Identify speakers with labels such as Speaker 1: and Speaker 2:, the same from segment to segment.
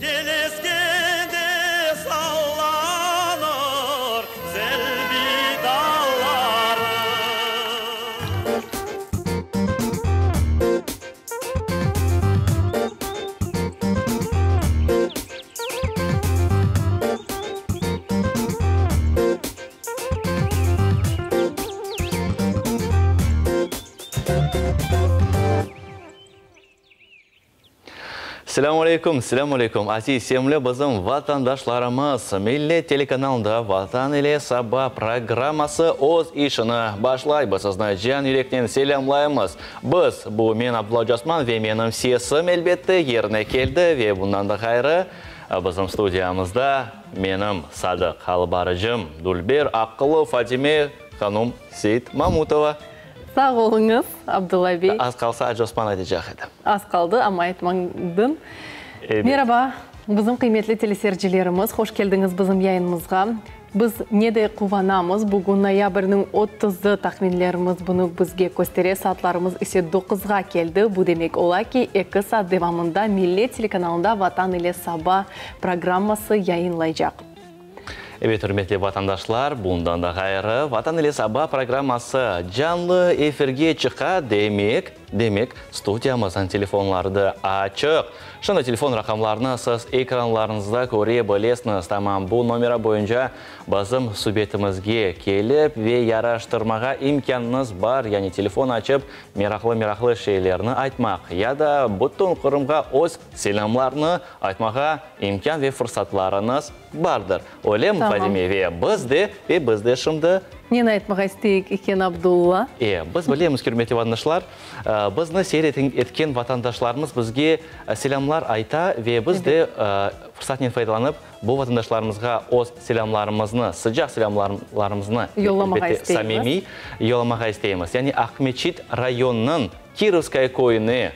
Speaker 1: Yel eskende sallanır selbi dalları.
Speaker 2: Selâmü aleyküm, selâmü aleyküm, aziz, sevimli bizim vatandaşlarımız! Millet telekanalında Vatan ile saba programması öz işini başlay. Biz sizni can yürekten selâmlaymız. Biz, bu men Abdulla Casman ve menim sesim, elbette, yerine keldi ve bundan da ğayrı, bizim studiyamızda menim sadıq alıp barıcım, dülber, aqıllı Fatime hanum Seytmamutova.
Speaker 3: Sağ oluñız, Abdulla bey.
Speaker 2: Az qalsa Acı Osman aytacaq edi.
Speaker 3: Az qaldı, amma aytmadım.
Speaker 2: Ebet.
Speaker 3: Meraba, bizim qıymetli telesercilerimiz, hoş keldiñiz bizim yayınımızğa. Biz ne de quvanamız, bugün noyabrniñ otuzı, tahminlerimiz bunı bizge köstere, saatlarımız ise doquzğa keldi. Bu demek ola ki, eki saat devamında Millet telekanalında Vatan ile saba programması yayınlaycaq.
Speaker 2: Ebet, ürmetli vatandaşlar, bundan da ğayrı, Vatan ile saba programması canlı efirge çıqa, demek, demek, studiyamıznıñ telefonları da açıq. Şimdi telefon raqamlarını siz ekranlarıñızda köre bilesiñiz. Tamam bu nomera boyunca bizim subetimizge kelip ve yaraştırmağa imkânıñız bar, yani telefon açıp meraqlı-meraqlı şeylerni aytmaq ya da bütün Qırımğa öz selâmlarını aytmağa imkân ve fırsatlarıñız Bardır. Öylemi, Fadime? Ve biz de, ve biz de şimdi.
Speaker 3: Neni aytmağa isteyik eken, Abdulla?
Speaker 2: E, biz bilemiz ki, ürmetli vatandaşlar, bizni seyir etken vatandaşlarımız bizge selâmlar ayta ve biz de fırsatnen faydalanıp, bu vatandaşlarımızğa öz selâmlarımıznı, sıcaq selâmlarımıznı, elbette, samimiy yollamağa isteymiz. Yani Aqmeçit rayonınıñ Kirovskaya köyüne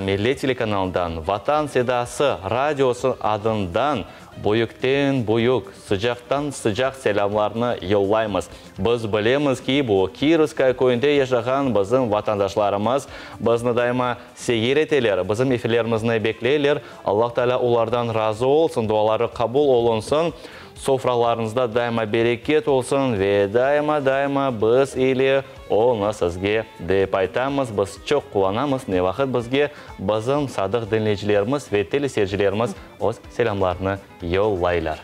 Speaker 2: Millet telekanalından Vatan sedası radiosı adından büyükten büyük, sıcaqtan sıcaq selâmlarnı yollaymız. Biz bilemiz ki, bu Kirovskaya köyünde yaşağan bizim vatandaşlarımız bizni daima seyir eteler, bizim efirlerimizni bekleyler. Allah Teala olardan razı olsun, duaları qabul olunsın. Sofralarıñızda daima bereket olsun ve daima, daima biz ile oluñız sizge dep aytamız. Biz çoq quvanamız, ne vaqıt bizge bizim sadıq diñleyicilerimiz ve teleseyircilerimiz öz selâmlarını yollaylar.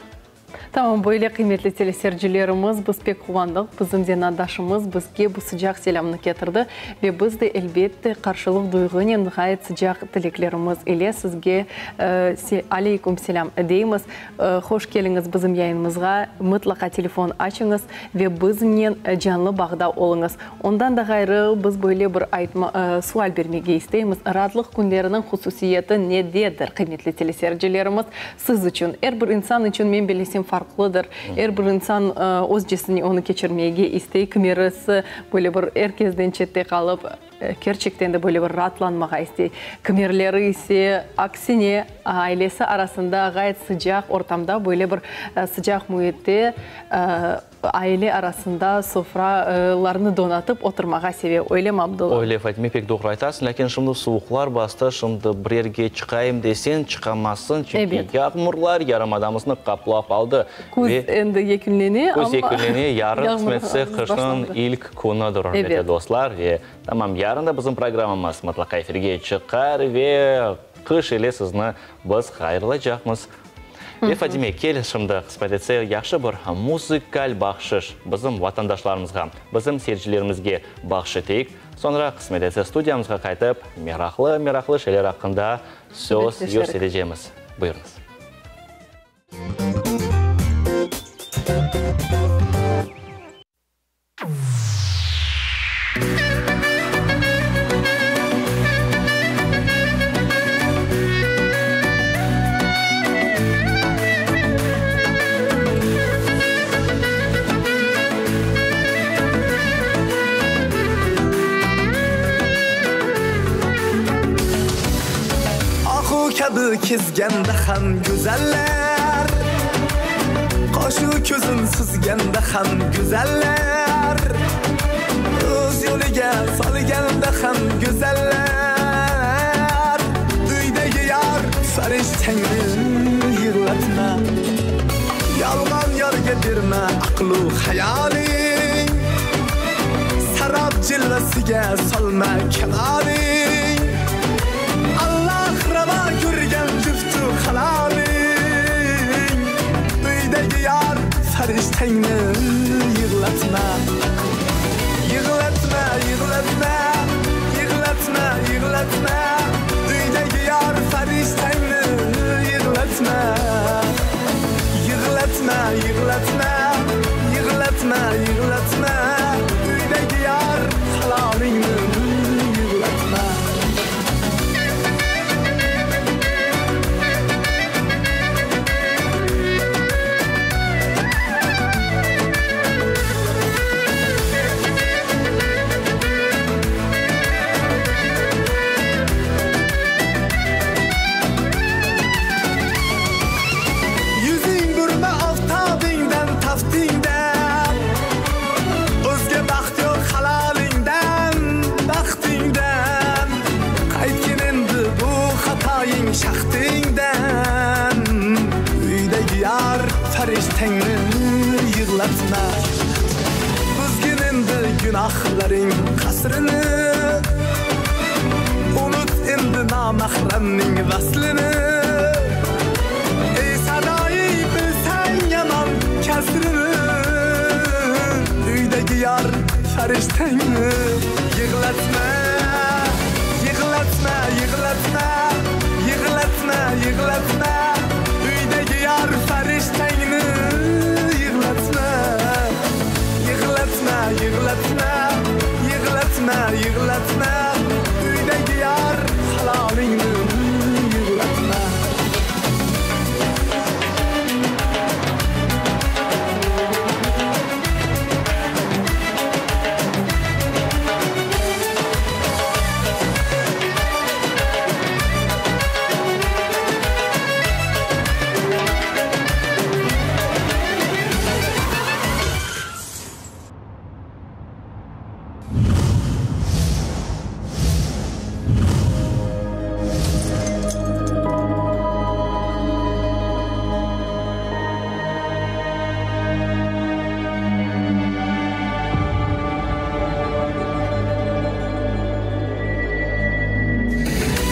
Speaker 3: Tamam, böyle qıymetli telesercilerimiz, biz pek quvandıq, bizim zenaatdaşımız bizge bu sıcaq selâmnı ketirdi ve biz de, elbette, qarşılıq duyğunen ğayet sıcaq tileklerimiz ile sizge aleyküm selâm deymiz. Hoş keliñiz bizim yayınımızğa, mıtlaqa telefon açıñız ve biznen canlı bağda oluñız. Ondan da ğayrı, biz böyle bir aytma, sual bermege isteymiz, raatlıq künleriniñ hususiyeti nededir, qıymetli teleseyircilerimiz, siz içün? Er bir insan içün, men bellesem, farqlıdır. Er bir insan özcesine onı keçirmege istey, kimerisi böyle bir er kezden çette qalıp, Kerçekten de böyle bir raatlanmağa istey. Kimerleri ise, aksine, ailesi arasında ğayet sıcaq ortamda, böyle bir sıcaq müitte aile arasında sofralarnı donatıp oturmağa seve. Öylemi, Abdulla?
Speaker 2: Öyle, Fatime, pek doğru aytasıñ. Lâkin şimdi suvuqlar bastı, şimdi bir yerge çıqayım deseñ, çıqamazsıñ, çünki yağmurlar yarımadamıznı qaplap aldı.
Speaker 3: Küz endi yekünlene,
Speaker 2: amma Küz yekünlene, yarın qısmetse qışnıñ ilk künüdir, ürmetli dostlar. Ve tamam, yarın da bizim programmamız mıtlaqa efirge çıqar ve qış ile sizni biz hayırlaycaqmız. Ve Fadime, kel şimdi, qısmet etse, yahşı bir muzıkal bahşış bizim vatandaşlarımızğa, bizim seyircilerimizge bahş eteyik. Soñra, qısmet etse, studiyamızğa qaytıp, meraqlı-meraqlı şeyler aqqında söz yürsetecemiz. Buyurıñız.
Speaker 1: Ahu kibi kezgende ham güzeller, Qaşı közün süzgende ham güzeller, Öz yoliga solganda ham güzeller, Uydagi yar. Farishtangni yig'latma. Yolg'on yorga berma aqlu hayoling. Sarob jilvasiga solma kamoling. Alloh ravo ko'rgan juftu haloling. Uydagi yor farishtangni yig'latma. Yig'latma, yig'latma, yig'latma, yig'latma. Uydagi yor farishtangni yig'latma. Yig'latma, yig'latma, yig'latma, yig'latma. Uydagi yor halolingni yig'latma. Yuzing burma oftobingdan, taftingdan. O'zga baxt yo'q halolingdan, baxtingdan. Qaytgin endi bu xatoying shaxtingdan. Uydagi yor farishtangni yig'latma. Buzgin endi gunohlaring qasrini. Unut endi nomahramning vaslini. Ey sadoyi bilsang yomon kasrini. Uydagi yor farishtangni yig'latma. Yig'latma, yig'latma, yig'latma, yig'latma. Uydagi yor farishtangni yig'latma. Yig'latma, yig'latma, yig'latma, yig'latma. Uydagi yor halolingni yig'latma.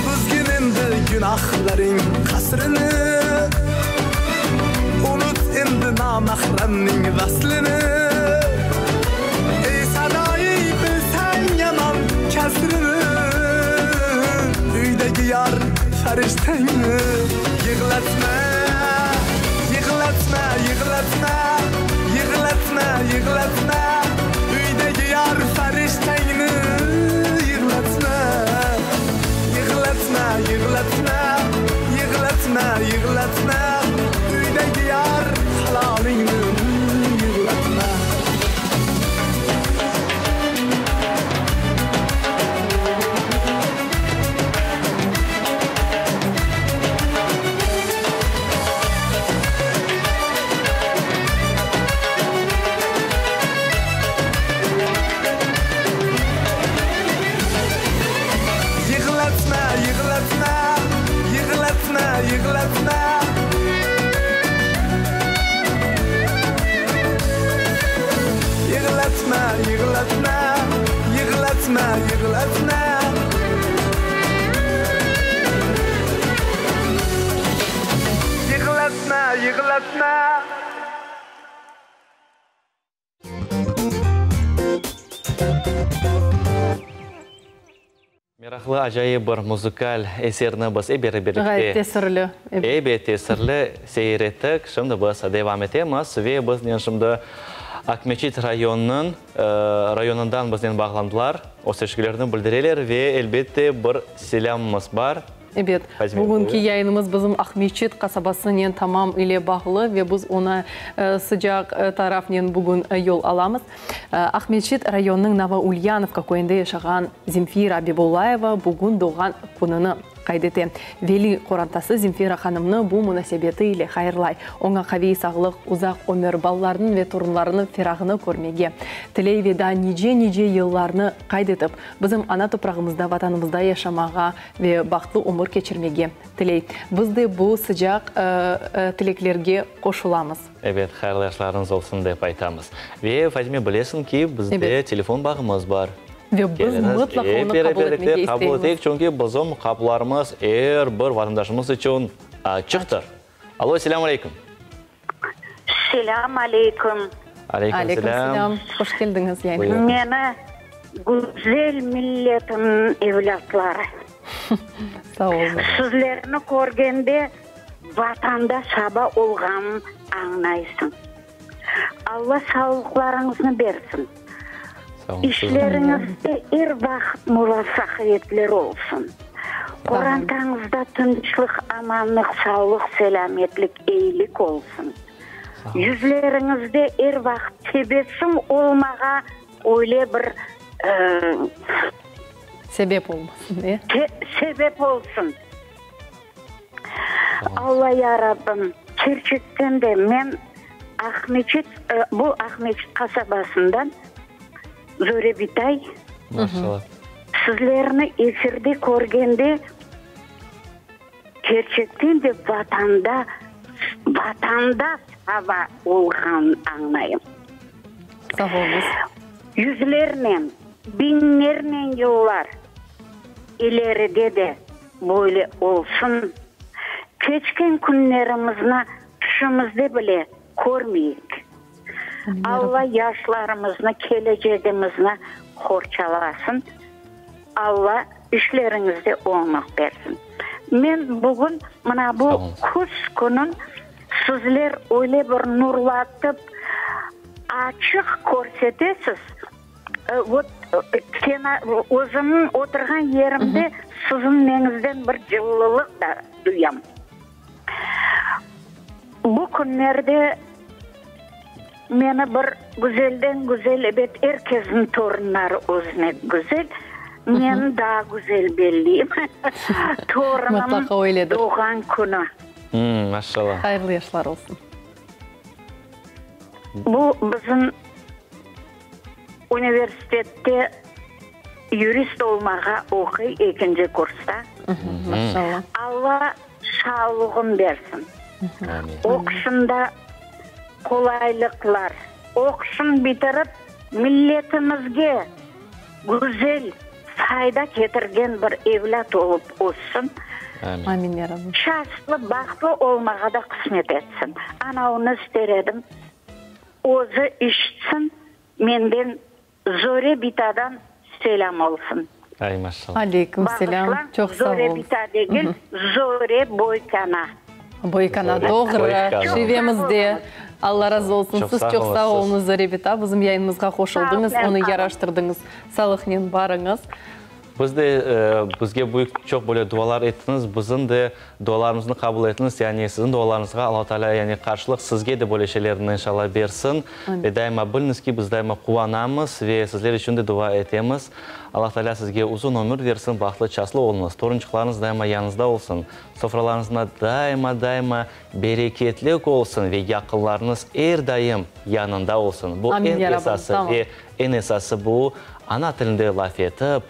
Speaker 1: Buzgin endi gunohlaring qasrini. Unut endi nomahramning vaslini. Ey sadoyi bilsang yomon kasrini. Uydagi yor farishtangni yig'latma. Yig'latma, yig'latma, yig'latma, yig'latma. Uydagi yor farishtangni yig'latma. Yig'latma, yig'latma, yig'latma, yig'latma. Uydagi yor halolingni yig'latma. Yig'latma, yig'latma, yig'latma, yig'latma. Yig'latma, yig'latma, yig'latma, yig'latma. Yig'latma, yig'latma.
Speaker 2: Meraqlı, acayip bir muzıkal eserni biz ep birlikte
Speaker 3: Ğayet tesirli.
Speaker 2: Ebet, tesirli seyir ettik. Şimdi biz devam etemiz ve biznen şimdi Aqmeçit rayonınıñ rayonından biznen bağlandılar. Öz teşekkürlerini bildireler ve elbette bir selâmımız bar.
Speaker 3: Ebet, bugünki yayınımız bizim Aqmeçit qasabasınen tamam ile bağlı ve biz oña sıcaq tarafnen bugün yol alamız. Aqmeçit rayonınıñ Novoulyanovka köyünde yaşağan Zemfira Abibullayeva bugün doğğan kününi. qayd ete. Veli qorantası Zemfira hanımnı bu munasebeti ile hayırlay, oña qaviy sağlıq, uzaq ömür, balalarınıñ ve torunlarınıñ ferağını körmege tiley ve daa nice-nice yıllarnı qayd etip, bizim ana toprağımızda, Vatanımızda yaşamağa ve bahtlı ömür keçirmege tiley. Biz de bu sıcaq tileklerge qoşulamız.
Speaker 2: Ebet, hayırlı yaşlarıñız olsun dep aytamız. Ve, Fatime, bilesiñ ki, bizde telefon bağımız bar.
Speaker 3: Ve biz mıtlaqa onı qabul etmege isteymiz.
Speaker 2: Qabul eteyik, çünki bizim qapılarımız er bir vatandaşımız içün açıqtır. Alo, selâm aleyküm.
Speaker 4: Selâm aleyküm.
Speaker 2: Aleyküm selâm.
Speaker 3: Hoş keldiñiz yayınımızğa.
Speaker 4: Meni güzel milletimniñ evlâtları.
Speaker 3: Sağ oluñ.
Speaker 4: Sizlerni körgende Vatanda saba olğanın añlaysıñ. Alla sağlıqlarıñıznı bersin. İşleriñizde er vaqıt muvafaqiyetler olsun. Qorantañızda tınçlıq, amanlıq, sağlıq, selâmetlik, eyilik olsun. Yüzleriñizde er vaqıt tebessüm olmağa öyle bir
Speaker 3: Sebep olmasın, e?
Speaker 4: Sebep olsun. Alla ya Rabbim, kerçekten de men Aqmeçit, bu Aqmeçit qasabasından Zore bitay.
Speaker 2: Maşallah.
Speaker 4: Sizlerni efirde körgende, kerçekten de Vatanda, Vatanda saba olğanın añlayım.
Speaker 3: Sağ oluñız.
Speaker 4: Yüzlernen, biñlernen yıllar ileride de Böyle olsun, keçken künlerimizni tüşümizde bile körmeyik. Alla yaşlarımıznı, kelecegimizni qorçalasın. Alla işleriñizde oñlıq bersin. Men bugün mına bu küz künün sizler öyle bir nurlatıp, açıq körsetesiz, Vot, özümniñ oturğan yerimde siziñ neñizden bir cıllılıq da duyam. Bu künlerde meni bir güzelden güzel, ebet, er kesniñ torunları özüne güzel, meni daa güzel belleyim, torunım doğğan künü.
Speaker 2: Maşallah.
Speaker 3: Hayırlı yaşlar olsun.
Speaker 4: Bu bizim Universitette yurist olmağa oquy, ekinci kursta.
Speaker 3: Maşallah.
Speaker 4: Alla sağlığın bersin.
Speaker 2: Amin.
Speaker 4: Oquşında qolaylıqlar. Oquşın bitirip, milletimizge güzel fayda ketirgen bir evlât olıp össün.
Speaker 2: Amin.
Speaker 3: Amin, ya Rabbim.
Speaker 4: Şanslı, bahtlı olmağa da qısmet etsin. Ana onı ister edim. Özü işitsin, menden Zore bitadan selâm olsun.
Speaker 2: Ay, maşallah.
Speaker 3: Aleyküm selâm,
Speaker 4: Bağışlañ,
Speaker 3: çoq sağ
Speaker 4: Zore
Speaker 3: oluñız.
Speaker 4: bita degil, Zore Boykana.
Speaker 3: Boykana, doğru, şivemizde. Alla razı olsun, siz çoq sağ oluñız, Zore bita, bizim yayınımızğa qoşuldıñız, onı yaraştırdıñız. Sağlıqnen barıñız.
Speaker 2: Biz de, bizge büyük, çoq böyle dualar ettiñiz, bizim de dualarımıznı qabul etiñiz, yani siziñ dualarıñızğa Alla Teala, yani qarşılıq sizge de böyle şeylerni inşallah bersin. Ve daima biliñiz ki, biz daima quvanamız ve sizler içün de dua etemiz. Alla Teala sizge uzun ömür bersin, bahtlı, çaslı oluñız, torunçıqlarıñız daima yanıñızda olsun, sofralarıñızda daima, daima bereketlik olsun ve yaqınlarıñız er daim yanında olsun. Bu eñ esası ve eñ esası bu, ana tilinde laf etip,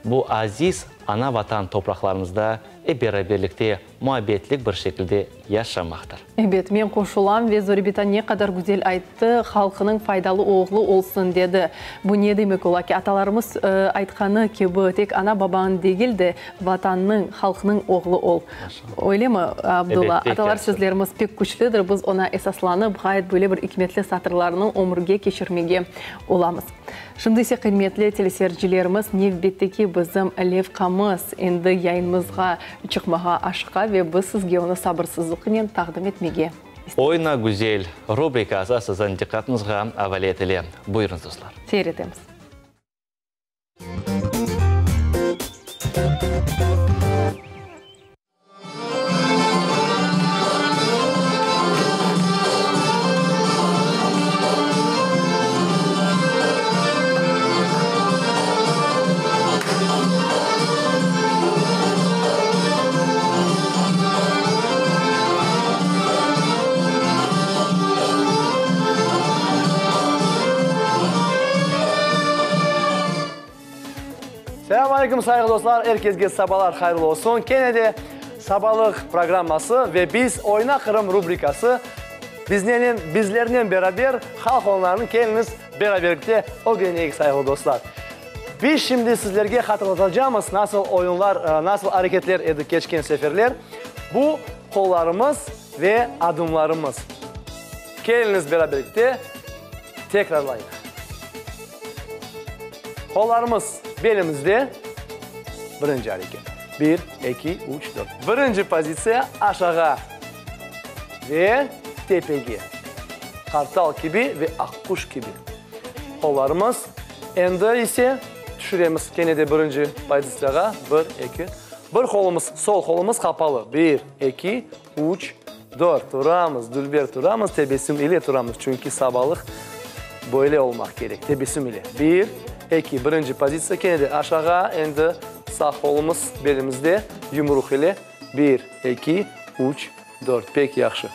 Speaker 2: bu aziz ana-Vatan topraqlarımızda ep beraberlikte muabbetlik bir şekilde yaşamaqtır.
Speaker 3: Ebet, men qoşulam ve Zorebita ne qadar güzel ayttı, halqınıñ faydalı oğlu olsun, dedi. Bu ne demek ola ki, atalarımız aytqanı kibi, tek ana-babañ degil de, Vatannıñ, halqnıñ oğlu ol. Öylemi, Abdulla? Atalar sözlerimiz pek küçlüdir, biz oña esaslanıp, ğayet böyle bir ikmetli satırlarnı ömürge keçirmege olamız. Şimdi ise, qıymetli teleseyircilerimiz, nevbetteki bizim levqamız endi yayınımızğa çıqmağa aşıqa ve biz sizge onı sabırsızlıqnen taqdim etmege isteymiz.
Speaker 2: Oyna güzel rubrikası siziñ diqqatıñızğa avale etile. Buyurıñız, dostlar.
Speaker 3: Seyir etemiz.
Speaker 5: aleyküm, sayğılı dostlar, er kesge sabalar hayırlı olsun. Kene de Sabalıq programması ve biz Oyna Qırım rubrikası biznenen, bizlernen beraber halq oyunlarını keliñiz beraberlikte ögreneyik, sayğılı dostlar. Biz şimdi sizlerge hatırlatacamız, nasıl oyunlar, nasıl areketler edi keçken seferler. Bu qollarımız ve adımlarımız. Keliñiz beraberlikte tekrarlayıq. Qollarımız belimizde, birinci areket. Bir, eki, üç, dört. Birinci pozitsiya, aşağı ve tepege. Qartal kibi ve aqquş kibi. Qollarımız. Endi ise tüşüremiz kene de birinci pozitsiyağa. Bir, eki. Bir qolumız, sol qolumız qapalı. Bir, eki, üç, dört. Turamız, dülber turamız, tebessüm ile turamız, çünki sabalıq böyle olmaq kerek, tebessüm ile. Bir, eki, birinci pozitsiya, kene de aşağı, endi sağ qolumız belimizde, yumruq ile. Bir, eki, üç, dört. Pek yahşı.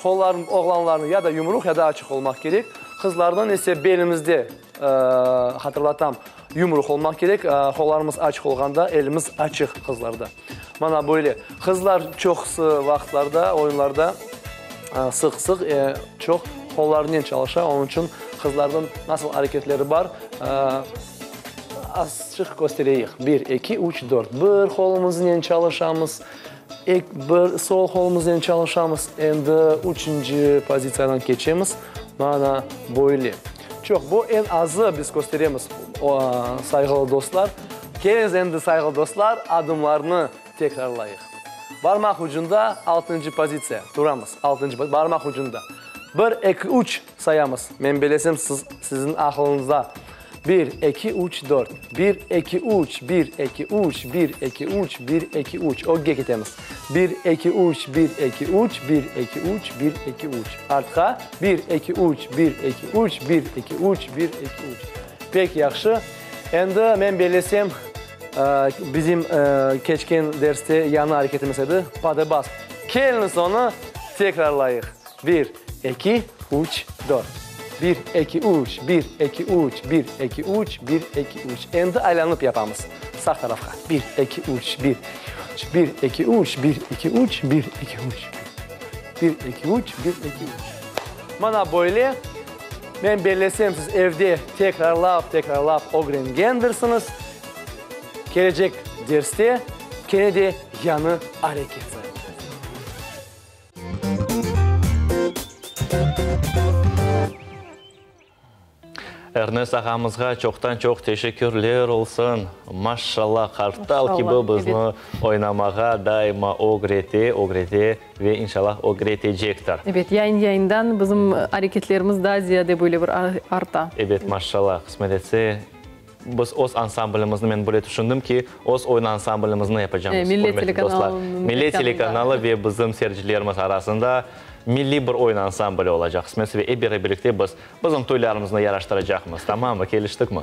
Speaker 5: Qollar, oğlanlarnıñ ya da yumruq, ya da açıq olmaq kerek. Qızlarnıñ ise belimizde, hatırlatam, yumruq olmaq kerek. Qollarımız açıq olğanda, elimiz açıq qızlarda. Mana böyle. Qızlar çoqusı vaqıtlarda, oyunlarda sıq-sıq, çoq qollarınen çalışa. Onıñ içün qızlarnıñ nasıl areketleri bar, azçıq köstereyik. Bir, eki, üç, dört. Bir qolumıznen çalışamız. Ek, bir, sol qolumıznen çalışamız. Endi üçünci pozitsiyadan keçemiz. Mana böyle. Çoq, bu eñ azı biz kösteremiz, sayğılı dostlar. Keliñiz endi, sayğılı dostlar, adımlarnı tekrarlayıq. Barmaq ucunda altıncı pozitsiya. Turamız, altıncı, barmaq ucunda. Bir, eki, üç sayamız. Men bilesem, siz, siziñ aqılıñızda. Bir, eki, üç, dört. Bir, eki, üç, bir, eki, üç, bir, eki, üç, bir, eki, üç. Ögge ketemiz. Bir, eki, üç, bir, eki, üç, bir, eki, üç, bir, eki, üç. Artqa. Bir, eki, üç, bir, eki, üç, bir, eki, üç, bir, eki, üç. Pek yahşı. Endi men bellesem, bizim keçken derste yañı areketimiz edi, padebas. Keliñiz onı tekrarlayıq. Bir, eki, üç, dört. Bir, eki, üç, bir, eki, üç, bir, eki, üç, bir, eki, üç. Endi aylanıp yapamız. Sağ tarafqa. Bir, eki, üç, bir, üç, bir, eki, üç, bir, eki, üç, bir, eki, üç. Bir, eki, üç, bir, eki, üç. Mana böyle. Men bellesem, siz evde tekrarlap, tekrarlap ögrengendirsiñiz. Kelecek derste kene de yañı areket sayılır.
Speaker 2: Ernes ağamızğa çoqtan-çoq teşekkürler olsun. Maşşalla, qartal kibi bizni oynamağa daima ögrete, ögrete ve inşallah ögretecektir.
Speaker 3: Ebet, yayın-yayından bizim areketlerimiz daa ziyade böyle bir arta.
Speaker 2: Ebet, maşşalla, qısmet etse, biz öz ansamblimizni, men böyle tüşündim ki, öz oyun ansamblimizni yapacamız, ürmetli dostlar. Millet telekanalı ve bizim seyircilerimiz arasında milliy bir oyun ansambli olacaq, qısmetse, ve ep beraberlikte biz Bizim toylarımıznı yaraştıracaqmız, tamammı, keliştikmi?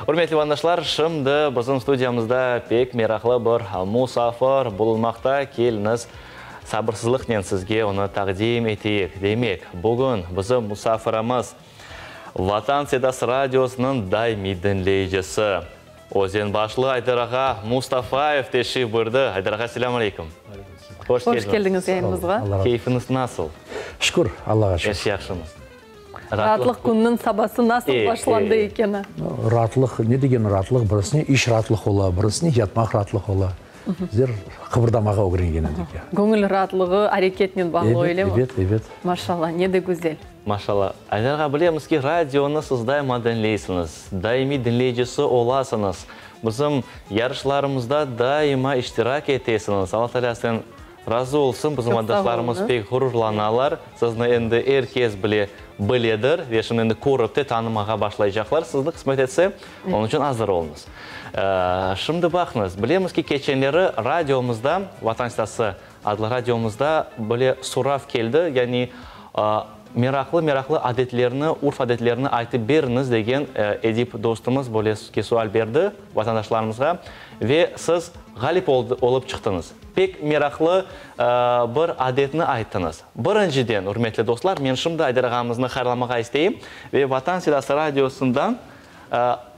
Speaker 2: Ürmetli vatandaşlar, şimdi bizim studiyamızda pek meraqlı bir musafir bulunmaqta. Keliñiz, sabırsızlıqnen sizge onı taqdim eteyik. Demek, bugün bizim musafirimiz, Vatan Sedası radiosınıñ daimiy diñleyicisi, Özenbaşlı Ayder ağa Mustafayev teşrif buyurdı. Ayder ağa, selâm aleyküm.
Speaker 3: Hoş keldiñiz yayınımızğa.
Speaker 2: Keyfiñiz nasıl?
Speaker 6: Şükür, Allağa şükür.
Speaker 2: Er şey yahşımı?
Speaker 3: Raatlıq künniñ sabası nasıl başlandı ekeni?
Speaker 6: Raatlıq, ne degen raatlıq, birisine iş raatlıq ola, birisine yatmaq raatlıq ola. Bizler qıbırdamağa ögrengen edik ya.
Speaker 3: Göñül raatlığı areketnen bağlı, öylemi?
Speaker 6: Ebet, ebet.
Speaker 3: Maşallah, ne de güzel.
Speaker 2: Maşallah. Ayder ağa, bilemiz ki, radionı siz daima diñleysiñiz, daimiy diñleyicisi olasıñız. Bizim yarışlarımızda daima iştirak etesiñiz. Alla Teala sizden Razı olsun, bizim vatandaşlarımız pek ğururlanalar. Sizni endi er kes bile biledir ve şimdi endi körip te tanımağa başlaycaqlar sizni, qısmet etse. Onıñ içün azır oluñız. Şimdi baqıñız, bilemiz ki, keçenleri radiomızda, Vatan Sedası adlı radiomızda böyle sorav keldi, yani meraqlı-meraqlı adetlerni, urf-adetlerni aytıp beriñiz degen edip dostumız böyle sual berdi vatandaşlarımızğa ve siz ğalip olıp çıqtıñız. Pek meraqlı bir adetni ayttıñız. Birinciden, ürmetli dostlar, men şimdi Ayder ağamıznı hayırlamağa isteyim ve Vatan Sedası radiosından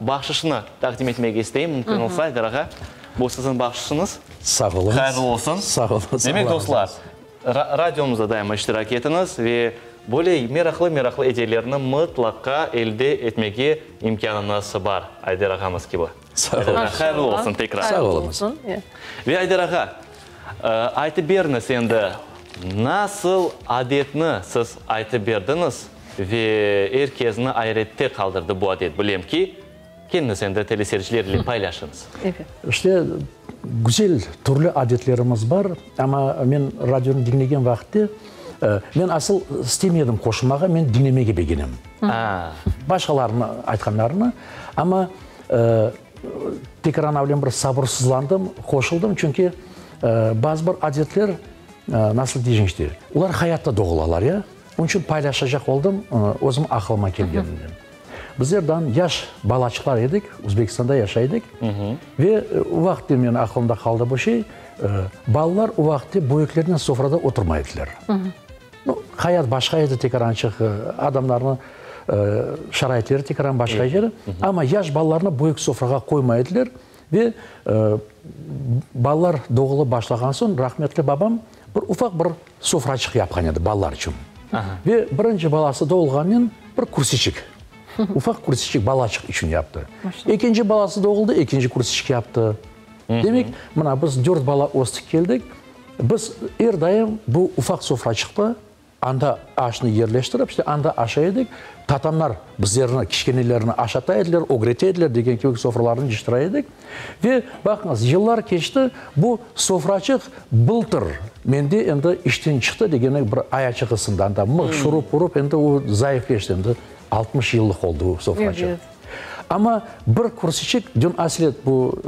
Speaker 2: bahşışnı taqdim etmege isteyim, mümkün olsa, Ayder ağa. Bu siziñ bahşışıñız.
Speaker 6: Sağ oluñız.
Speaker 2: Hayırlı olsun.
Speaker 6: Sağ oluñız.
Speaker 2: Demek, dostlar, radiomızda daima iştirak etiñiz ve böyle meraqlı-meraqlı ediyelerni mıtlaqa elde etmege imkânıñız bar, Ayder ağamız kibi.
Speaker 6: Sağ oluñız.
Speaker 2: Hayırlı olsun tekrar.
Speaker 6: Sağ oluñız.
Speaker 2: Ve Ayder ağa, aytıp beriñiz endi, nasıl adetni siz aytıp berdiñiz ve er kezni ayrette qaldırdı bu adet, bilem ki, keliñiz endi teleseyirciler ile paylaşıñız.
Speaker 6: İşte, güzel türlü adetlerimiz bar, amma men radionı diñlegen vaqıtte, men asıl istemedim qoşulmağa, men diñlemege begenem. Başqalarnıñ aytqanlarını, amma Tekrar anavlen bir sabırsızlandım, qoşuldım, çünki bazı bir adetler, nasıl diyeceñ işte, olar hayatta doğulalar, ya. Onıñ içün paylaşacaq oldım özüm aqılıma kelgeninden. Bizler dan yaş balaçıqlar edik, Özbekistanda yaşay edik ve o vaqıtte menim aqılımda qaldı bu şey, balalar o vaqıtte böyüklernen sofrada oturmay ediler. Nu, hayat başqa edi tekarançıq, adamlarnıñ şaraitleri tekaran başqa edi. Amma yaş balalarnı büyük sofrağa qoymay ediler ve balalar doğulıp başlağan soñ rahmetli babam bir ufaq bir sofraçıq yapqan edi balalar içün. Ve birinci balası doğulğannen bir kürsüçik, ufaq kürsüçik balaçıq içün yaptı. Ekinci balası doğuldı, ekinci kürsüçik yaptı. Demek, mına biz dört bala östik keldik. Biz er daim bu ufaq sofraçıqta, anda aşnı yerleştirip, işte anda aşay edik. Tatamlar bizlerni, kiçkenelerni aşata ediler, ögrete ediler, degen kibi sofralarnı cıyıştıra edik. Ve baqıñız, yıllar keçti, bu sofraçıq bıltır mende endi işten çıqtı, degeni bir ayaçığı sındı, anda mıh, şurup urıp, endi o zayıfleşti, endi 60 yıllıq oldı o sofraçıq. Amma bir kürsüçik, dün Aslet bu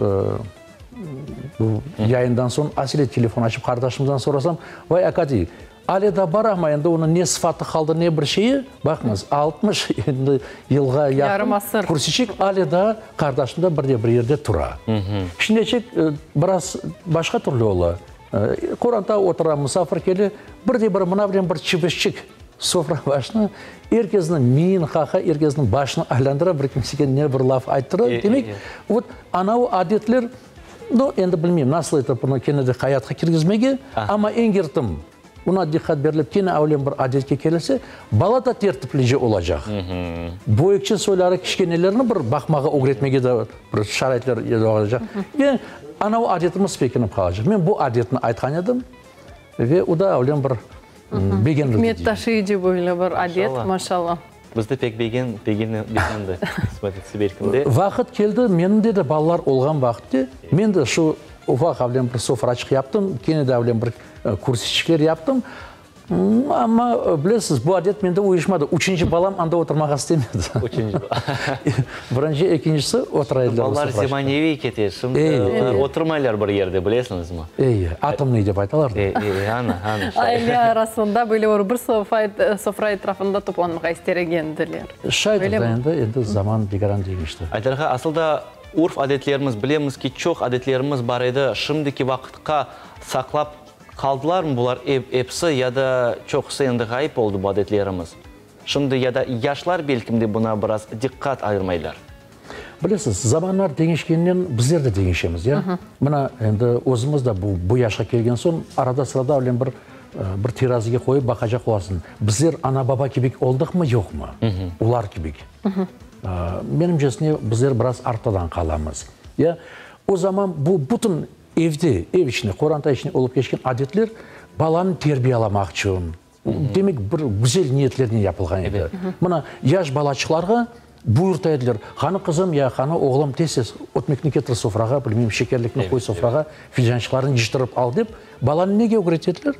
Speaker 6: Bu yayından soñ Asile telefon açıp qardaşımızdan sorasam, Vay, aka, dey, ale da bar, amma endi onıñ ne sıfatı qaldı, ne bir şeyi, baqıñız, 60 endi yılğa yaqın kürsüçik ale daa qardaşımda bir de bir yerde tura. Şimdiçik biraz başqa türlü ola. Qoranta otura, musafir kele, bir de bir mına bilen bir çibişçik Sofra başına er kesniñ miyin qaqa, er kesniñ başını aylandıra, bir kimsege ne bir laf ayttıra. Demek, vot, anavı adetler, no, endi bilmeyim, nasıl etip bunı kene de hayatqa kirgizmege, amma eñ buna diqqat berilip, kene avlen bir adetke kelirse, bala da tertiplice olacaq. Böyükçe soyları kiçkenelerni bir baqmağa ögretmege de bir şaraitler olacaq. Ve anavı adetimiz pekinip qalacaq. Men bu adetni aytqan edim ve o da avlen bir Begenildi
Speaker 3: Hikmet taşıyıcı böyle bir adet, maşallah.
Speaker 2: Bizde pek begendi, qısmet etse belkim de.
Speaker 6: Vaqıt keldi, menim de balalar olğan vaqıtte, men de şu ufaq avlen bir sofraçıq yaptım, kene de avlen bir kürsüçikler yaptım. Amma, bilesiz, bu adet mende uyuşmadı. Üçünci balam anda oturmağa istemedi.
Speaker 2: Üçünci bala.
Speaker 6: Birinci, ekincisi otura ediler.
Speaker 2: Balalar zemaneviy kete, şimdi oturmaylar bir yerde, bilesiñizmi?
Speaker 6: Ey, atomnıy dep aytalar da.
Speaker 2: Ey, ey, ana, ana, şay.
Speaker 3: Aile arasında böyle bir sofra etrafında toplanmağa ister egendiler.
Speaker 6: Şaydır da endi, endi zaman digeran deñişti.
Speaker 2: Ayder ağa, asıl da urf-adetlerimiz, bilemiz ki, çoq adetlerimiz bar edi, şimdiki vaqıtqa saqlap qaldılarmı bular episi ya da çoqusı endi ğayıp oldı bu adetlerimiz? Şimdi ya da yaşlar belkim de buna biraz diqqat ayırmaylar.
Speaker 6: Bilesiz, zamanlar deñişkeninen bizler de deñişemiz, ya. Mına, endi özümiz de bu bu yaşqa kelgen soñ, arada-sırada öyle bir bir terazige qoyıp baqacaq olasıñ, bizler ana-baba kibik oldıqmı, yoqmı, olar kibik. Menimcesine, bizler biraz artadan qalamız, ya. O zaman bu bütün evde, ev içinde, qoranta içinde olıp keçken adetler balanı terbiyalamaq içün, Demek, bir güzel niyetlernen yapılğan edi. Mına, yaş balaçıqlarğa buyurta ediler, Qanı, qızım, ya qanı, oğlum, tez-tez ötmekni ketir sofrağa, bilmeyim, şekerlikni qoy sofrağa, filcançıqlarnı cıştırıp al, dep, balanı nege ögrete ediler?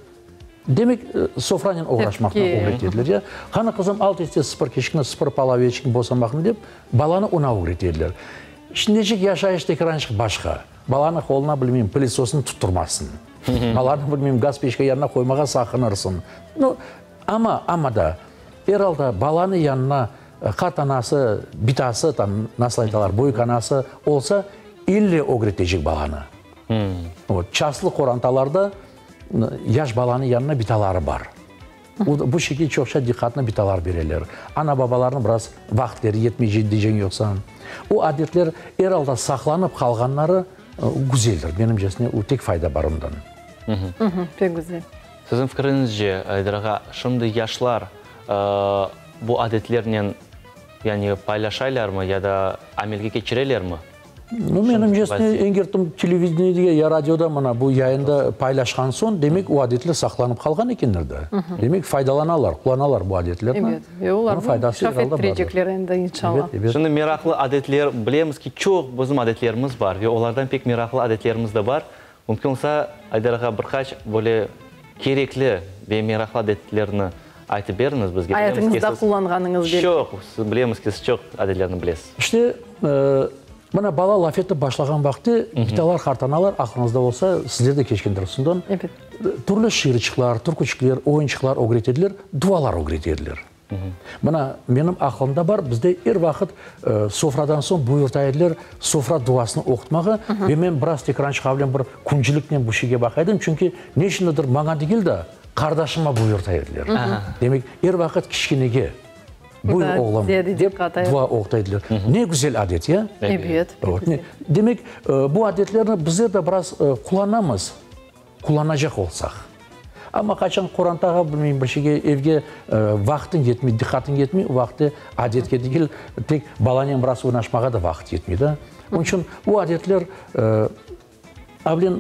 Speaker 6: Demek, sofranen oğraşmaqnı ögrete ediler. Ya, qanı, qızım, al tez-tez sıpır keşikni, sıpır palav eçikni, bosamaqnı, dep, balanı ona ögrete ediler. Şimdicik yaşayış tekrançıq başqa. Balanı qoluna, bilmeyim, pılesosnı tutturmazsıñ. Balanı, bilmeyim, gaz peçka yanına qoymağa saqınırsıñ. Nu, amma, amma da, er alda balanı yanına qart anası, bitası, tam, nasıl aytalar, büyük anası olsa, ille ögretecek balanı. Vot, çastlı qorantalarda yaş balanı yanına bitaları bar. Bu şekil çoqça diqqatnı bitalar bereler. Ana-babalarnıñ biraz vaqıtleri yetmeycek diyceñ yoqsa. O adetler er alda saqlanıp qalğanları. Güzeldir, menimcesine, o tek fayda bar ondan.
Speaker 3: Pek güzel.
Speaker 2: Siziñ fikriñizce, Ayder ağa, şimdi yaşlar bu adetlernen yani paylaşaylarmı ya da amelge keçirelermi?
Speaker 6: Nu, menimcesine, eger kim televideniyede ya radioda mına bu yayında paylaşqan soñ, demek, o adetler saqlanıp qalğan ekenler da. Demek, faydalanalar, qullanalar bu adetlerni.
Speaker 3: Ebet, ve olar bunı inkişaf ettirecekler endi, inşallah.
Speaker 6: Ebet, ebet.
Speaker 2: Şimdi meraqlı adetler, bilemiz ki, çoq bizim adetlerimiz bar ve olardan pek meraqlı adetlerimiz de bar. Mümkün olsa, Ayder ağa, bir qaç böyle kerekli ve meraqlı adetlerni aytıp beriñiz bizge.
Speaker 3: Ayatıñızda qullanğanıñız belki.
Speaker 2: Çoq, bilemiz ki, siz çoq adetlerni bilesiz.
Speaker 6: İşte, mına bala laf etip başlağan vaqtı, bitalar, qartanalar, aqlıñızda olsa, sizler de keçkendir üstünden, türlü şiirçıqlar, türküçikler, oyunçıqlar ögrete ediler, dualar ögrete ediler. Mına, menim aqlımda bar, bizde er vaqıt sofradan soñ buyurta ediler sofra duasını oqutmağa ve men biraz tekrar çıqa bilem, bir küncüliknen bu şeyge baqa edim, çünki ne içündir maña degil de, qardaşıma buyurta ediler. Demek, er vaqıt kiçkenege, buyur oğlum, dep dua oquta ediler. Ne güzel adet, ya?
Speaker 3: Ebet.
Speaker 6: Demek, bu adetlerni bizler de biraz qullanamız. Qullanacaq olsaq. Amma qaçan qorantağa, bilmeyim, bir şeyge, evge vaqtıñ yetmey, diqqatıñ yetmey, o vaqıtte adetke degil, tek balanen biraz oynaşmağa da vaqıt yetmey da. Onıñ içün o adetler, avlen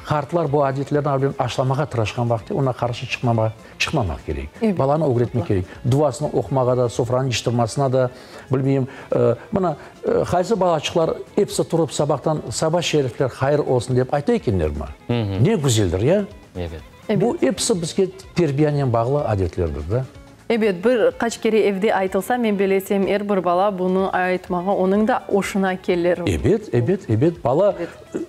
Speaker 6: qartlar bu adetlerni avlen aşlamağa tırışqan vaqıtte oña qarşı çıqmamağa, çıqmamaq kerek. Balanı ögretmek kerek. Duasını oqumağa da, sofranı yıştırmasına da, bilmeyim, mına, Qaysı balaçıqlar episi turıp sabahtan saba şerifler hayır olsun dep ayta ekenlermi? Ne güzeldir, ya?
Speaker 2: Ebet.
Speaker 6: Bu episi bizge terbiyanen bağlı adetlerdir da.
Speaker 3: Ebet, bir qaç kere evde aytılsa, men bilesem, er bir bala bunı aytmağa, onıñ da oşuna kelir.
Speaker 6: Ebet, ebet, ebet. Bala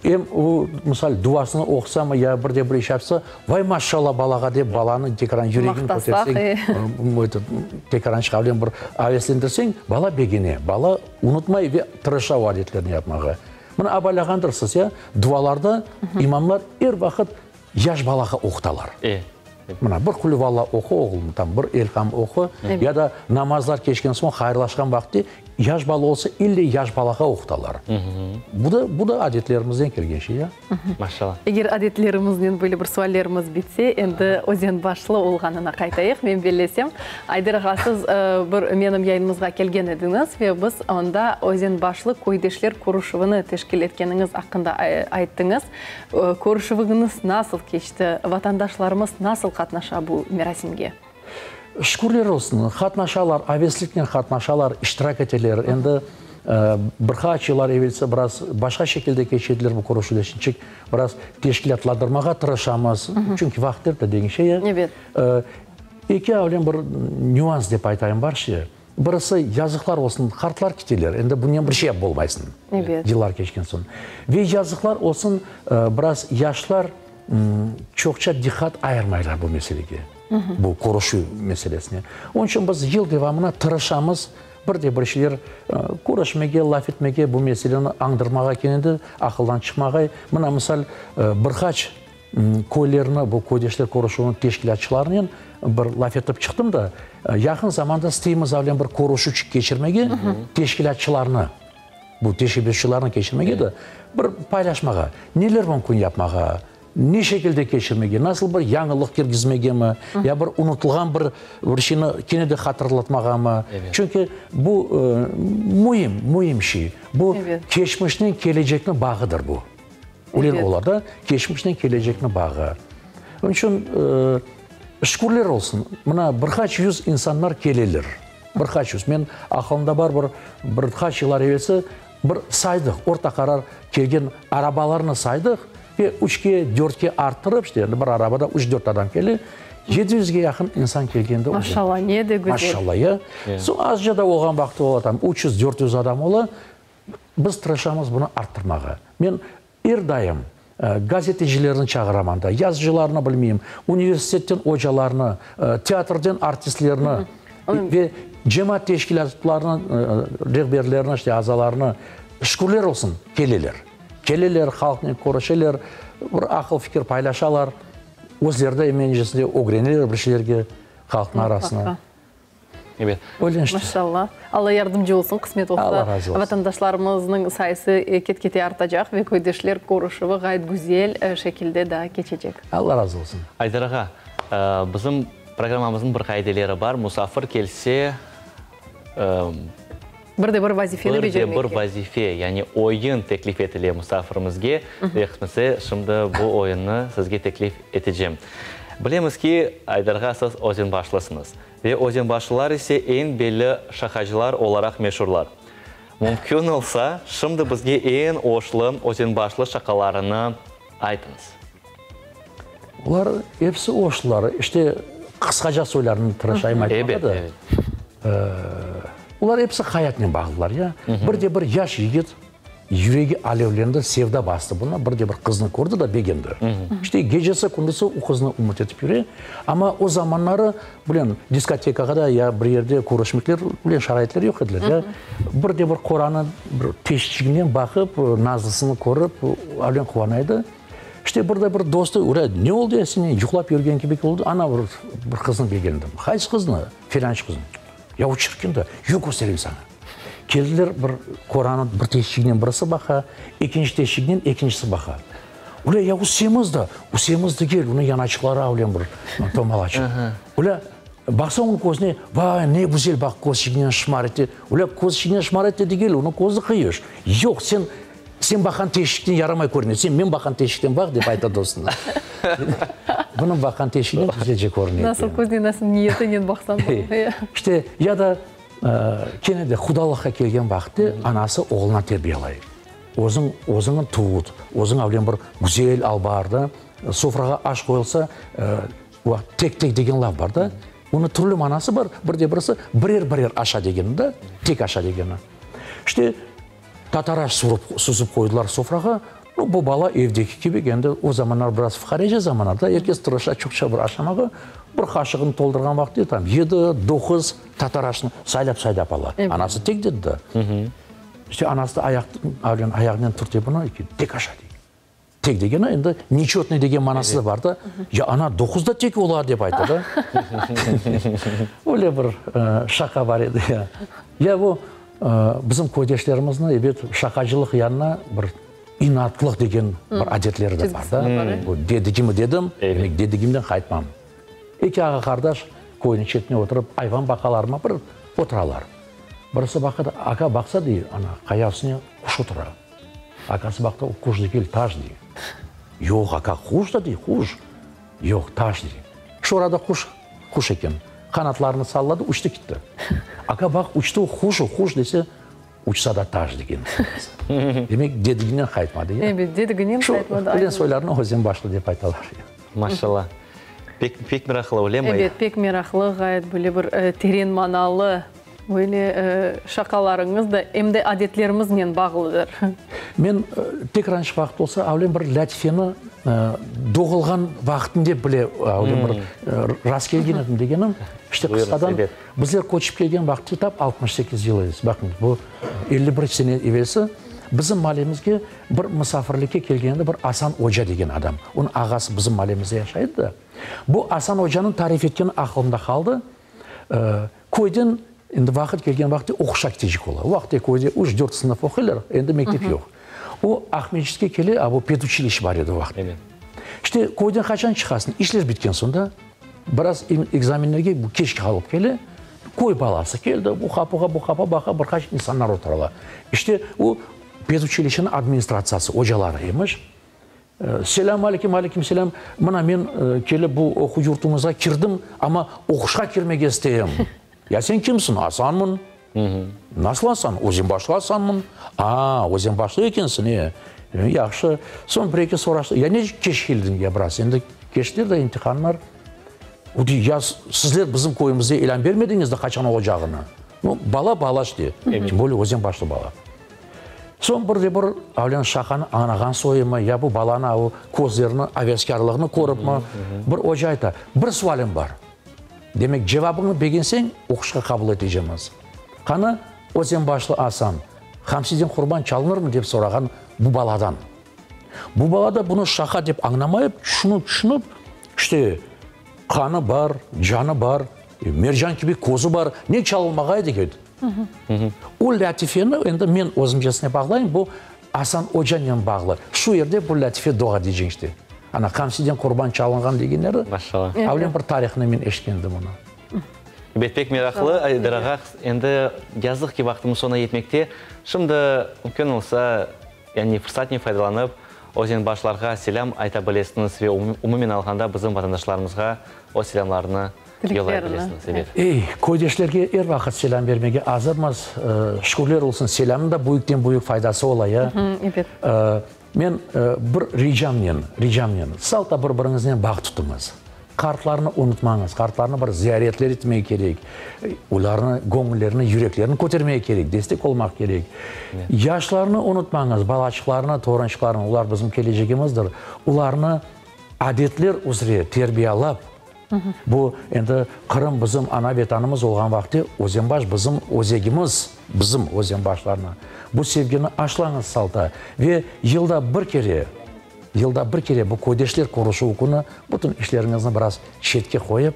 Speaker 6: em o, misal, duasını oqusamı ya bir de bir iş yapsa, Vay maşşalla balağa dep balanı tekaran yüregini köterseñ, tekaran çıqa bilen bir aveslendirseñ, bala begene, bala unutmay ve tırışa o adetlerni yapmağa. Mına abaylağandırsız ya, dualarda imamlar er vaqıt yaş balağa oqutalar. Mına bir Qulüvalla oqu, oğlum, tam bir Elham oqu, ya da namazlar keçken soñ hayırlaşqan vaqıtte yaş bala olsa, ille yaş balağa oqutalar. Bu da, bu da adetlerimizden kelgen şey ya.
Speaker 2: Maşallah.
Speaker 3: Eger adetlerimiznen böyle bir suallerimiz bitse, endi Özenbaşlı olğanına qaytayıq. Men bellesem, Ayder ağa, siz bir menim yayınımızğa kelgen ediñiz ve biz onda Özenbaşlı köydeşler körüşüvini teşkil etkeniñiz aqqında ayttıñız. Körüşüviñiz nasıl keçti? Vatandaşlarımız nasıl qatnaşa bu merasimge?
Speaker 6: Şükürler olsun, qatnaşalar, avesliknen qatnaşalar, iştirak eteler. Endi bir qaç yıllar evelsi biraz başqa şekilde keçe ediler bu körüşüvler. Şimdiçik biraz teşkilâtlandırmağa tırışamız. Çünki vaqıtlar da deñişe ya.
Speaker 3: Ebet.
Speaker 6: Eki avlen bir nüans dep aytayım bar şi. Birisi, yazıqlar olsun, qartlar kiteler, endi bunen bir şey yapıp olmaysıñ.
Speaker 3: Ebet.
Speaker 6: Yıllar keçken soñ. Ve yazıqlar olsun, biraz yaşlar çoqça diqqat ayırmaylar bu meselege, bu körüşüv meselesine. Onıñ içün biz yıl devamına tırışamız bir de bir şeyler körüşmege, laf etmege, bu meseleni añdırmağa kene de aqıldan çıqmağay. Mına, misal, bir qaç köylerni, bu köydeşler körüşüviniñ teşkilâtçılarınen bir laf etip çıqtım da, yaqın zamanda isteymiz avlen bir körüşüv keçirmege, teşkilâtçılarnı, bu teşebbüsçılarnı keçirmege de, bir paylaşmağa, neler mümkün yapmağa, ne şekilde keçirmege, nasıl bir yañılıq kirgizmegemi, ya bir unutılğan bir bir şeyni kene de hatırlatmağamı? Çünki bu müim, müim şey. Bu keçmişnen kelecekniñ bağıdır bu. Ülen ola da, keçmişnen kelecekniñ bağı. Onıñ içün şükürler olsun, mına bir qaç yüz insanlar keleler. Bir qaç yüz. Men aqılımda bar, bir bir qaç yıllar evelsi bir saydıq, orta qarar kelgen arabalarnı saydıq ve üçke, dörtke arttırıp, işte endi bir arabada üç-dört adam kele, yedi yüzge yaqın insan kelgende.
Speaker 3: Maşallah, ne de güzel.
Speaker 6: Maşallah, ya. Soñ azca da olğan vaqtı ola, tam üç yüz, 400 adam ola. Biz tırışamız bunı arttırmağa. Men er daim gazetecilerni çağıram anda, yazıcılarnı bilmeyim, universitetten ocalarnı, teatrden artistlerni ve cemaat teşkilâtlarınıñ rehberlerini, işte azalarını, şükürler olsun, keleler. Keleler, halqnen körüşeler, bir aqıl-fikir paylaşalar, özleri de emencesinde ögreneler bir şeylerge halqnıñ arasında.
Speaker 2: Ebet.
Speaker 6: Öyle işte.
Speaker 3: Maşallah. Alla yardımcı olsun, qısmet olsa,
Speaker 6: Alla razı olsun.
Speaker 3: vatandaşlarımıznıñ sayısı ket-kete artacaq ve köydeşler körüşüvi ğayet güzel şekilde daa keçecek.
Speaker 6: Alla razı olsun.
Speaker 2: Aydar ağa, bizim programmamıznıñ bir qaideleri bar, musafir kelse,
Speaker 3: Bir de bir vazifeni
Speaker 2: bir de
Speaker 3: becermek
Speaker 2: bir
Speaker 3: kerek.
Speaker 2: vazife, yani oyun teklif etile musafirimizge ve qısmetse şimdi bu oyunnı sizge teklif etecem. Bilemiz ki, Aydar ağa, siz özenbaşlısıñız. Ve özenbaşlılar ise eñ belli şaqacılar olaraq meşurlar. Mümkün olsa, şimdi bizge eñ oşlu özenbaşlı şaqalarını aytıñız.
Speaker 6: Olar episi oşlular. İşte, qısqaca soylarını tırışayım aytmağa da.
Speaker 2: Ebet,
Speaker 6: Olar episi hayatnen bağlılar, ya. Bir de bir yaş yigit Yüregi alevlendi, sevda bastı bunı, bir de bir qıznı kördi da begendi. İşte, gecesi, kündüzi o qıznı ümüt etip yüre. Amma o zamanları, bilen, diskotekağa da ya bir yerde körüşmekler, bilen, şaraitler yoq ediler, ya. Bir de bir qoranı bir teşçiginden baqıp, nazlısını körip, avlen quvana edi. İşte, bir de bir dostu, Ura, ne oldı ya seni, yuqlap yürgen kibi oldı, ana, bir, bir qıznı begendim. Qaysı qıznı? Felânçı qıznı. Ya o çirkin da, yoq köstereyim saña. Keldiler bir qoranı bir teşiginen birisi baqa, ekinci teşiginen ekincisi baqa. Ula, ya o semiz da, o semiz degil, onıñ yanaçıqları avlen bir tomalaçıq. Ula, baqsa onıñ közüne, vay, ne güzel, baq, közçiginen şımar ete. Ula, közçiginen şımar ete degil, onıñ közü qıyış. Yoq, sen, sen baqqan teşikten yaramay körüne, sen men baqqan teşikten baq, dep ayta dostuna. Bunıñ baqqan teşiginen güzelce körüne.
Speaker 3: Nasıl köznen, nasıl niyetinen baqsañ.
Speaker 6: İşte, ya da Kene de hudalıqqa kelgen vaqıtte anası oğluna terbiyelay. Özüñ, özüñi tut, özüñ avlen bir güzel al bar da, sofrağa aş qoyulsa, tek-tek degen laf bar da, onıñ türlü manası bar, bir de birisi birer-birer aşa degeni da, tek aşa degeni. İşte, Tatar aş surıp, süzip qoydılar sofrağa. Nu, bu bala evdeki kibi, endi o zamanlar biraz fuqarece zamanlar da, er kes tırışa çoqça bir aşamağa. Bir qaşığını toldurğan vaqıtte tam yedi, doquz tatar aşını saylap-saylap ala. Anası tek dedi da. İşte anası da ayaq, ayağınen türte bunı, tek aşa dey. Tek degeni endi neçötnıy degen manası da bar da. Ya ana, doquz da tek ola, dep ayta da. Öyle bir şaqa bar edi ya. Ya bu bizim köydeşlerimizni, ebet, şaqacılıq yanına bir inatlıq degen bir adetleri de bar da. Bu dedigimi dedim, demek dedigimden qaytmam. Eki ağa-qardaş köyniñ çetine oturıp, ayvan baqalarma bir oturalar. Birisi baqa da, aka, baqsa, dey, ana, qaya üstüne quş otura. Akası baqtı, o quş degil, taş dey. Yoq, aka, quş da dey, quş. Yoq, taş dey. Şu arada quş, quş eken. Qanatlarını salladı, uçtı kitti. Aka, baq, uçtı o, quş o, quş dese, uçsa da taş degen akası. Demek, dediginen qaytmadı, ya.
Speaker 3: Ebet, dediginen qaytmadı.
Speaker 6: Şu ölen soylarını özenbaşlı dep aytalar.
Speaker 2: Maşallah. Pek, pek meraqlı, öylemi?
Speaker 3: Ebet, pek meraqlı, ğayet böyle bir teren manalı. Böyle şaqalarıñız da em de adetlerimiznen bağlıdır.
Speaker 6: Men tekrar vaqıt olsa, avlen bir lâtifeni doğulğan vaqıtında bile avlen bir rast kelgen edim degenim. İşte qısqadan, bizler köçip kelgen vaqıtte tap 68 yıl evelsi, baqıñız, bu 51 sene evelsi bizim maallemizge bir musafirlikke kelgen edi bir Asan oca degen adam. Onıñ ağası bizim maallemizde yaşay edi de. Bu Asan ocanıñ tarif etkeni aqılımda qaldı. Köyden endi vaqıt kelgen vaqıtte oquşa ketecek ola. O vaqıtte köyde üç, dört sınıf oquylar, endi mektep yoq. O Aqmescitke kele, a bu peduçilişçe bar edi o vaqıtte. İşte, köyden qaçan çıqasıñ? İşler bitken soñ da, biraz ekzamenlerge bu keç qalıp kele. Köy balası keldi, bu qapığa, bu qapığa baqa, bir qaç insanlar oturalar. İşte, o peduçilişçeniñ administratsiyası, ocaları emiş. Selâm aleyküm, aleyküm selâm. Mına men kelip bu oquv yurtuñızğa kirdim, amma oquşqa kirmege isteyim. Ya sen kimsiñ? Asanmın. Nasıl Asan? Özenbaşlı Asanmın. A, Özenbaşlı ekensiñ, e. Yahşı. Soñ bir-eki soraştı. Ya ne keç keldiñ ya biraz? Endi keçtiler de imtihanlar. O dey, ya sizler bizim köyümizde ilân bermediñiz de qaçan olacağını. Nu, bala bala işte. Tüm bolее Özenbaşlı bala. Soñ bir de bir avlen şaqanı añlağan soyumı, ya bu balanı avu közlerini, aveskârlığını köripmi, bir oca ayta, Bir sualim bar. Demek, cevabıñnı begenseñ, oquşqa qabul etecemiz. Qanı, Özenbaşlı Asan, hamsiden qurban çalınırmı dep sorağan bu baladan. Bu bala da bunı şaqa dep añlamayıp, tüşünip-tüşünip, işte, qanı bar, canı bar. Mercan kibi közü bar, ne çalınmağa degil. O lâtifeni endi men özümcesine bağlayım, bu Asan ocanen bağlı. Şu yerde bu lâtife doğa diyceñ işte. Ana, Qamsiden qurban çalınğan degenleri, avlen bir tarihını men eşitkendim onı.
Speaker 2: Ebet, pek meraqlı, Ayder ağa. Endi yazıq ki, vaqtımız soñuna yetmekte. Şimdi, mümkün olsa, yani fırsatnen faydalanıp, özenbaşlarğa selâm ayta bilesiñiz ve umumen alğanda bizim vatandaşlarımızğa öz selâmlarını yollay bilesiñiz. Ebet.
Speaker 6: Ey, köydeşlerge er vaqıt selâm bermege azırmız. Şükürler olsun, selâmnıñ da büyükten-büyük faydası ola, ya.
Speaker 3: Ebet.
Speaker 6: Men bir ricamnen, ricamnen, salta bir-biriñiznen bağ tutuñız. Qartlarnı unutmañız, qartlarnı bir ziyaretler etmek kerek, olarnı göñüllerini, yüreklerini kötermek kerek, destek olmaq kerek. Yaşlarnı unutmañız, balaçıqlarnı, torunçıqlarnı, olar bizim kelecegimizdir. Olarnı adetler üzre terbiyalap, bu endi Qırım bizim ana Vetanımız olğan vaqıtte Özenbaş bizim özegimiz, bizim Özenbaşlarnı. Bu sevgini aşlañız Salta ve yılda bir kere, Yılda bir kere bu köydeşler körüşüvi künü bütün işleriñizni biraz çetke qoyıp,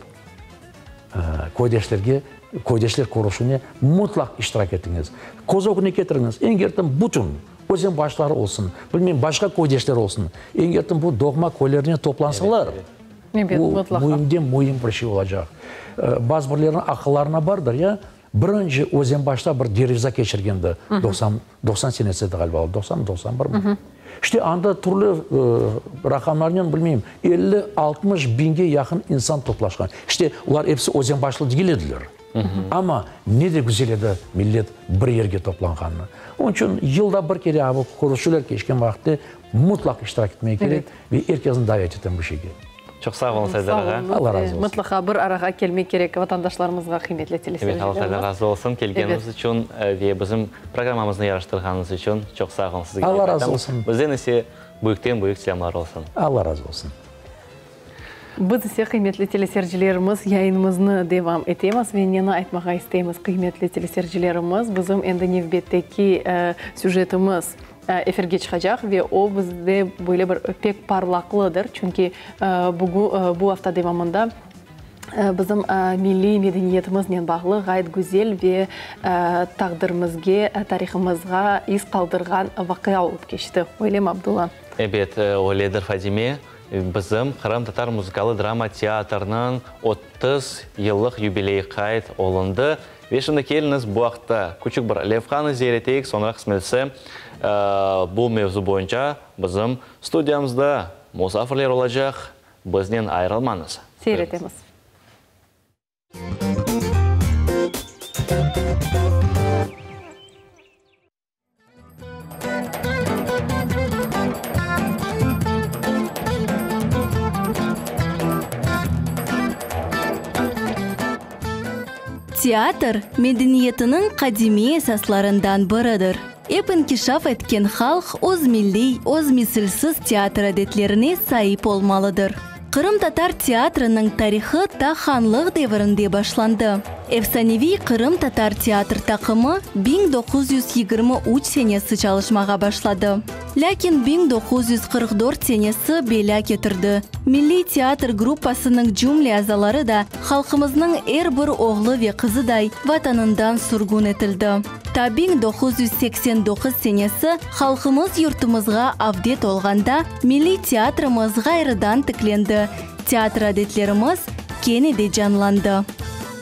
Speaker 6: köydeşlerge, köydeşler körüşüvine mutlaq iştirak etiñiz. Köz ögüne ketiriñiz, eñ erten bütün özenbaşları olsun, bilmeyim, başqa köydeşler olsun, eñ erten bu doğma köylerine toplansalar, bu müimden müim bir şey olacaq. Bazı birleriniñ aqıllarına bardır, ya, birinci Özenbaşta bir derviza keçirgendi, 90 senesi edi ğaliba, 90 mı, 91 mi? İşte anda türlü raqamlarnen, bilmeyim, 50, 60 biñge yaqın insan toplaşqan. İşte olar episi özenbaşlı degil ediler. Amma ne de güzel edi millet bir yerge toplanğanı. Onıñ içün yılda bir kere bu körüşüvler keçken vaqıtte mutlaq iştirak etmek kerek ve er kesni davet etem bu şeyge.
Speaker 2: Çoq sağ oluñız, Aydar ağa.
Speaker 6: Allah razı olsun.
Speaker 3: Mıtlaqa bir arağa kelmek kerek vatandaşlarımızğa, qıymetli teleseyircilerimiz.
Speaker 2: Evet, Allah razı olsun kelgeniñiz içün ve bizim programmamıznı yaraştırğanıñız içün. Çoq sağ oluñ sizge.
Speaker 6: Allah razı olsun.
Speaker 2: Bizden ise büyükten büyük selâmlar olsun.
Speaker 6: Allah razı olsun.
Speaker 3: Biz ise, qıymetli teleseyircilerimiz, yayınımıznı devam etemiz ve neni aytmağa isteymiz, qıymetli teleseyircilerimiz, bizim endi nevbetteki süjetimiz efirge çıqacaq ve o bizde böyle bir pek parlaqlıdır, çünki bu afta devamında bizim milliy medeniyetimiznen bağlı ğayet güzel ve taqdirimizge, tarihımızğa iz qaldırğan vaqia olıp keçti. Öylemi, Abdulla?
Speaker 2: Ebet, öyledir, Fadime. Bizim Qırımtatar muzıkalı-drama teatrınıñ 30 yıllıq yubileyi qayd olundı. Ve şimdi keliñiz bu aqta küçük bir levhanı ziyaret eteyik, soñra qısmetse bu mevzu boyunca bizim studiyamızda musafirler olacaq, biznen ayırılmañız.
Speaker 3: Seyir etemiz.
Speaker 7: Teatr, medeniyetiniñ qadimiy esaslarından biridir. Ep inkişaf etken halq öz milliy, öz misilsiz teatr adetlerine saip olmalıdır. Qırımtatar teatriniñ tarihı ta hanlıq devirinde başlandı. Efsaneviy qırımtatar teatr taqımı 1923 senesi çalışmağa başladı. Lâkin 1944 senesi belâ ketirdi. Milliy teatr gruppasınıñ cümle azaları da halqımıznıñ er bir oğlu ve qızıday Vatanından sürgün etildi. Ta 1989 senesi halqımız yurtumızğa avdet olğanda milliy teatrımız ğayrıdan tiklendi, teatr adetlerimiz kene de canlandı.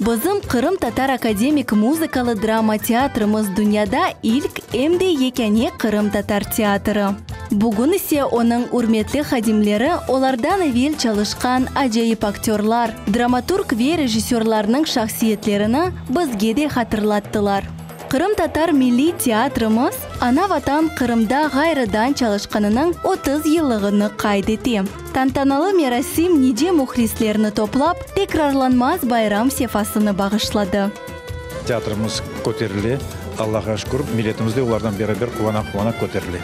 Speaker 7: Bizim Qırımtatar akademik muzıkalı-drama teatrımız dünyada ilk em de yekâne qırımtatar teatrı. Bugün ise onıñ ürmetli hadimleri olardan evel çalışqan acayip aktörlar, dramaturg ve rejissörlarnıñ şahsiyetlerini bizge de hatırlattılar. Qırımtatar milliy teatrımız ana-Vatan Qırımda ğayrıdan çalışqanınıñ 30 yıllığını qayd ete. Tantanalı merasim nice mühlislerni toplap, tekrarlanmaz bayram sefasını bağışladı.
Speaker 8: Teatrımız köterile, Allahğa şükür, milletimiz de olardan beraber quvana-quvana köterile.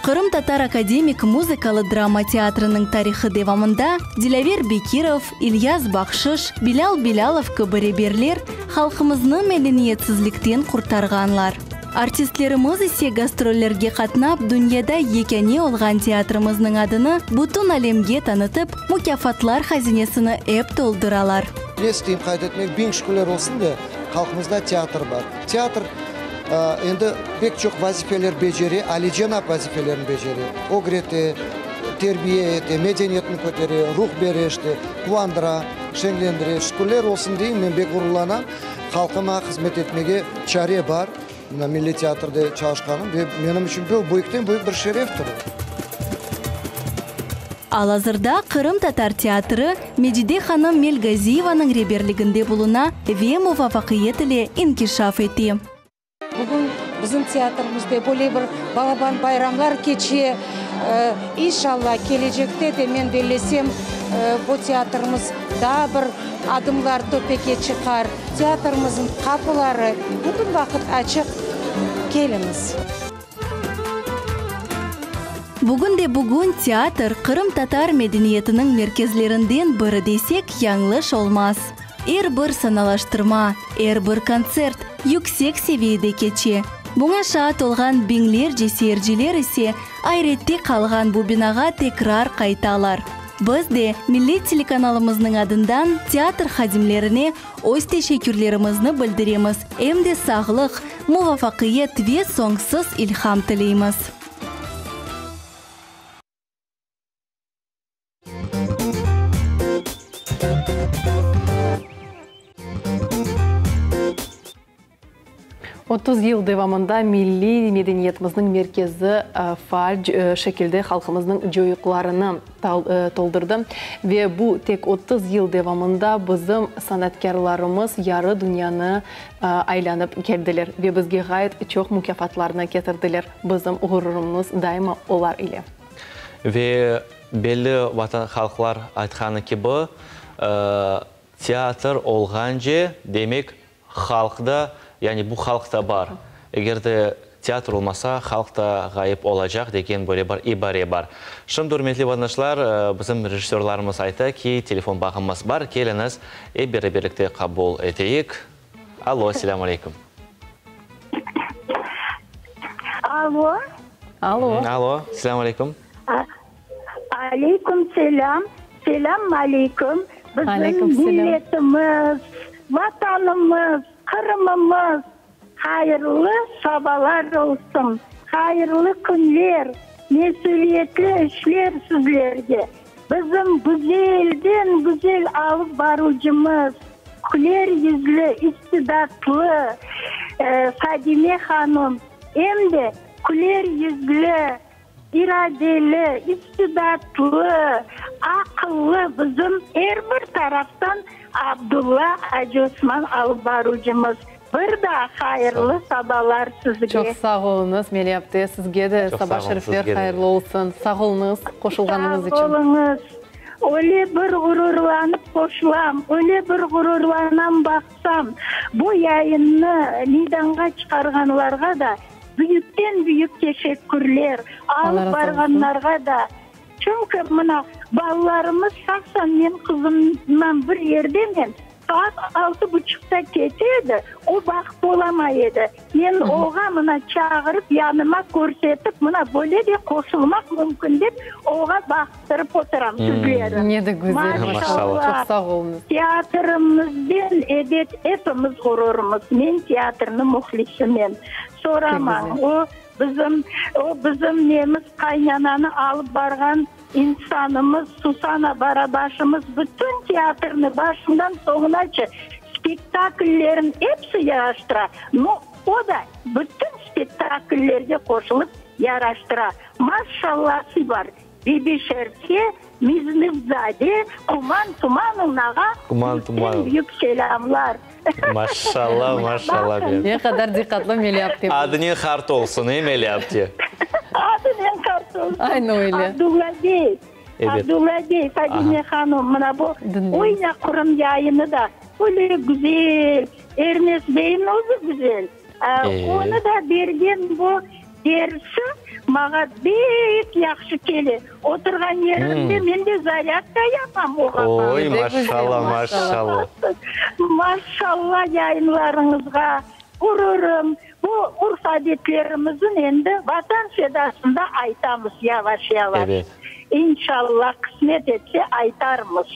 Speaker 7: Qırımtatar akademik muzıkalı-drama teatriniñ tarihı devamında Dilâver Bekirov, İlyas Bahşış, Bilâl Bilâlov kibi reberler halqımıznı medeniyetsizlikten qurtarğanlar. Artistlerimiz ise gastrollerge qatnap, dünyada yekâne olğan teatrimizniñ adını bütün alemge tanıtıp, mukâfatlar hazinesini ep tolduralar.
Speaker 9: Ne isteyim qayd etmek, biñ şükürler olsun de, halqımızda teatr bar. Teatr endi pek çoq vazifeler becere, alicenap vazifelerni becere, ögrete, terbiye ete, medeniyetni kötere, ruh bere işte, quvandıra, şeñlendire. Şükürler olsun deyim, men bek ğururlanam, halqıma hızmet etmege çare bar, mına Milliy teatrde çalışqanım ve menim içün bu büyükten-büyük bir şereftir.
Speaker 7: Al-azırda Qırımtatar teatri Mecide hanım Melgaziyevanıñ reberliginde buluna ve muvafaqiyet ile inkişaf ete.
Speaker 10: Bugün bizim teatrimizde böyle bir balaban bayramlar keçe. İnşallah, kelecekte de, men bellesem, bu teatrimiz daa bir adımlar töpege çıqar. Teatrimizniñ qapıları bütün vaqıt açıq, keliñiz.
Speaker 7: Bugün de bugün teatr qırımtatar medeniyetiniñ merkezlerinden biri desek yañlış olmaz. Er bir sanalaştırma, er bir kontsert yüksek seviyede keçe. Buña şaat olğan biñlerce seyirciler ise ayrette qalğan bu binağa tekrar qaytalar. Biz de Millet telekanalımıznıñ adından teatr hadimlerine öz teşekkürlerimizni bildiremiz, em de sağlıq, muvafaqiyet ve soñsuz ilham tileymiz.
Speaker 3: 30 yıl devamında milliy medeniyetimizniñ merkezi faal şekilde halqımıznıñ coyuqlarını toldurdı. Ve bu tek 30 yıl devamında bizim sanatkârlarımız yarı dünyanı aylanıp keldiler ve bizge ğayet çoq mukâfatlarnı ketirdiler. Bizim ğururımız daima olar ile.
Speaker 2: Ve belli vatan halqlar aytqanı kibi, teatr olğance, demek, halq da, yani bu halq da bar. Eger de teatr olmasa, halq da ğayıp olacaq degen böyle bir ibare bar. Şimdi, ürmetli vatandaşlar, bizim rejissörlarımız ayta ki, telefon bağımız bar, keliñiz, ep beraberlikte qabul eteyik. Allo, selâm aleyküm.
Speaker 4: Allo.
Speaker 3: Allo.
Speaker 2: Allo, selâm aleyküm.
Speaker 4: Aleyküm selâm, selâm aleyküm.
Speaker 3: Aleyküm
Speaker 4: Bizim
Speaker 3: selâm.
Speaker 4: milletimiz, Vatanımız, Qırımımız hayırlı sabalar olsun, hayırlı künler, mesüliyetli işler sizlerge. Bizim güzelden güzel alıp barıcımız, küler yüzlü, istidatlı Fadime hanım, em de küler yüzlü, İradeli, istidatlı, aqıllı bizim er bir taraftan Abdulla Acıosman alıp baruvcımız. Bir daa hayırlı sabalar sizge.
Speaker 3: Çoq sağ oluñız, Meliye apte, sizge de saba şerifler hayırlı olsun. Sağ oluñız qoşulğanıñız içün.
Speaker 4: Sağ oluñız. Öyle bir ğururlanıp qoşulam, öyle bir ğururlanam baqsam, bu yayınnı meydanğa çıqarğanlarğa da Büyükten büyük teşekkürler, alıp barğanlarğa da. Çünki mına balalarımız, şahsen men qızımnan bir yerdemen, saat altı buçuqta kete edi, o baqıp olamay edi. Men oğa mına çağırıp yanıma körsetip, mına böyle de qoşulmaq mümkün dep, oğa baqtırıp oturam sizleri.
Speaker 3: Ne de güzel, maşallah, çoq sağ oluñız.
Speaker 4: Teatrimizden ebet epimiz ğururmız, men teatrniñ mühlisimen. Soramañ, o bizim, o bizim nemiz, qaynananı alıp barğan insanımız, Susana Barabaşımız bütün teatrni başından soñunace spektakllerin episi yaraştıra. No, o da bütün spektakllerge qoşulıp yaraştıra. Maşallası bar. Bibi Şerfe, Mizmizade, Kuman Tumanovnağa büyükten büyük selâmlar.
Speaker 2: Maşallah, maşallah.
Speaker 3: Ne qadar diqqatlı Meli apte.
Speaker 2: Adınen qart olsun, e, Meli apte?
Speaker 4: Adınen qart olsun.
Speaker 3: Aynı öyle.
Speaker 4: Abdulla bey, Abdulla bey, Fadime hanım, mına bu Oyna Qırım yayını da öyle güzel, Ernes beyniñ özü güzel. Onı da bergen bu dersi maña bek yahşı kele. Oturğan yerimde men de zarâdka yapam oğa bağlı.
Speaker 2: Oy, maşallah, maşallah.
Speaker 4: Maşallah yayınlarıñızğa. Ğururım, bu urf-adetlerimizin endi Vatan sedasında aytamız yavaş-yavaş.
Speaker 2: Ebet.
Speaker 4: İnşallah, qısmet etse aytarmız.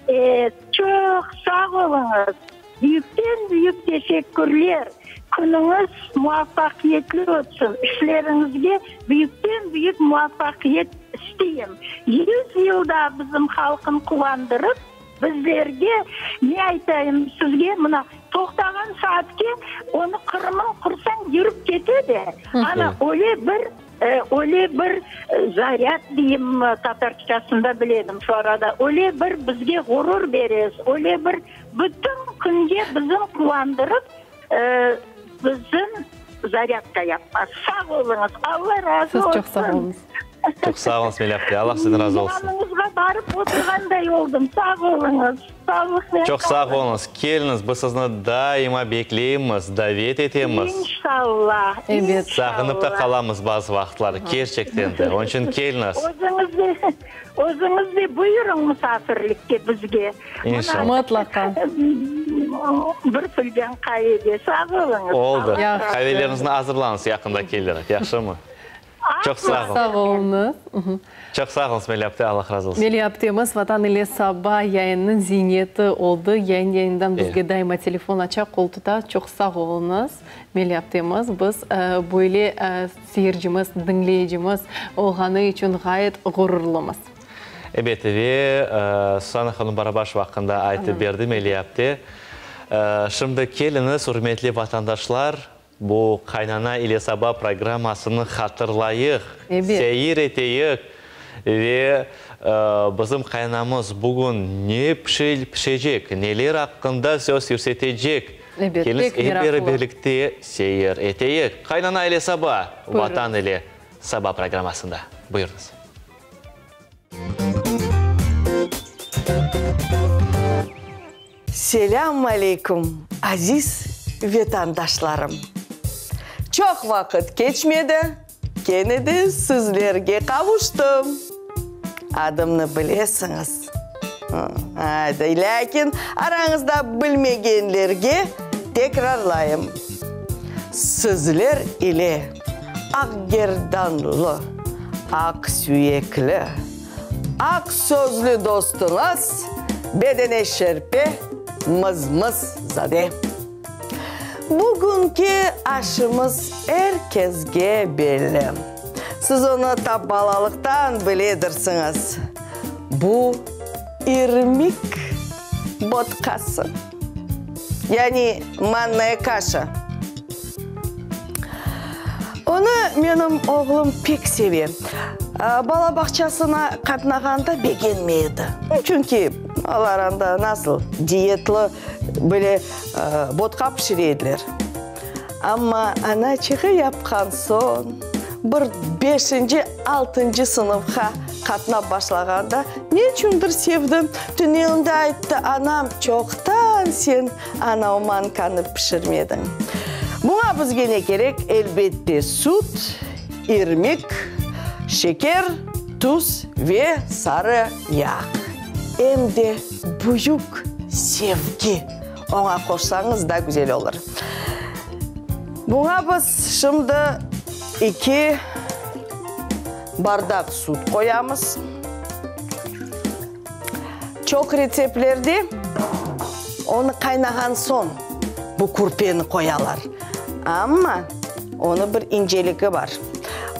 Speaker 4: E, çoq sağ oluñız. Büyükten-büyük teşekkürler. Künüñiz muvafaqiyetli ötsün, işleriñizge büyükten-büyük muvafaqiyet isteyim. Yüz yıl daa bizim halqın quvandırıp, Bizlerge, ne aytayım sizge, mına, toqtağan saatke onı Qırımın qursañ yürip kete de, ana, öyle bir, öyle bir zaryad deyim, tatarçasında biledim şu arada, öyle bir bizge ğurur beresiz, öyle bir bütün künge bizim quvandırıp, bizim zaryadka yapasız. Sağ oluñız, Alla razı
Speaker 3: Siz çoq sağ
Speaker 4: olsun.
Speaker 3: oluñız.
Speaker 2: Çoq sağ oluñız, Melih apte. Allah sizden razı olsun.
Speaker 4: Yanıñızğa barıp oturğanday oldım. Sağ oluñız. Sağlıqnen
Speaker 2: Çoq sağ
Speaker 4: qalıñ.
Speaker 2: oluñız. Keliñiz, biz sizni daima bekleymiz, davet etemiz.
Speaker 4: İnşallah,
Speaker 3: Ebet.
Speaker 2: Sağınıp da
Speaker 4: inşallah.
Speaker 2: qalamız bazı vaqıtları, kerçekten de. Onıñ içün keliñiz.
Speaker 4: Özüñiz de, özüñiz de buyurıñ musafirlikke bizge.
Speaker 2: İnşallah.
Speaker 3: Mıtlaqa.
Speaker 4: Bir filcan qavege. Sağ oluñız.
Speaker 2: Oldı.
Speaker 3: Yahşı.
Speaker 2: Qaveleriñizni azırlañız, yaqında kelirik. Yahşımı? Çoq sağ
Speaker 3: Sağ oluñız.
Speaker 2: Çoq sağ oluñız, Melih apte, Allah razı olsun.
Speaker 3: Melih aptemiz Vatan ile saba yayınınıñ ziyneti oldı. Yayın yayından bizge daima telefon aça, qol tuta. Çoq sağ oluñız, Melih aptemiz. Biz böyle seyircimiz, diñleyicimiz olğanı içün ğayet ğururlımız.
Speaker 2: Ebet, ve Susana hanım Barabaşeva aqqında aytıp berdi Melih apte. Şimdi keliñiz, ürmetli vatandaşlar, Bu Qaynana ile saba programmasını hatırlayıq, seyir eteyik ve bizim qaynanamız bugün ne pişecek, neler aqqında söz yürsetecek, keliñiz ep beraberlikte seyir eteyik. Qaynana ile saba, Vatan ile saba programmasında. Buyurıñız.
Speaker 11: Selâm aleyküm, aziz vetandaşlarım! Çoq vaqıt keçmedi, kene de sizlerge qavuştım. Adımnı bilesiñiz, aydı, lâkin arañızda bilmegenlerge tekrarlayım, sizler ile aqgerdanlı, aqsüyekli, Aq sözlü dostuñız Bedene şerpe Mız-mız zade. Bugünki aşımız er kesge belli. Siz onı ta balalıqtan biledirsiñiz. Bu irmik botqası, yani mannaya kaşa. Onı menim oğlum pek seve. Bala bağçasına qatnağanda begenmey edi. Çünki olar anda nasıl diyetli böyle botqa pişire ediler. Amma anaçığı yapqan soñ, bir beşinci, altıncı sınıfqa qatnap başlağanda, neçündir sevdi. Tünevinde ayttı, anam, çoqtan sen Anau mankanı pişirmediñ. Buña bizge ne kerek? Elbette, süt, irmik, şeker, tuz ve sarı yağ. Em de büyük sevgi. Oña qoşsañız da güzel olur. Buña biz şimdi eki bardaq süt qoyamız. Çoq retseptlerde onı qaynağan soñ bu kürpeni qoyalar. Amma onı bir inceligi bar.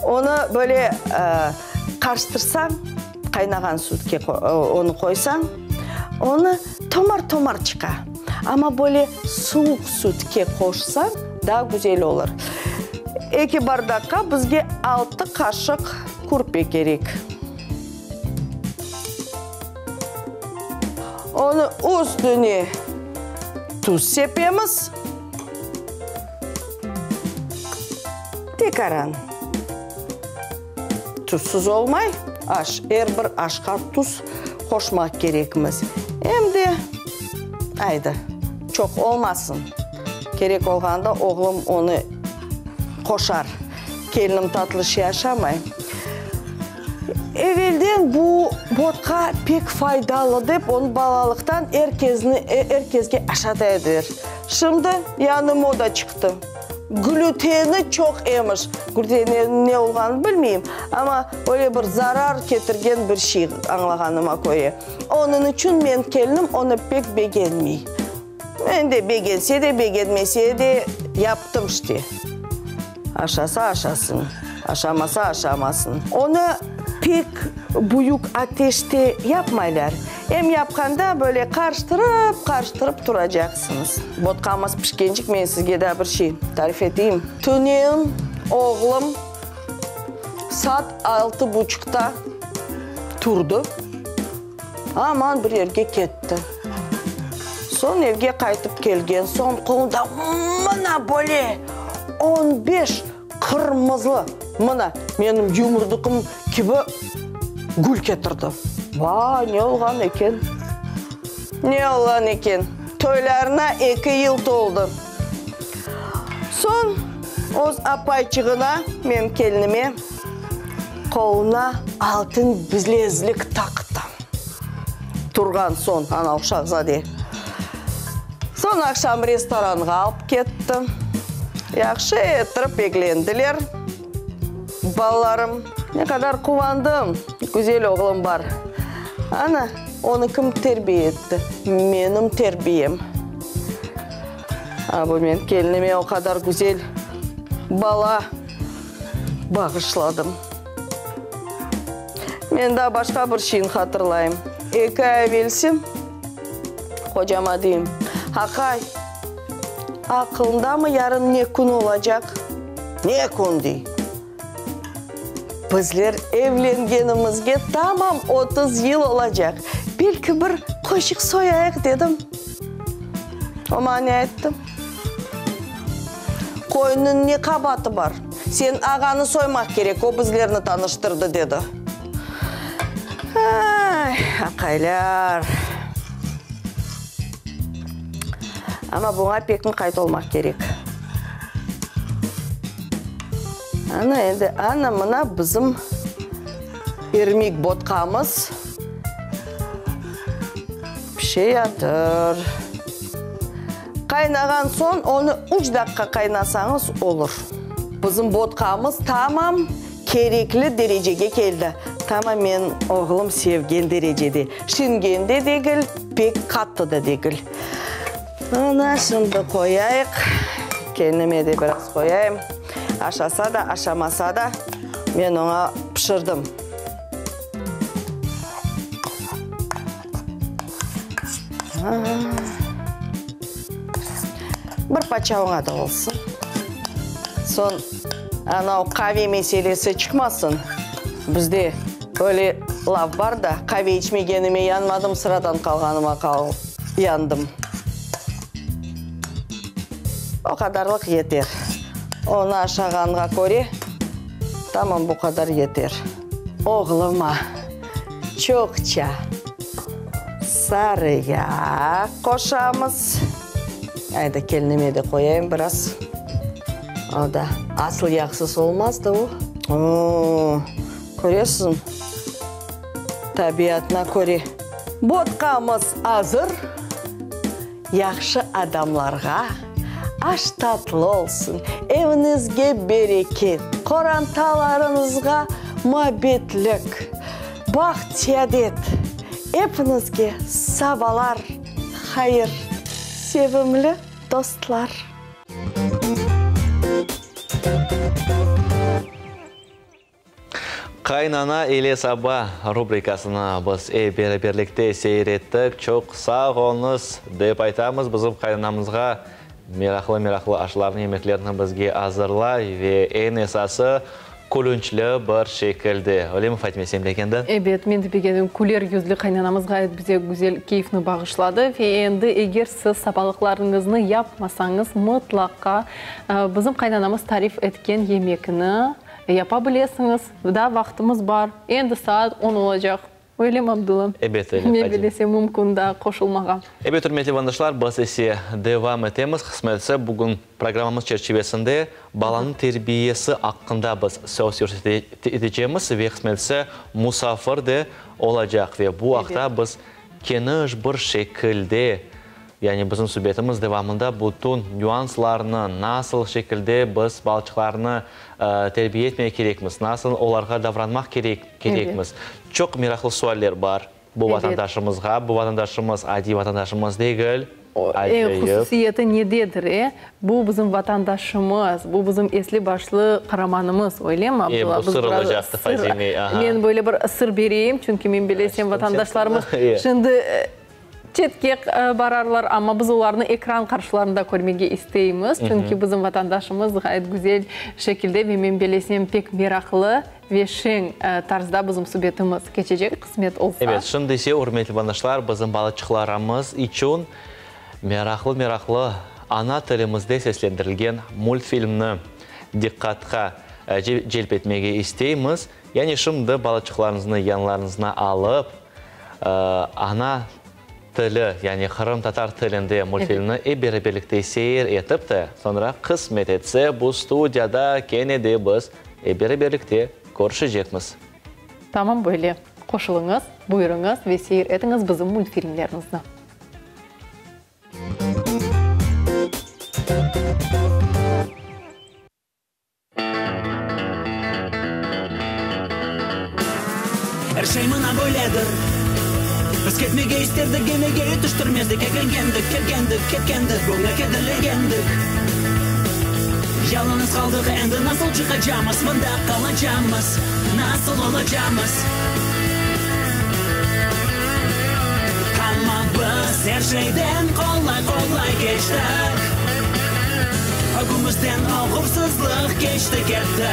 Speaker 11: Onı böyle qarıştırsañ, qaynağan sütke onı qoysañ, onı tomar-tomar çıqa. Amma böyle suvuq sütke qoşsañ, daa güzel olur. Eki bardaqqa bizge altı qaşıq kürpe kerek. Onı üstüne tuz sepemiz. Tekaran. Tuzsuz olmay aş. Er bir aşqa tuz qoşmaq kerekmiz. Em de, aydı, çoq olmasın. Kerek olğanda oğlum onı qoşar. Kelinim tatlı şey aşamay. Evelden bu. Botqa pek faydalı dep, onı balalıqtan er kezni, er kesge aşata ediler. Şimdi yañı moda çıqtı. Glüteni çoq emiş. Glüten ne olğanını bilmeyim, amma öyle bir zarar ketirgen bir şey, añlağanıma köre. Onıñ içün men kelinim onı pek begenmey. Men de begense de, begenmese de yaptım işte. Aşasa aşasın, aşamasa aşamasın. Onı pek büyük ateşte yapmaylar. Em yapqanda böyle qarıştırıp, qarıştırıp turacaqsıñız. Botqamız pişkencik men sizge daa bir şey tarif eteyim. Tünevin oğlum saat altı buçuqta turdı. Aman bir yerge ketti. Soñ evge qaytıp kelgen soñ qolunda mına böyle on beş qırmızı, mına menim yumurdıqım kibi gül ketirdi. Vay, ne olğan eken? Ne olğan eken? Toylarına eki yıl toldı. Soñ öz apayçığına, menim kelinime, qoluna altın bilezlik taqtı. Turğan soñ, ana uşaqzade. Soñ aqşam restoranğa alıp ketti. Yahşı ettirip eglendiler. Balalarım, ne qadar quvandım, güzel oğlum bar. Ana, onı kim terbiye etti? Menim terbiyem. A, bu men kelinime o qadar güzel bala bağışladım. Men daa başqa bir şeyni hatırlayım. Eki ay evelsi qocama deyim, Aqay, aqılındamı yarın ne kün olacaq? Ne kün, dey. Bizler evlengenimizge tamam 30 yıl olacaq. Belki bir qoşıq soyayıq, dedim. O maña ne ayttı? Qoyunıñ ne qabaatı bar? Sen ağanı soymaq kerek, o bizlerni tanıştırdı, dedi. Ay, aqaylar! Amma buña pek muqayt olmaq kerek. Ana endi, ana mına bizim irmik botqamız pişeyatır. Qaynağan soñ onı üç daqqa qaynasañız olur. Bizim botqamız tamam kerekli derecege keldi. Tamam men oğlum sevgen derecede. Şingen de degil, pek qattı da degil. Ana şimdi qoyayıq. Kendime de biraz qoyayım. Aşasa da, aşamasa da, men oña pişirdim. Bir parça oña da olsun. Soñ anau qave meselesi çıqmasın. Bizde öyle laf bar da, qave içmegenime yanmadım, sıradan qalğanıma yandım. O qadarlıq yeter. Onı aşağanğa köre, tamam bu qadar yeter. Oğluma çoqça sarı yağ qoşamız. Ayda, kelinime de qoyayım biraz. O da asıl yağsız olmaz da o. O, köresiñmi, tabiatına köre. Botqamız azır. Yahşı adamlarğa aş tatlı olsun, eviñizge bereket, qorantalarıñızğa muabbetlik, baht-seadet, epiñizge sabalar hayır, sevimli dostlar!
Speaker 2: Qaynana ile saba rubrikasını biz ep beraberlikte seyir ettik. Çoq sağ oluñız, dep aytamız bizim qaynanamızğa. Meraqlı-meraqlı aşlarnı, yemeklerni bizge azırlay ve eñ esası, külünçli bir şekilde. Öylemi, Fatime, sen begendiñ?
Speaker 3: Ebet, men de begendim. Küler yüzlü qaynanamız ğayet bize güzel keyfni bağışladı. Ve endi eger siz sabalıqlarıñıznı yapmasañız, mıtlaqa bizim qaynanamız tarif etken yemekni Yapa bilesiñiz, daa vaqtımız bar. Endi saat on olacaq. Öylemi, Abdulla?
Speaker 2: Ebet, öyle, Fadime.
Speaker 3: Men bilesem, mümkün daa qoşulmağa.
Speaker 2: Ebet, ürmetli vatandaşlar, biz ise devam etemiz. Qısmet etse, bugün programmamız çerçivesinde balanıñ terbiyesi aqqında biz söz yürsetecemiz ve qısmet etse, musafir de olacaq ve bu aqta biz keniş bir şekilde, yani bizim subetimiz devamında bütün nüanslarnı, nasıl şekilde biz balaçıqlarnı terbiye etmege kerekmiz, nasıl olarğa davranmaq kerekmiz, çoq meraqlı sualler bar. Bu vatandaşımızğa, bu vatandaşımız adiy vatandaşımız degil, acayip.
Speaker 3: Eñ hususiyeti nededir, e? Bu bizim vatandaşımız, bu bizim esli-başlı qaramanımız, öylemi, Abdulla?
Speaker 2: E, bu sır olacaqtı, Fadime, aha.
Speaker 3: Men böyle bir sır bereyim, çünki men bilesem, vatandaşlarımız şimdi çetke bararlar, amma biz olarnı ekran qarşılarında körmege isteymiz, çünki bizim vatandaşımız ğayet güzel şekilde ve men bilesem, pek meraqlı Ve şeñ tarzda bizim subetimiz keçecek, qısmet olsa.
Speaker 2: Ebet, şimdi ise, ürmetli vatandaşlar, bizim balaçıqlarımız içün meraqlı-meraqlı ana tilimizde seslendirilgen multfilmni diqqatqa celp etmege isteymiz. Yani şimdi balaçıqlarıñıznı yanlarıñızına alıp, ana tili, yani qırımtatar tilinde multfilmni ep beraberlikte seyir etip te, soñra qısmet etse, bu studiyada kene de biz ep beraberlikte körüşecekmiz.
Speaker 3: Tamam böyle. Qoşulıñız, buyurıñız ve seyir etiñiz bizim multfilmlerimizni.
Speaker 12: Er şey mına böyledir. Biz ketmege isterdik, gemige yetiştirmezdik, Eglengendik, kelgendik, ketkendik, göñle kederlengendik. Yalıñız qaldıq, endi nasıl çıqacamız, mında qalacamız, nasıl olacamız? Amma biz er şeyden qolay-qolay keçtik. Ögümizden oğursızlıq keçti ketti.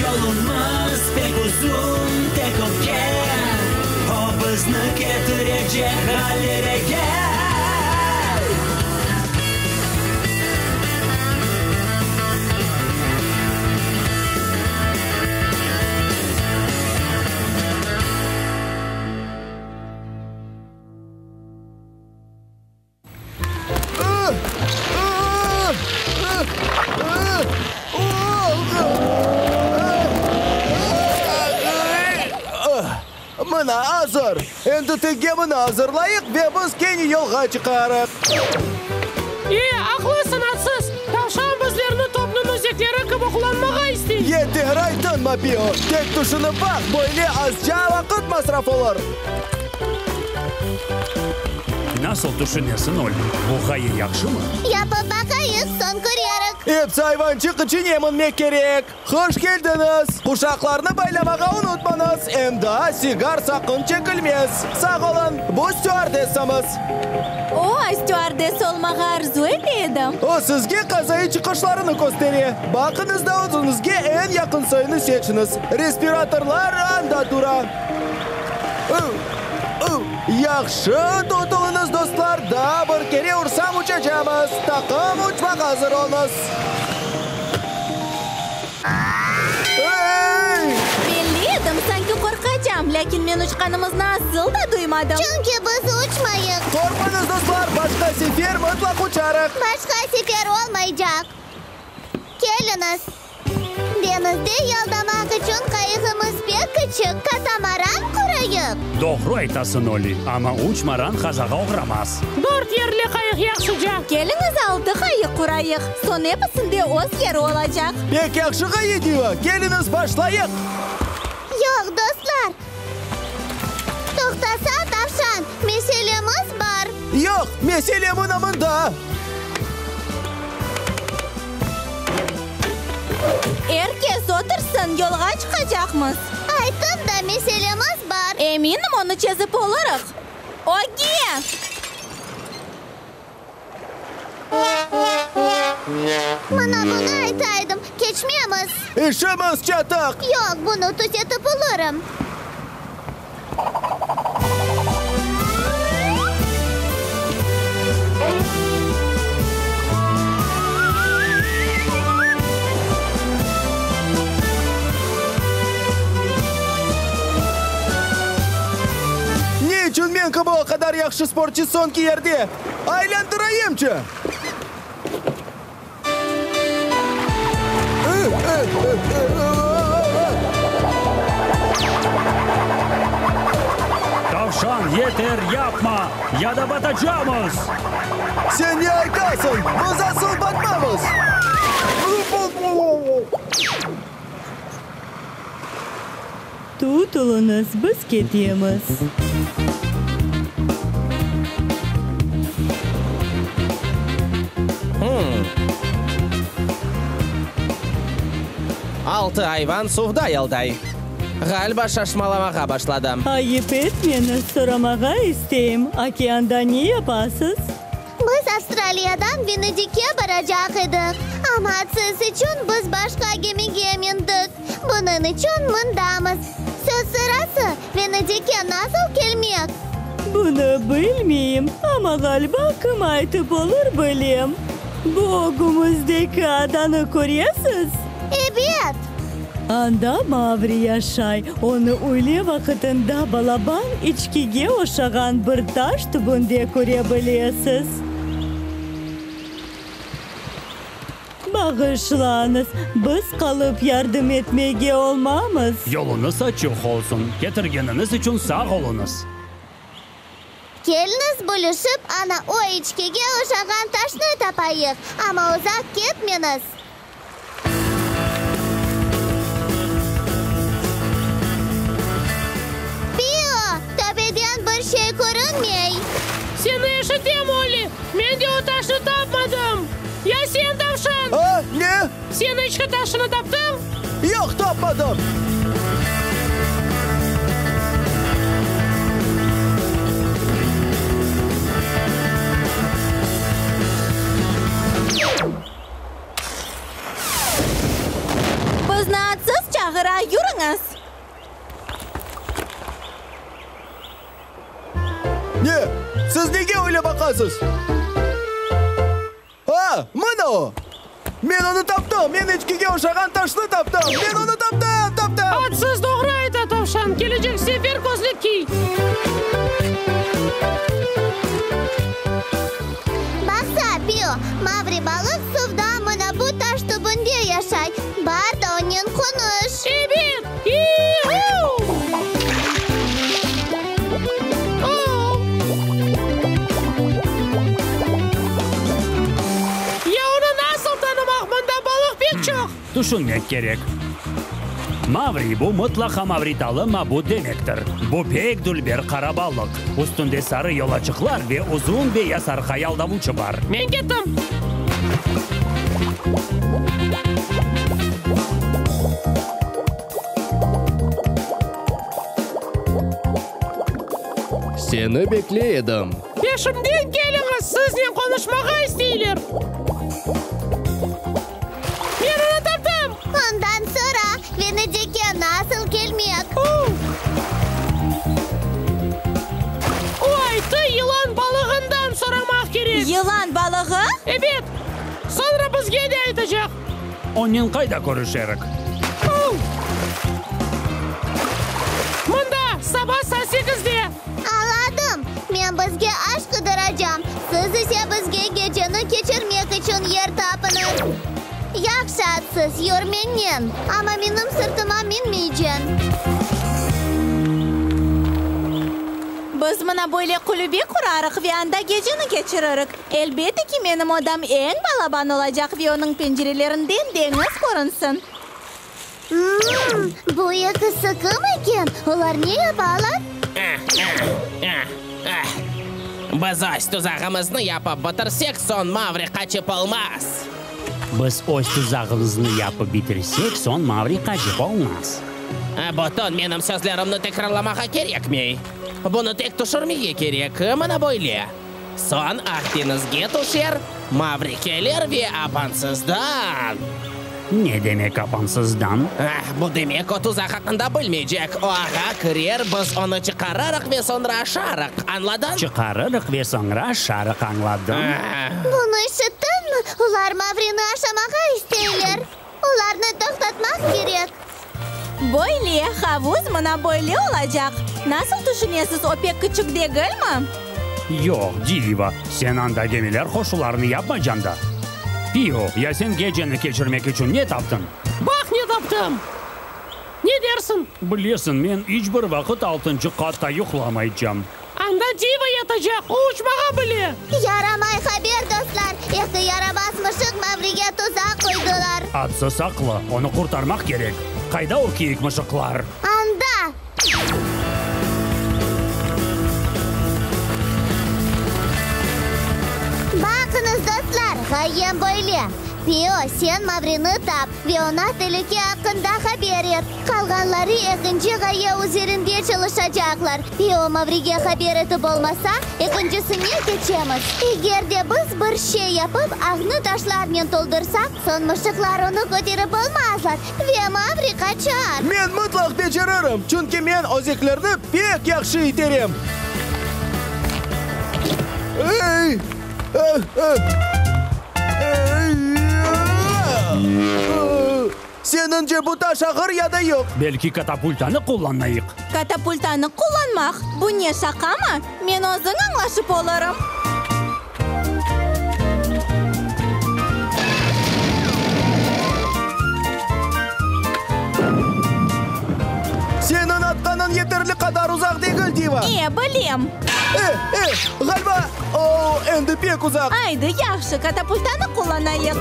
Speaker 12: Yolumız pek uzun, tek ögge, o bizni ketirecek ğalerege.
Speaker 1: Mına, azır! Endi tek gemini azırlayıq ve biz kene yolğa çıqarıq.
Speaker 13: E, aqlısıñ, atsız! Tavşan bizlerni topnıñ özekleri kibi qullanmağa istey.
Speaker 1: Yeter, aytınma, Pio! Tek tüşünip baq, böyle azca vaqıt masraf olur.
Speaker 14: Nasıl tüşünesiñ, Olli, bu ğaye yahşımı?
Speaker 15: Yapıp baqayıq, soñ körerik.
Speaker 1: Episi ayvançıq içün eminmek kerek. Hoş keldiñiz! Quşaqlarnı baylamağa unutmañız, em daa sigar saqın çekilmez. Sağ oluñ, bu stüardessamız.
Speaker 7: O, stüardessa olmağa arzu ete edim.
Speaker 1: O, sizge qazaiy çıqışlarını köstere. Baqıñız da özüñizge eñ yaqın soyunı seçiñiz. Respiratorlar anda tura. Yahşı tutulıñız, dostlar, daa bir kere ursam uçacamız. Taqım uçmağa azır oluñız.
Speaker 7: Belli edim, sanki qorqacam, lâkin men uçqanımıznı asıl da duymadım.
Speaker 15: Çünki biz uçmayıq.
Speaker 1: Qorqmañız, dostlar, başqa sefer mıtlaq uçarıq.
Speaker 15: Başqa sefer olmaycaq. Keliñiz. Deñizde yaldamaq içün qayığımız pek küçük, katamaran qurayıq.
Speaker 14: Doğru aytasıñ, Olli, amma uçmaran qazağa oğramaz.
Speaker 13: Dört yerli qayıq yahşıca.
Speaker 7: Keliñiz, altı qayıq qurayıq, soñ episinde öz yeri olacaq.
Speaker 1: Pek yahşı ğaye, Diva, keliñiz, başlayıq!
Speaker 15: Yoq, dostlar! Toqtasa, tavşan, meselemiz bar.
Speaker 1: Yoq, mesele mına mında!
Speaker 7: Er kes otursın, yolğa çıqacaqmız.
Speaker 15: Ayttım da, meselemiz bar.
Speaker 7: Eminim, onı çezip olurıq. Ögge!
Speaker 15: Mına bunı aytaydım, keçmemiz.
Speaker 1: İşimiz çatıq.
Speaker 15: Yoq, bunı tüzetip olurım.
Speaker 1: yahşı sportçı soñki yerde. Aylandırayımçı!
Speaker 14: Tavşan, yeter, yapma, ya da batacamız!
Speaker 1: Sen ne aytasıñ? Biz asıl batmamız!
Speaker 7: Tutulıñız, biz ketemiz.
Speaker 16: Altı ayvan suvda yalday. Ğaliba şaşmalamağa başladım.
Speaker 7: Ayıp etmeñiz, soramağa isteyim, okeanda ne yapasız?
Speaker 15: Biz Avstraliyadan Venedikke baracaq edik, amma siz içün biz başqa gemige mindik. Bunıñ içün mındamız. Söz sırası, Venedikke nasıl kelmek?
Speaker 7: Bunı bilmeyim, amma ğaliba kim aytıp olur bilem. Bu ögümizdeki adanı köresiz?
Speaker 15: Ebet!
Speaker 7: Anda Mavri yaşay. Onı üyle vaqıtında balaban içkige oşağan bir taş tübünde köre bilesiz. Bağışlañız, biz qalıp yardım etmege olmamız.
Speaker 14: Yoluñız açıq olsun, ketirgeniñiz içün sağ oluñız.
Speaker 15: Keliñiz, bölüşip, ana o içkige oşağan taşnı tapayıq, amma uzaq ketmeñiz. Pio, töpeden bir şey körünmey.
Speaker 13: Seni eşitem, Olli, men de o taşnı tapmadım. Ya sen, tavşan?
Speaker 1: A, ne?
Speaker 13: Sen içki taşını taptıñ?
Speaker 1: Yoq, tapmadım.
Speaker 7: Bizni atsız çağıra, yürüñiz!
Speaker 1: Ne? Siz nege öyle baqasız? A, mına o! Men onı taptım! Men eçkige oşağan taşnı taptım! Men onı taptım! Taptım!
Speaker 13: Atsız doğru ayta, tavşan. Kelecek sefer közlük kiy.
Speaker 15: Baqsa, Pio, mavri balıq suvda mına bu taş tübünde yaşay. Bar da onen qonuş.
Speaker 13: Ebet! İi-uu! Ya onı nasıl tanımaq, mında balıq pek çoq.
Speaker 14: Tüşünmek kerek. Mavri, bu mıtlaqa mavritalı mabut demektir. Bu pek dülber qara balıq. Üstünde sarı yolaçıqlar ve uzun beyaz arqa yaldavuçı bar.
Speaker 13: Men kettim.
Speaker 17: Seni bekley edim.
Speaker 13: Peşimden keliñiz, siznen qonuşmağa isteyler. Men onı taptım!
Speaker 15: Ondan soñra Venedikke nasıl kelmek?
Speaker 13: O ayttı, yılan balığından soramaq kerek.
Speaker 7: Yılan balığı?
Speaker 13: Ebet! Soñra bizge de aytacaq.
Speaker 14: Onen qayda körüşerik?
Speaker 13: Mında, saba saat sekizde.
Speaker 15: Añladım. Men bizge aş qıdıracam, siz ise bizge geceni keçirmek içün yer tapıñız. Yahşı atsız, yür mennen, amma menim sırtıma minmeyceñ.
Speaker 7: Biz mına böyle qulübe qurarıq ve anda geceni keçiririk. Elbette ki, menim odam eñ balaban olacaq ve onıñ pencerelerinden deñiz körünsin.
Speaker 15: Mmm, bu ekisi kim eken? Olar ne yapalar?
Speaker 16: Biz öz tuzağımıznı yapıp bitirsek, soñ Mavri qaçıp olmaz.
Speaker 14: Biz öz tuzağımıznı yapıp bitirsek, soñ Mavri qaçıp olmaz.
Speaker 16: Bütün menim sözlerimni tekrarlamağa kerekmey. Bunı tek tüşürmege kerek, mına böyle. Soñ Aq deñizge tüşer, Mavri kelir ve apansızdan.
Speaker 14: Ne demek apansızdan?
Speaker 16: Ah, bu demek o tuzaq aqqında bilmeycek. O ağa kirer, biz onı çıqararıq ve soñra aşarıq. Añladıñ?
Speaker 14: Çıqarırıq ve soñra aşarıq, añladım.
Speaker 15: Bunı işittiñmi? Olar Mavrini aşamağa isteyler. Olarnı toqtatmaq kerek.
Speaker 7: Böyle, havuz mına böyle olacaq. Nasıl tüşünesiz, o pek küçük degilmi?
Speaker 14: Yoq, Diva, sen anda gemiler qoşularını yapmaycañ da. Pio, ya sen geceni keçirmek içün ne taptıñ?
Speaker 13: Baq ne taptım! Ne dersiñ?
Speaker 14: Bilesiñ, men iç bir vaqıt altıncı qatta yuqlamaycam.
Speaker 13: Anda Diva yatacaq, o uçmağa bile.
Speaker 15: Yaramay haber, dostlar! Eki yaramaz mışıq Mavrige tuzaq qoydılar.
Speaker 14: Atsız aqlı, onı qurtarmaq kerek. Qayda o kiyik mışıqlar?
Speaker 15: Anda! Baqıñız, dostlar, ğayem böyle! Pio, sen Mavrini tap ve oña telüke aqqında haber et. Qalğanları ekinci ğaye üzerinde çalışacaqlar. Pio Mavrige haber etip olmasa, ekincisine keçemiz. Eger de biz bir şey yapıp, ağnı taşlarnen toldursaq, soñ mışıqlar onı köterip olmazlar ve Mavri qaçar.
Speaker 1: Men mıtlaq beceririm, çünki men özeklerni pek yahşı iterem. Ey! Seniñce bu taş ağır ya da yoq?
Speaker 14: Belki katapultanı qullanayıq?
Speaker 7: Katapultanı qullanmaq, bu ne, şaqamı? Men özüm añlaşıp olurım.
Speaker 1: Seniñ atqanıñ yeterli qadar uzaq degil, Diva.
Speaker 7: E, bilem.
Speaker 1: E, e, ğaliba, o, endi pek uzaq.
Speaker 7: Aydı, yahşı, katapultanı qullanayıq.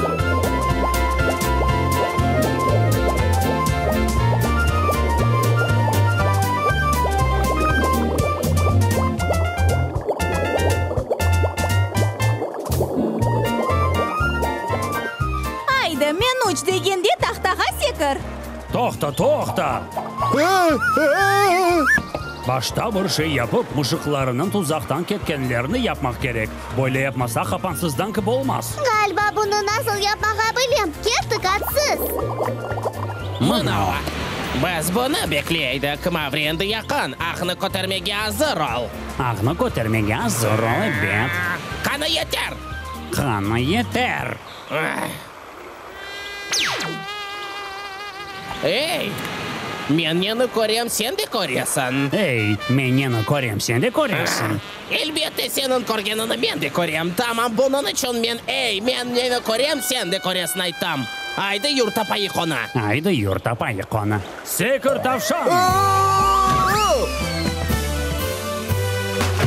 Speaker 7: Aydı, men üç degende tahtağa sekir.
Speaker 14: Toqta, toqta! Başta bir şey yapıp, mışıqlarınıñ tuzaqtan ketkenlerini yapmaq kerek. Böyle yapmasaq, apansızdan kibi olmaz.
Speaker 15: Ğaliba, bunı nasıl yapmağa bilem. Kettik, atsız!
Speaker 16: Mına o! Biz bunı bekley edik. Mavri endi yaqın. Ağnı kötermege azır ol!
Speaker 14: Ağnı kötermege azır ol, ebet.
Speaker 16: Qanı yeter!
Speaker 14: Qanı yeter!
Speaker 16: Ey! Men neni körem, sen de köresiñ.
Speaker 14: Ey! Men neni körem, sen de köresiñ.
Speaker 16: Elbette, seniñ körgeniñni men de körem. Tamam bunıñ içün men, ey, men neni körem, sen de köresiñ aytam. Aydı, yür tapayıq onı.
Speaker 14: Aydı, yür tapayıq onı. Sekir tavşan!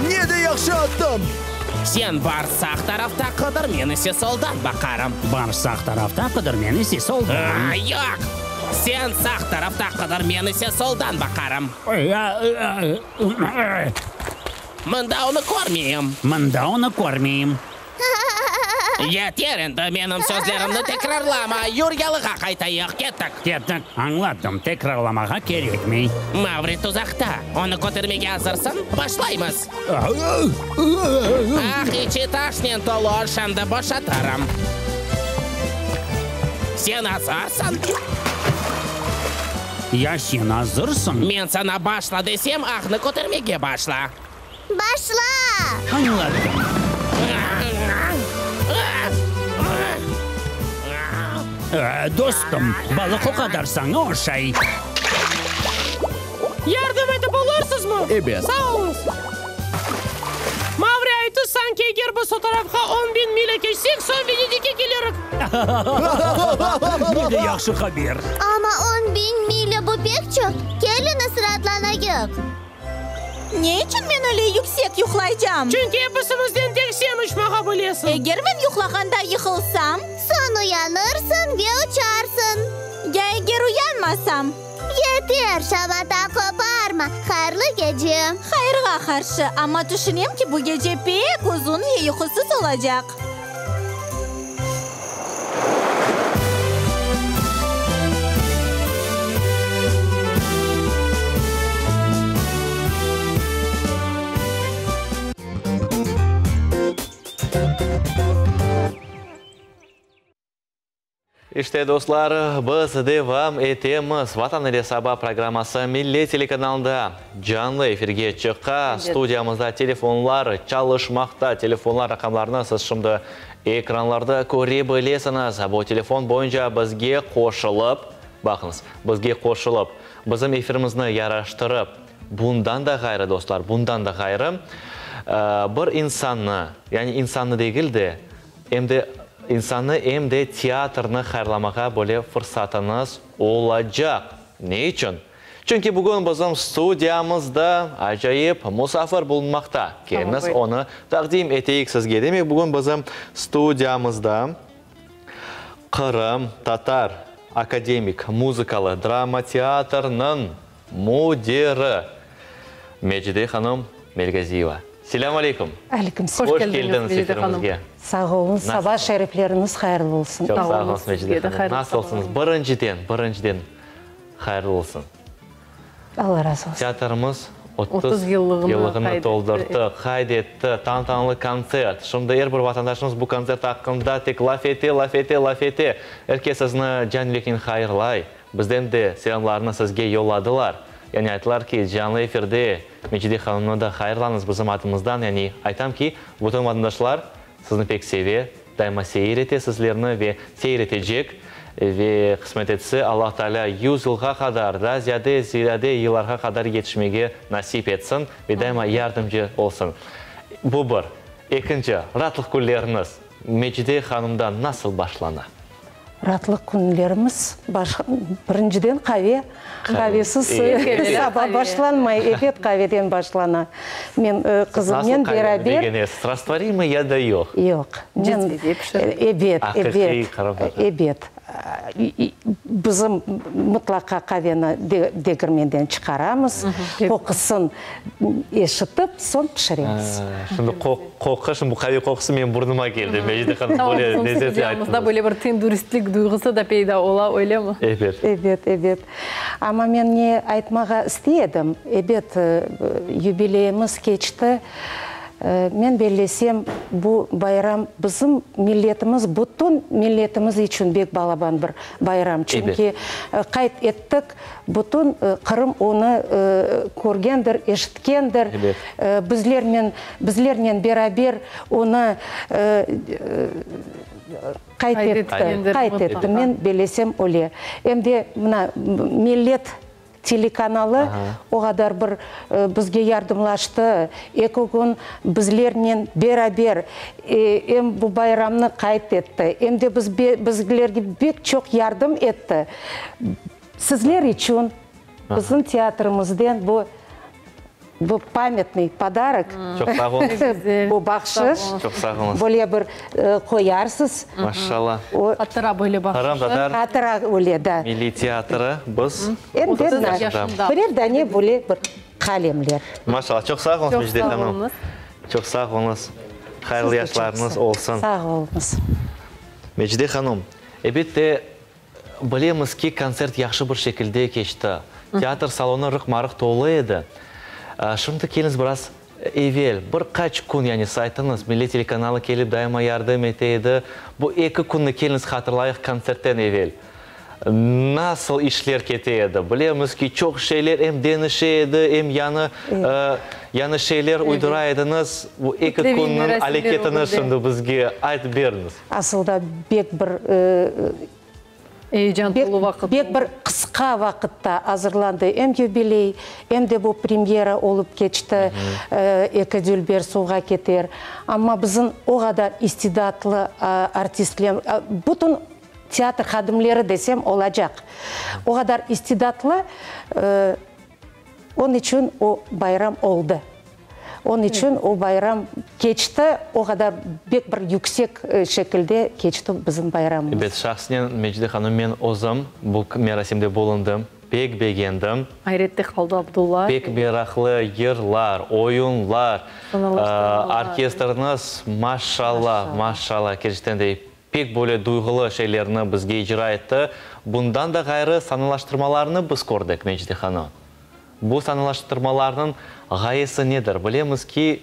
Speaker 1: Ne de yahşı attım!
Speaker 16: Sen bar sağ tarafta qıdır, men ise soldan baqarım.
Speaker 14: Bar sağ tarafta qıdır, men ise soldan.
Speaker 16: Yoq! Sen sağ tarafta qıdır, men ise soldan baqarım. Mında onı körmeyim.
Speaker 14: Mında onı körmeyim.
Speaker 16: Yeter endi, menim sözlerimni tekrarlama, yür yalığa qaytayıq, kettik.
Speaker 14: Kettik, añladım, tekrarlamağa kerekmey.
Speaker 16: Mavri tuzaqta, onı kötermege azırsıñ? Başlaymız! Ah, içi taşnen tolu, şimdi boşatırım. Sen azırsıñ?
Speaker 14: Ya sen azırsıñ?
Speaker 16: Men saña başla desem, ağnı kötermege başla.
Speaker 15: Başla!
Speaker 14: Añladım. Dostum, balıq o qadar saña oşay.
Speaker 13: Yardım etip olursızmı?
Speaker 17: Ebet.
Speaker 13: Sağ oluñız. Mavri ayttı, sanki eger biz o tarafqa 10.000 milâ keçsek, soñ Venedikke kelirik.
Speaker 14: Ne de yahşı haber.
Speaker 15: Amma 10.000 milâ bu pek çoq. Keliñiz, raatlanayıq.
Speaker 7: Ne içün men öyle yüksek yuqlaycam?
Speaker 13: Çünki episimizden tek sen uçmağa bilesiñ.
Speaker 7: Eger men yuqlağanda yıqılsam?
Speaker 15: Soñ uyanırsıñ ve uçarsıñ.
Speaker 7: Ya eger uyanmasam?
Speaker 15: Yeter, şamata qoparma. Hayırlı gece.
Speaker 7: Hayırğa qarşı, amma tüşünem ki, bu gece pek uzun ve yuqusız olacaq.
Speaker 2: İşte, dostlar, biz devam etemiz. Vatan ile saba programması Millet telekanalında canlı efirge çıqa. Studiyamızda telefonlar çalışmaqta. Telefonlar raqamlarını siz şimdi ekranlarda köre bilesiñiz. Bu telefon boyunca bizge qoşulıp, baqıñız, bizge qoşulıp, bizim efirimizni yaraştırıp, bundan da ğayrı, dostlar, bundan da ğayrı. Bir insannı, yani insannı degil de, em de insannı, em de teatrnı hayırlamağa böyle fırsatıñız olacaq. Ne içün? Çünki bugün bizim studiyamızda acayip musafir bulunmaqta. Keliñiz, onı taqdim eteyik sizge. Demek, bugün bizim studiyamızda Qırım tatar akademik muzıkalı drama teatrınıñ müdiri Mecide hanım Melgaziyeva. Selâm aleyküm!
Speaker 10: Aleyküm selâm.
Speaker 2: Hoş keldiñiz efirimizge.
Speaker 10: Sağ oluñ, saba şerifleriñiz hayırlı olsun.
Speaker 2: Çoq sağ oluñız, Mecide hanım. Nasılsıñız? Birinciden, birinciden hayırlı olsun.
Speaker 10: Alla razı olsun.
Speaker 2: Teatrımız 30 yıllığını toldurdı, qayd etti, tantanalı kontsert. Şimdi er bir vatandaşımız bu kontsert aqqında tek laf ete, laf ete, laf ete. Er kes sizni can-yüreknen hayırlay. Bizden de selâmlarını sizge yolladılar. Yani ayttılar ki, canlı efirde Mecide hanımnı da hayırlañız bizim adımızdan. Yani aytam ki, bütün vatandaşlar sizni pek seve, daima seyir ete sizlerni ve seyir etecek. Ve qısmet etse, Allah Tealâ yuz yılğa qadar, daa ziyade, ziyade yıllarğa qadar yetişmege nasip etsin ve daima yardımcı olsun. Bu bir. Ekinci, raatlıq künleriñiz Mecide hanımda nasıl başlana?
Speaker 10: Raatlıq künlerimiz, birinciden qave, qavesiz saba başlanmay, ebet qaveden başlana. Men qızımnen beraber.
Speaker 2: Nasıl qaveni begenesiz, rastvorimıy ya da yoq?
Speaker 10: Yoq. Ebet, ebet, ebet. Bizim mıtlaqa qaveni degirmenden çıqaramız, qoqusın eşitip, soñ pişiremiz.
Speaker 2: Şimdi qoqu, şimdi bu qave qoqusı menim burnuma keldi, Mecide hanım, böyle lezzetli ayttınız.
Speaker 3: Böyle bir tendüristlik duyğusı da peyda ola, öylemi?
Speaker 2: Ebet.
Speaker 10: Ebet, ebet. Amma men ne aytmağa istey edim, ebet, yubileyimiz keçti. Men bellesem, bu bayram bizim milletimiz, bütün milletimiz içün bek balaban bir bayram. Çünki qayd ettik, bütün Qırım onı körgendir, eşitkendir, bizlernen, bizlernen beraber onı qayd etti, qayd etti. Men bellesem, öyle. Em de mına millet Telekanalı o qadar bir bizge yardımlaştı, eki kün bizlernen beraber em bu bayramnı qayd etti, em de bizlerge pek çoq yardım etti. Sizler içün bizim teatrimizden bu Bu pamyatnıy podarok.
Speaker 2: Çoq sağ oluñız.
Speaker 10: Bu bahşış.
Speaker 2: Çoq sağ oluñız.
Speaker 10: Böyle bir qoyarsız.
Speaker 2: Maşallah.
Speaker 3: Hatıra böyle bahşışı.
Speaker 2: Qırımtatar
Speaker 10: Hatıra öyle, da.
Speaker 2: Milliy teatrı biz.
Speaker 10: Em de
Speaker 2: 30 yaşında.
Speaker 10: Birer dane böyle bir qalemler.
Speaker 2: Maşallah. Çoq sağ oluñız, Mecide hanım. Çoq sağ oluñız. Hayırlı yaşlarıñız olsun.
Speaker 10: Sağ oluñız.
Speaker 2: Mecide hanım, elbette, Bilemiz ki, kontsert yahşı bir şekilde keçti. Teatr salonı rıqma-rıq tolu edi. Şimdi keliñiz biraz evel, bir qaç kün, yani saytıñız, Millet telekanalı kelip daima yardım ete edi. Bu eki künni keliñiz hatırlayıq kontsertten evel. Nasıl işler kete edi? Bilemiz ki, çoq şeyler em deñişe edi, em yañı, yañı şeyler uydura ediñiz. Bu eki künniñ aleketini şimdi bizge aytıp beriñiz.
Speaker 10: Asılda bek bir
Speaker 3: Eyecan tolu vaqıt
Speaker 10: Bek bir qısqa vaqıtta azırlandı em yubiley, em de bu premyera olıp keçti, Eki dülber suvğa keter. Amma bizim o qadar istidatlı artistler, bütün teatr hadimleri desem olacaq, o qadar istidatlı, Onıñ içün o bayram oldı. Onıñ içün o bayram keçti, o qadar bek bir yüksek şekilde keçti bizim bayramımız.
Speaker 2: Ebet, şahsnen Mecide hanım, men özüm bu merasimde bulundım, pek begendim.
Speaker 3: Ayrette qaldı Abdulla.
Speaker 2: Pek meraqlı yırlar, oyunlar, orkestriniz, maşallah, maşallah, kerçekten de Pek böyle duyğulı şeylerni bizge icra etti. Bundan da ğayrı, sanalaştırmalarnı biz kördik, Mecide hanım. Bu sanalaştırmalarnıñ ğayesi nedir? Bilemiz ki,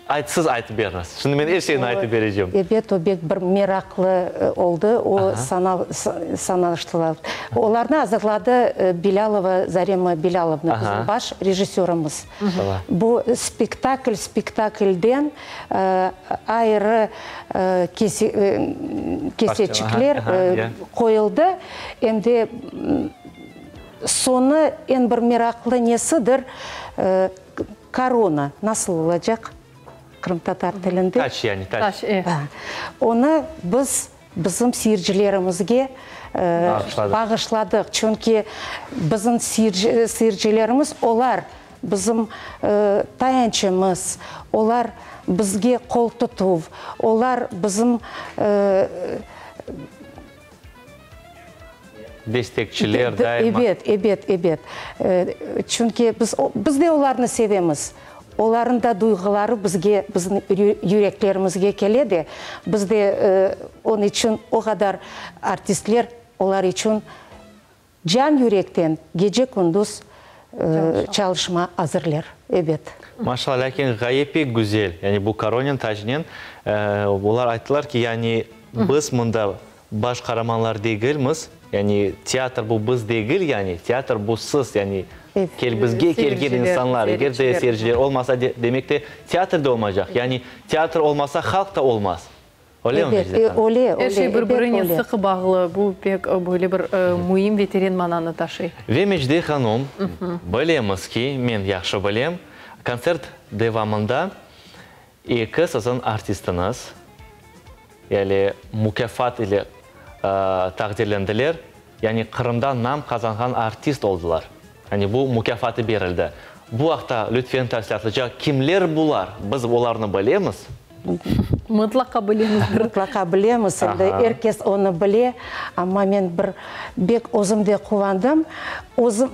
Speaker 2: ayt, siz aytıp beriñiz. Şimdi men er şeyni aytıp berecem.
Speaker 10: Ebet, o bek bir meraqlı oldı, o sanalaştırmalar. Olarnı azırladı Bilâlova Zarema Bilâlovna, bizim baş rejissörımız. Bu spektakl spektaklden ayrı keseçikler qoyuldı. Em de soñu eñ bir meraqlı nesidir, korona nasıl olacaq? qırımtatar tilinde.
Speaker 2: Taç yani, taç.
Speaker 3: Taç, e.
Speaker 10: Onı biz bizim seyircilerimizge bağışladıq. Çünki bizim seyircilerimiz, olar bizim tayançımız, olar bizge qol tutuv, olar bizim
Speaker 2: Destekçiler daima.
Speaker 10: Ebet, ebet, ebet. Çünki biz, biz de olarnı sevemiz. Olarnıñ da duyğuları bizge, bizim yüreklerimizge kele de, biz de onıñ içün o qadar artistler olar içün can yürekten gece-kündüz çalışma azırler. Ebet.
Speaker 2: Maşallah, lâkin ğaye pek güzel. Yani bu koronen tacnen olar ayttılar ki, yani biz mında Baş qaramanlar degilmiz, yani teatr bu biz degil, yani teatr bu siz, yani kel bizge kelgen insanlar, eger de seyirciler olmasa, demek de teatr de olmaycaq, yani teatr olmasa halq da olmaz. Öylemi, Mecide hanım?
Speaker 10: Öyle, öyle,
Speaker 3: Er şey
Speaker 10: ebet
Speaker 3: bir-birinen
Speaker 10: öyle.
Speaker 3: sıqı bağlı, bu pek böyle bir müim ve teren mananı taşıy.
Speaker 2: Ve Mecide hanım, bilemiz ki, men yahşı bilem, kontsert devamında eki siziñ artistiñiz, Yani mukâfat ile taqdirlendiler, yani Qırımda nam qazanğan artist oldılar. Yani bu mukâfatı berildi. Bu aqta lütfen tafsilâtlıca kimler bular? Biz olarnı bilemiz.
Speaker 3: Mıtlaqa bilemiz.
Speaker 10: Mıtlaqa bilemiz, endi er kes onı bile. Amma men bir bek özüm de quvandım. Özüm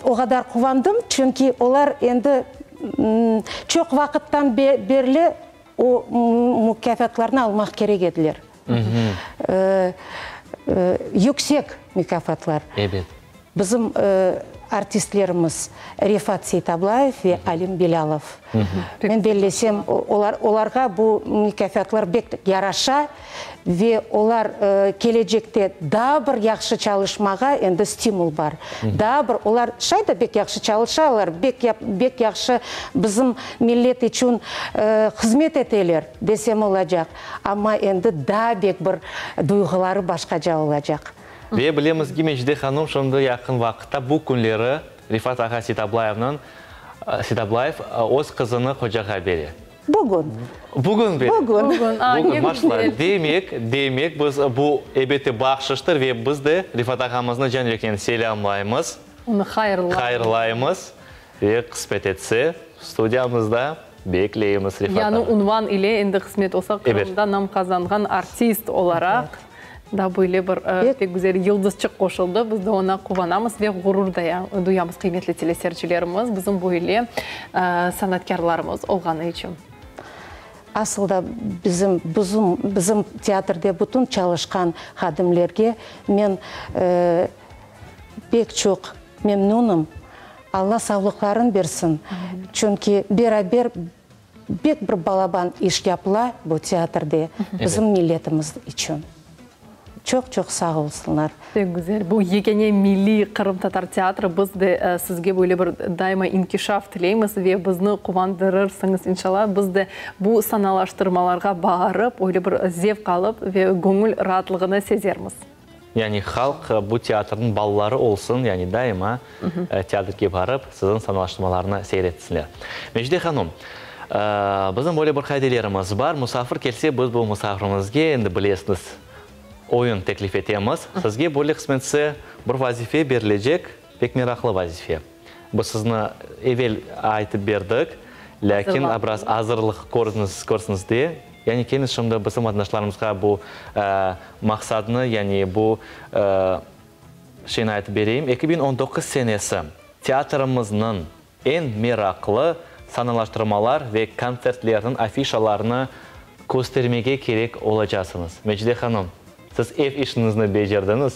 Speaker 10: o qadar quvandım, çünki olar endi çoq vaqıttan berli O mukâfatlarnı almaq kerek ediler. Yüksek mukâfatlar.
Speaker 2: Ebet.
Speaker 10: Bizim artistlerimiz Refat Seytablayev ve Alim Bilâlov. Men bellesem, olar, olarğa bu mukâfatlar bek yaraşa ve olar kelecekte daa bir yahşı çalışmağa endi stimul bar. Daa bir, olar şay da bek yahşı çalışalar, bek bek yahşı bizim millet içün hızmet eteler, desem olacaq. Amma endi daa bek bir duyğuları başqaca olacaq.
Speaker 2: Ve bilemiz ki, Mecide hanım şimdi yaqın vaqıtta, bu künleri Refat ağa Seytablayevniñ, Seytablayev, öz qızını qocağa bere.
Speaker 10: Bugün.
Speaker 2: Bugün bere.
Speaker 10: Bugün.
Speaker 3: Bugün, a, ne
Speaker 2: Bugün, maşallah.
Speaker 3: güzel.
Speaker 2: Demek, demek, biz bu, elbette, bahşıştır ve biz de Refat ağamıznı can yürekten selâmlaymız.
Speaker 3: Onı hayırlaymız.
Speaker 2: Hayırlaymız ve qısmet etse, studiyamızda bekleymiz Refat
Speaker 3: Yañı
Speaker 2: ağa.
Speaker 3: unvan ile endi qısmet olsa,
Speaker 2: Ebet.
Speaker 3: Qırımda nam qazanğan artist olaraq da böyle bir pek güzel yıldızçıq qoşuldı. Biz de oña quvanamız ve ğurur duyamız, qıymetli telesercilerimiz, bizim böyle sanatkârlarımız olğanı içün.
Speaker 10: Asıl da bizim, bizim, bizim teatrde bütün çalışqan hadimlerge men pek çoq memnünim. Alla savlıqların bersin. Çünki beraber Bek bir balaban iş yapıla bu teatrde bizim milletimiz içün. Çoq-çoq sağ olsunlar.
Speaker 3: Pek güzel. Bu yekâne milliy qırımtatar teatri. Biz de sizge böyle bir daima inkişaf tileymiz ve bizni quvandırırsıñız inşallah. Biz de bu sanalaştırmalarğa barıp, öyle bir zevq alıp ve göñül raatlığını sezermiz.
Speaker 2: Yani halq bu teatrniñ balaları olsun, yani daima teatrge barıp, siziñ sanalaştırmalarnı seyir etsinler. Mecide hanum, bizim böyle bir qaidelerimiz bar, musafir kelse, biz bu musafirimizge, endi bilesiñiz, oyun teklif etemiz. Sizge böyle qısmetse bir vazife berilecek, pek meraqlı vazife. Biz sizni evel aytıp berdik, lâkin biraz azırlıq kördiñiz, körsiñiz de. Yani keliñiz şimdi bizim vatandaşlarımızğa bu maqsadnı, yani bu şeyni aytıp bereyim. 2019 senesi teatrimizniñ eñ meraqlı sanalaştırmalar ve kontsertlerniñ afişalarını köstermege kerek olacasıñız. Mecide hanım, siz ev işiñizni becerdiñiz.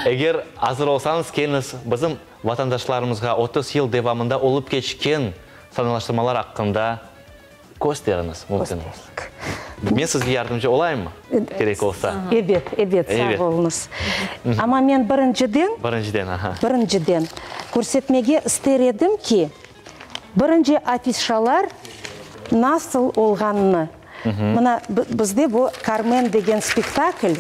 Speaker 2: Eger azır olsañız, keliñiz bizim vatandaşlarımızğa 30 yıl devamında olıp keçken sanalaştırmalar aqqında Kösteriñiz, mümkün olsa. Men sizge yardımcı olayımmı, kerek olsa?
Speaker 10: Ebet, ebet, sağ oluñız. Amma men birinciden,
Speaker 2: Birinciden, aha.
Speaker 10: birinciden körsetmege ister edim ki, birinci afişalar nasıl olğanını. Mına, bizde bu Karmen degen spektakl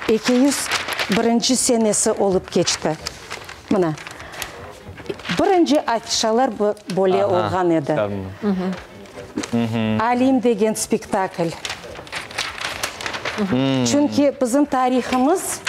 Speaker 10: 201 senesi olıp keçti. Mına. Birinci afişalar böyle olğan edi. Alim degen spektakl. Çünki bizim tarihımız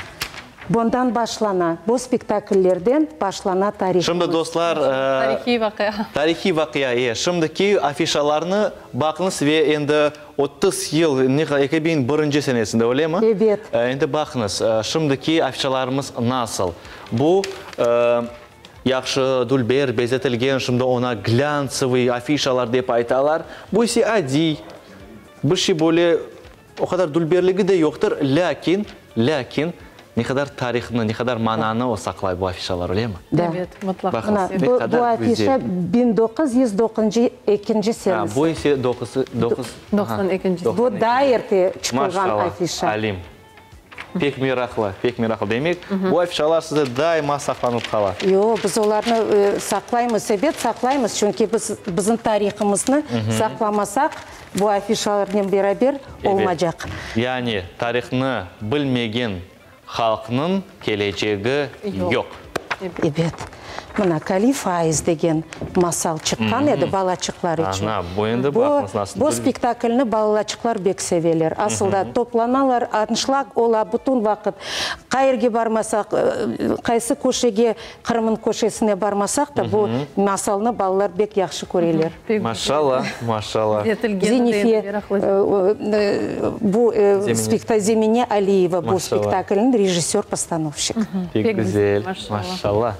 Speaker 10: bundan başlana, bu spektakllerden başlana tarihımız.
Speaker 2: Şimdi, dostlar,
Speaker 3: Tarihiy vaqia.
Speaker 2: Tarihiy vaqia, e. Şimdiki afişalarnı baqıñız ve endi 30 yıl, ne qadar, 2001 senesinde, öylemi?
Speaker 10: Ebet.
Speaker 2: Endi baqıñız, şimdiki afişalarımız nasıl. Bu, yahşı, dülber, bezetilgen, şimdi oña glântsevıy afişalar dep aytalar. Bu ise adiy, bir şey böyle, o qadar dülberligi de yoqtır, lâkin, lâkin ne qadar tarihnı, ne qadar mananı o saqlay bu afişalar, öylemi?
Speaker 10: Da.
Speaker 3: Ebet, mıtlaq.
Speaker 2: Baqıñız, ne
Speaker 10: Bu, bu
Speaker 2: qadar
Speaker 10: afişa
Speaker 2: güzel.
Speaker 10: 1992-nci
Speaker 2: Ha,
Speaker 10: senesi.
Speaker 2: bu ise doqusı, doquz, aha,
Speaker 3: 92-nci.
Speaker 10: Bu daa erte çıqılğan
Speaker 2: Maşallah,
Speaker 10: afişa.
Speaker 2: Alim. Pek meraqlı, pek meraqlı. Demek, bu afişalar sizde daima saqlanıp qala.
Speaker 10: Yoq, biz olarnı saqlaymız, ebet saqlaymız, çünki biz bizim tarihımıznı saqlamasaq, bu afişalarnen beraber olmacaq.
Speaker 2: Yani, tarihnı bilmegen halqnıñ kelecegi yoq.
Speaker 10: Ebet. Mına, Kali Faiz degen masal çıqqan edi balaçıqlar içün.
Speaker 2: Ana, bu endi baqıñız nasıl.
Speaker 10: Bu spektaklni balaçıqlar bek seveler. Asılda toplanalar, anşlag ola bütün vaqıt. Qayerge barmasaq, qaysı köşege, Qırımıñ köşesine barmasaq da, bu masalnı balalar bek yahşı köreler.
Speaker 2: Maşallah, maşallah.
Speaker 10: Zenife, bu Zemine Aliyeva bu spektaklniñ rejissör-postanovşik.
Speaker 2: Pek güzel, maşallah.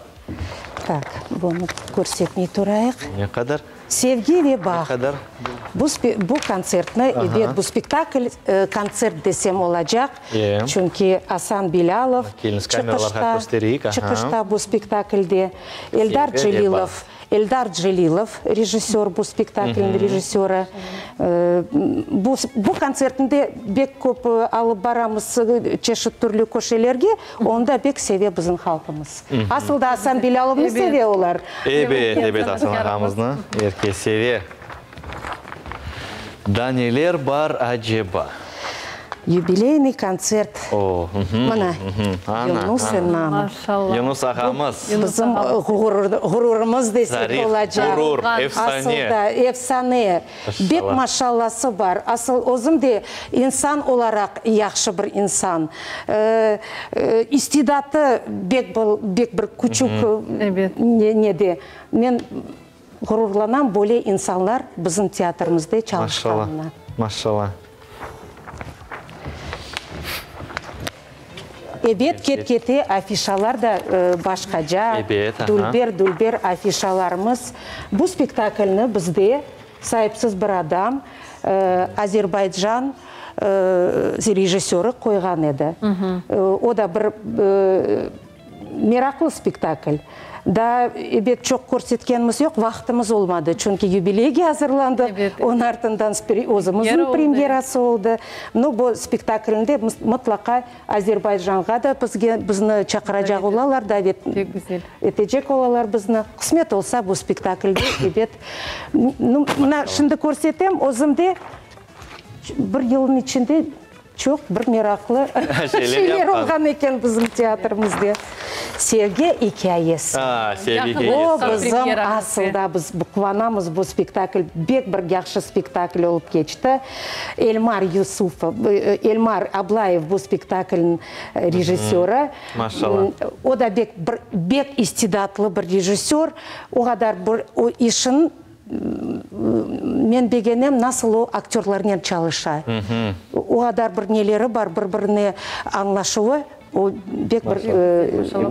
Speaker 10: Tak, bunı körsetmey turayıq.
Speaker 2: Ne qadar?
Speaker 10: Sevgi ve bağ.
Speaker 2: Ne qadar?
Speaker 10: Bu, bu kontsertni, ebet, bu spektakl kontsert desem olacaq, çünki Asan Bilâlov çıqışta, çıqışta bu spektaklde, Eldar Celilov, Eldar Celilov, rejissör, bu spektaklniñ rejissörı. Bu, bu kontsertni de bek köp alıp baramız çeşit türlü köşelerge, onı da bek seve bizim halqımız. Asıl da Asan Bilâlovnı seve olar.
Speaker 2: Ebet, ebet, Asan ağamıznı er kes seve. Daa neler bar aceba?
Speaker 10: Yubileynıy kontsert.
Speaker 2: O,
Speaker 10: Mına, Yunus Ennanov.
Speaker 3: Maşallah.
Speaker 2: Yunus ağamız.
Speaker 10: Bizim ğururımız desek
Speaker 2: Tarih,
Speaker 10: olacaq.
Speaker 2: ğurur, efsane.
Speaker 10: Asıl da, efsane. Bek maşallası bar. Asıl özüm de insan olaraq yahşı bir insan. İstidatı bek bek bir küçük nede. Men ğururlanam böyle insanlar bizim teatrimizde çalışqanına.
Speaker 2: Maşallah, maşallah.
Speaker 10: Ebet, ket-kete afişalar da başqaca, dülber-dülber afişalarımız. Bu spektaklni bizde Saipsiz bir adam, Azerbaycan rejissörı qoyğan edi. O da bir meraqlı spektakl. Daa, ebet, çoq körsetkenimiz yoq, vaqtımız olmadı, çünki yubileyge azırlandıq, onıñ artından özümizniñ premyerası oldı. No, bu spektaklni de mıtlaqa Azerbaycanğa da bizge, bizni çaqıracaq olalar, davet etecek olalar bizni. Qısmet olsa, bu spektaklde, ebet, mına, şimdi körsetem, özüm de bir yılnıñ içinde çoq bir meraqlı şeyler olğan eken bizim teatrimizde. Sevgi ikâyesi. O, bizim asılda biz quvanamız, bu spektakl bek bir yahşı spektakl olıp keçti. Elmar Yusufov, Elmar Ablayev bu spektaklniñ rejissörı. O da bek bir bek istidatlı bir rejissör. O qadar bir o işin men begenem, nasıl o aktörlarnen çalışa. O qadar bir neleri bar, bir-birine añlaşuvı, o bek bir.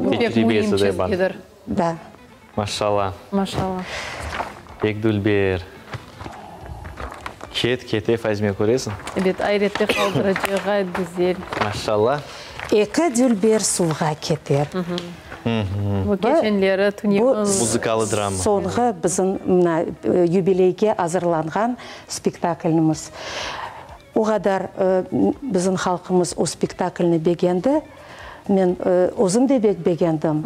Speaker 3: Bu pek müim çizgidir.
Speaker 10: Da.
Speaker 2: Maşallah.
Speaker 3: Maşallah.
Speaker 2: Pek dülber. Ket, kete, Fazime, köresiñ?
Speaker 3: Ebet, ayrette qaldırıcı, ğayet güzel.
Speaker 2: Maşallah.
Speaker 10: Eki dülber suvğa keter.
Speaker 3: Bu keçenleri tünevin.
Speaker 2: Muzıkalı drama.
Speaker 10: Soñğı bizim mına yubileyge azırlanğan spektaklimiz. O qadar bizim halqımız o spektaklni begendi. Men özüm de bek begendim.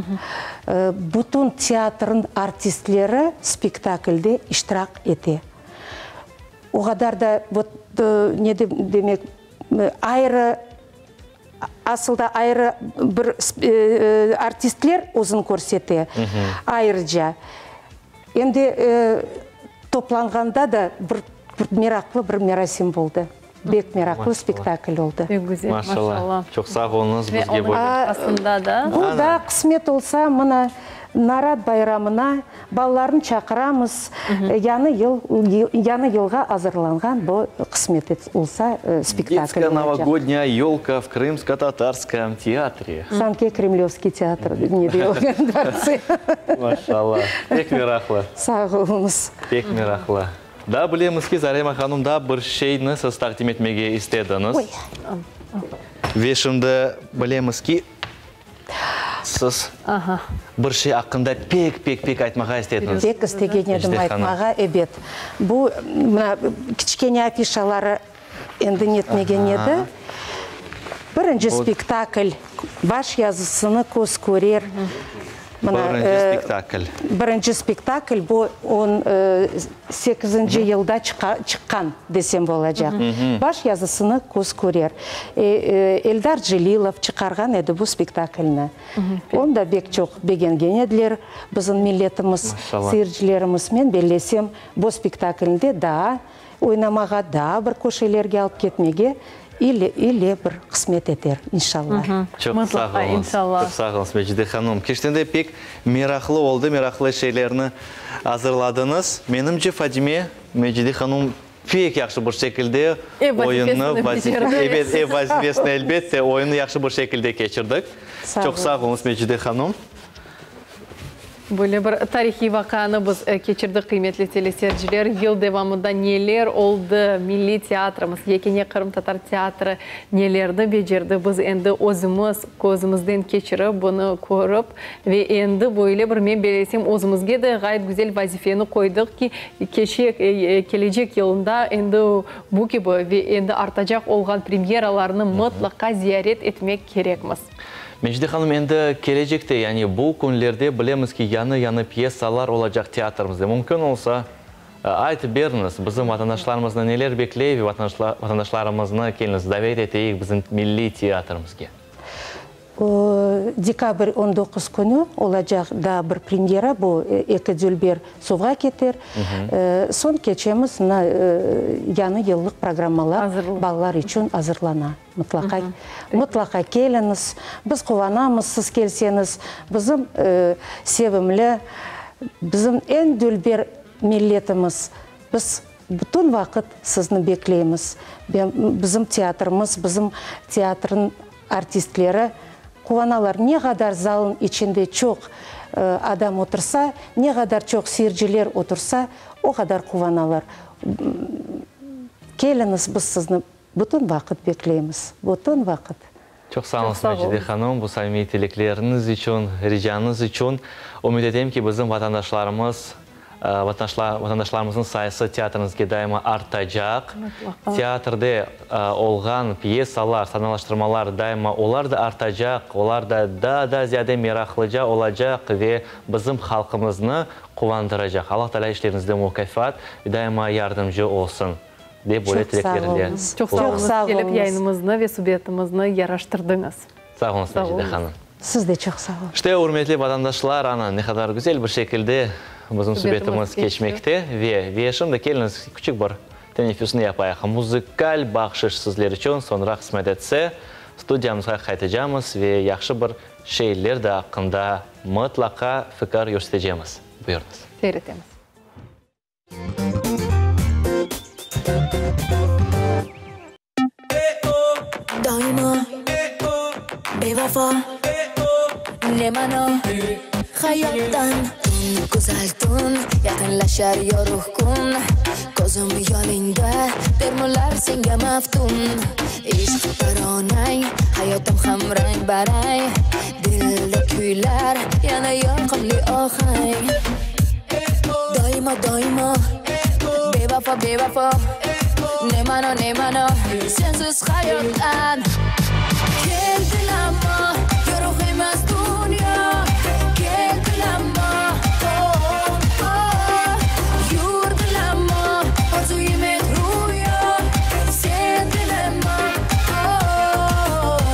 Speaker 10: Bütün teatrnıñ artistleri spektaklde iştirak ete. O qadar da, vot, ne demek, ayrı, asıl da ayrı bir artistler özüni körsete, ayrıca. Em de toplanğanda da bir meraqlı bir merasim boldı. Bek meraqlı spektakl oldı.
Speaker 3: Pek güzel, maşallah.
Speaker 2: Çoq sağ oluñız
Speaker 3: bizge böyle. Ve onıñ
Speaker 10: Bu da qısmet olsa, mına, Narat bayramına balalarnı çaqıramız. Yañı yıl, yañı yılğa azırlanğan bu qısmet olsa spektakl
Speaker 2: olacaq. Detskaya novogodnyaya yolka v krımsko-tatarskom teatre.
Speaker 10: Sanki Kremlövskiy teatr nede olğan dvortse.
Speaker 2: Maşallah. Pek meraqlı.
Speaker 10: Sağ oluñız.
Speaker 2: Pek meraqlı. Daa bilemiz ki, Zarema hanım, daa bir şeyni siz taqdim etmege istediñiz. Ve şimdi bilemiz ki, siz bir şey aqqında pek, pek, pek aytmağa istediñiz.
Speaker 10: Pek istegen edim aytmağa, ebet. Bu, mına, kiçkene afişaları endi netmegen edi. Birinci spektakl, baş yazısını köz körer.
Speaker 2: Birinci spektakl.
Speaker 10: Birinci spektakl, bu on sekizinci yılda çıqqan desem olacaq. Baş yazısını köz körer. Eldar Celilov çıqarğan edi bu spektaklni. Onı da bek çoq begengen ediler bizim milletimiz, seyircilerimiz. Men bellesem, bu spektaklni de daa oynamağa, daa bir köşelerge alıp ketmege ile, ile bir qısmet eter, inşallah.
Speaker 2: Çoq sağ oluñız, çoq sağ oluñız, Mecide hanım. Kerçekten de pek meraqlı oldı, meraqlı şeylerni azırladıñız. Menimce, Fadime, Mecide hanım pek yahşı bir şekilde oyunnı, ebet, ev vazifesini, elbette, oyunnı yahşı bir şekilde keçirdik. Çoq sağ oluñız, Mecide hanım.
Speaker 3: Böyle bir tarihiy vaqianı biz keçirdik, qıymetli teleseyirciler. Yıl devamında neler oldı, milliy teatrımız, yekâne qırımtatar teatri nelerni becerdi, biz endi özümiz közümizden keçirip, bunı körip ve endi böyle bir, men bellesem, özümizge de ğayet güzel vazifeni qoydıq ki, keçek, kelecek yılında endi bu kibi ve endi artacaq olğan premyeralarnı mıtlaqa ziyaret etmek kerekmiz.
Speaker 2: Mecide hanım, endi kelecekte, yani bu künlerde bilemiz ki, yañı-yañı pyesalar olacaq teatrimizde. Mümkün olsa, aytıp beriñiz, bizim vatandaşlarımıznı neler bekley ve vatandaşlarımıznı keliñiz davet eteyik bizim milliy teatrimizge.
Speaker 10: Dekabr 19 künü olacaq daa bir premyera, bu Eki dülber suvğa keter. Soñ keçemiz, mına, yañı yıllıq programmalar balalar içün azırlana. Mıtlaqa, mıtlaqa keliñiz. Biz quvanamız siz kelseñiz. Bizim sevimli, bizim eñ dülber milletimiz. Biz bütün vaqıt sizni bekleymiz. Bizim teatrımız, bizim teatrnıñ artistleri quvanalar. Ne qadar zalnıñ içinde çoq adam otursa, ne qadar çoq seyirciler otursa, o qadar quvanalar. Keliñiz, biz sizni Bütün vaqıt bekleymiz, bütün vaqıt.
Speaker 2: Çoq sağ oluñız, Mecide hanım, bu samimiy tilekleriñiz içün, ricañız içün. Ümüt etem ki, bizim vatandaşlarımız, vatandaşlarımıznıñ sayısı teatriñizge daima artacaq. Teatrde olğan pyesalar, sanalaştırmalar daima olar da artacaq, olar da daa da ziyade meraqlıca olacaq ve bizim halqımıznı quvandıracaq. Allah Teala işleriñizde mukâfat ve daima yardımcı olsun. Dep böyle
Speaker 10: Çoq sağ
Speaker 2: tileklerinde
Speaker 10: oluñız.
Speaker 3: Çoq sağ oluñız, kelip yayınımıznı ve subetimizni yaraştırdıñız.
Speaker 2: Sağ oluñız, Mecide hanım.
Speaker 10: Siz de çoq sağ oluñız.
Speaker 2: İşte, ürmetli vatandaşlar, ana, ne qadar güzel bir şekilde bizim subetimiz keçmekte. Ve, ve şimdi keliñiz, küçük bir teneffüsni yapayıq. Muzıkal bahşış sizler içün, soñra qısmet etse, studiyamızğa qaytacamız ve yahşı bir şeyler de aqqında mıtlaqa fikir yürsetecemiz. Buyurıñız.
Speaker 3: Seyir etemiz.
Speaker 18: Daima bevafo ne mano hayottan Güzel tun yaqınlaşar yoruq kün Közüm yolunda termular senga maftun Ishq taronang hayotim ham rang barang Dilda kuylar yana yoqimli ohang Doimo doimo bevafo bevafo Ne mano ne mano sensiz hayottan Keldin ammo yoruq emas dunyo Keldin ammo oh Yurdin ammo orzuyim et ruyo Sendin ammo oh.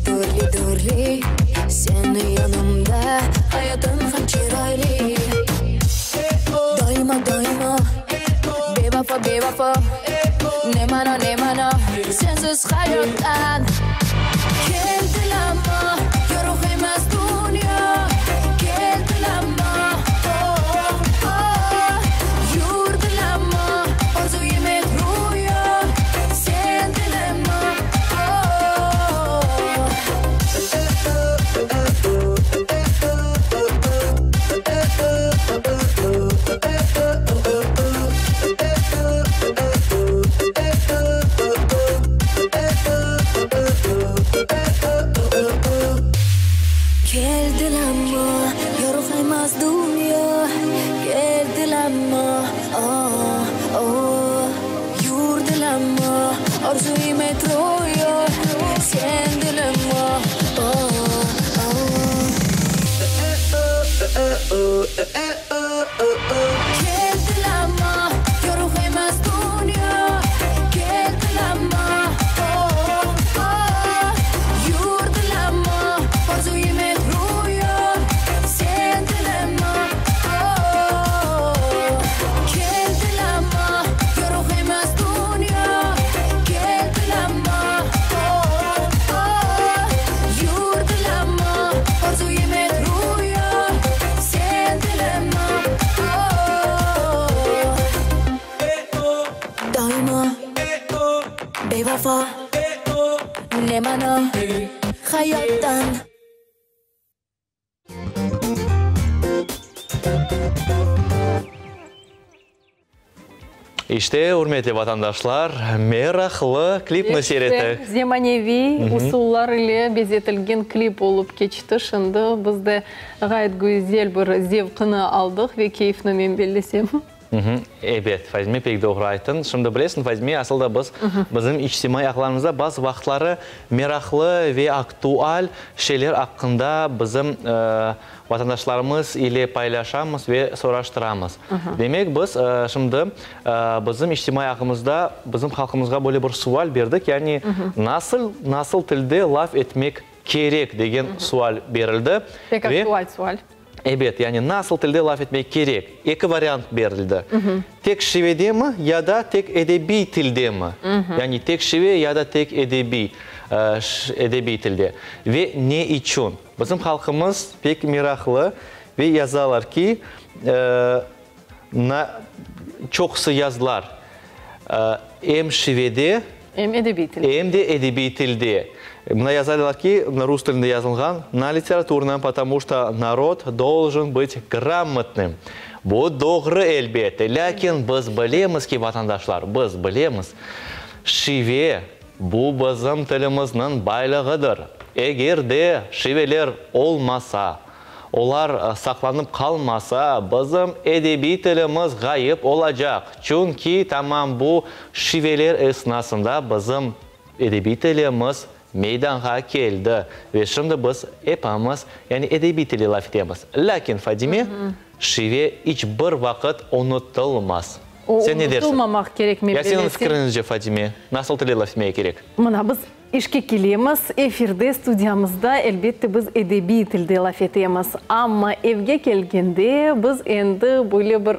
Speaker 18: Türlü, türlü Seni yanımda Hayatım ham çıraylı Daima, daima Bevafa, bevafa Ne mana, ne mana Sensiz hayattan Keldil amma Yoruq emas dünya Keldil amma Oh, oh Yurdil amma Orzu yemek ruya Sen dilimma Oh. Keldil amma, yoruq emas dünya, Keldil amma, oh, oh, Yurdil amma, arzuyım et ruya, Sen dilimma, oh, oh. Keldil amma, yoruq emas dünya, Keldil amma, oh, oh, Yurdil amma, arzuyım et ruya, Sen dilimma, oh. Keldil amma, yoruq emas dünya, Keldil amma, oh, oh, Yurdil amma, arzuyım et ruya, Sen dilimma, oh. Daima bevafa Ne mana hayattan
Speaker 2: İşte, ürmetli vatandaşlar, meraqlı klipni seyir ettik.
Speaker 3: Zemaneviy usullar ile bezetilgen klip olıp keçti. Şimdi biz de ğayet güzel bir zevqını aldıq ve keyfni, men bellesem.
Speaker 2: Ebet, Fazime, pek doğru ayttıñ. Şimdi bilesiñ, Fazime, asıl da biz bizim içtimaiy ağlarımızda bazı vaqıtları meraqlı ve aktual şeyler aqqında bizim vatandaşlarımız ile paylaşamız ve soraştıramız. Demek, biz şimdi bizim içtimaiy ağımızda bizim halqımızğa böyle bir sual berdik, yani nasıl nasıl tilde laf etmek kerek degen sual berildi.
Speaker 3: Pek aktual sual.
Speaker 2: Ebet, yani nasıl tilde laf etmek kerek? Eki variant berildi. Tek şivedemi ya da tek edebiy tildemi? Yani tek şive ya da tek edebiy, edebiy tilde. Ve ne içün? Bizim halqımız pek meraqlı ve yazalar ki, na, çoqusı yazdılar, em şivede,
Speaker 3: Em edebiy tilde.
Speaker 2: Em de edebiy tilde. Mına yazalar ki, mına rus tilinde yazılğan, na literaturnom, potomu çto narod doljen bıt gramotnım. Bu doğru, elbette, lâkin biz bilemiz ki, vatandaşlar, biz bilemiz, şive, bu bizim tilimizniñ baylığıdır. Eger de şiveler olmasa, Olar saqlanıp qalmasa, bizim edebiy tilimiz ğayıp olacaq, çünki tamam bu şiveler esnasında bizim edebiy tilimiz meydanğa keldi ve şimdi biz epimiz, yani edebiy tilde laf etemiz. Lâkin, Fadime, şive iç bir vaqıt unutılmaz.
Speaker 3: O,
Speaker 2: Sen ne dersiñ?
Speaker 3: unutılmamaq kerek, men
Speaker 2: Ya seniñ
Speaker 3: bellesem.
Speaker 2: fikiriñizce, Fadime, nasıl tilde laf etmege kerek?
Speaker 3: Mına, biz İşke kelemiz, efirde, studiyamızda, elbette, biz edebiy tilde laf etemiz. Amma evge kelgende biz endi böyle bir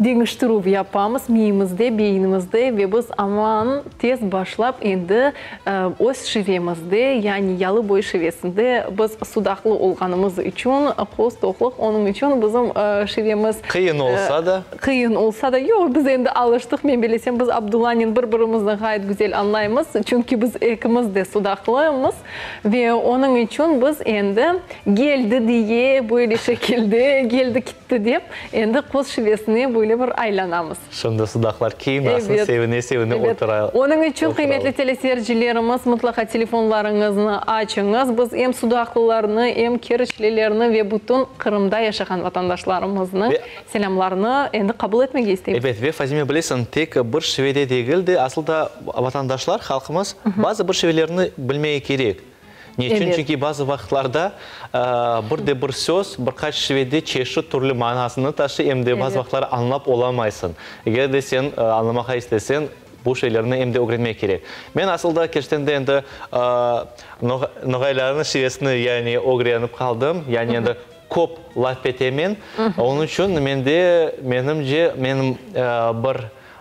Speaker 3: deñiştirüv yapamız miyimizde, beyinimizde ve biz aman tez başlap endi öz şivemizde, yani yalıboyu şivesinde biz sudaqlı olğanımız içün, qoz toqluq, onıñ içün bizim şivemiz
Speaker 2: Qıyın olsa da.
Speaker 3: Qıyın olsa da, yoq, biz endi alıştıq, men bilesem, biz Abdullanen bir-birimizni ğayet güzel añlaymız, çünki biz ekimiz de sudaqlımız ve onıñ içün biz endi geldi diye, böyle şekilde, geldi-kitti dep, endi qoz şivesine böyle bir aylanamız.
Speaker 2: Şimdi sudaqlar kiyinasın,
Speaker 3: Ebet,
Speaker 2: sevine-sevine
Speaker 3: ebet.
Speaker 2: otura,
Speaker 3: Onıñ içün,
Speaker 2: oturalar.
Speaker 3: qıymetli teleseyircilerimiz, mıtlaqa telefonlarıñıznı açıñız. Biz em sudaqlılarnı, em keriçlilerni ve bütün Qırımda yaşağan vatandaşlarımıznı
Speaker 2: Ve
Speaker 3: Selâmlarnı endi qabul etmege isteymiz.
Speaker 2: Ebet, ve Fazime, bilesiñ, tek bir şivede degil de, asıl da vatandaşlar, halqımız bazı bir şivelerni bilmege kerek. Ne içün?
Speaker 3: Ebet.
Speaker 2: Çünki bazı vaqıtlarda bir de bir söz bir qaç şivede çeşit türlü manasını taşıy, em de bazı
Speaker 3: Ebet.
Speaker 2: vaqıtları añlap olamaysıñ. Eger de sen añlamağa isteseñ. Bu şeylerni em de ögrenmek kerek. Men asıl da kerçekten de endi noğaylarnıñ şivesini yani ögrenip qaldım. Yani endi köp laf etemen. Onıñ içün mende, menimce, menim bir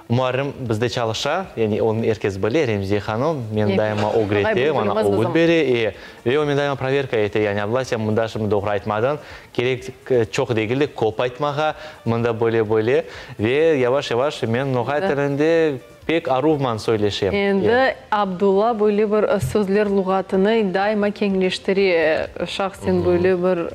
Speaker 2: muarrim bizde çalışa, yani onı er kes bile, Remziye hanım, meni daima ögrete, maña ögüt bere, e, ve o meni daima proverka ete, yani Abdulla, sen mında şimdi doğru aytmadıñ, kerek çoq degil de, köp aytmağa, mında böyle, böyle. Ve yavaş-yavaş men noğay tilinde Pek aruvman söyleşem.
Speaker 3: Endi Abdulla böyle bir sözler luğatını daima keñleştire, şahsen böyle bir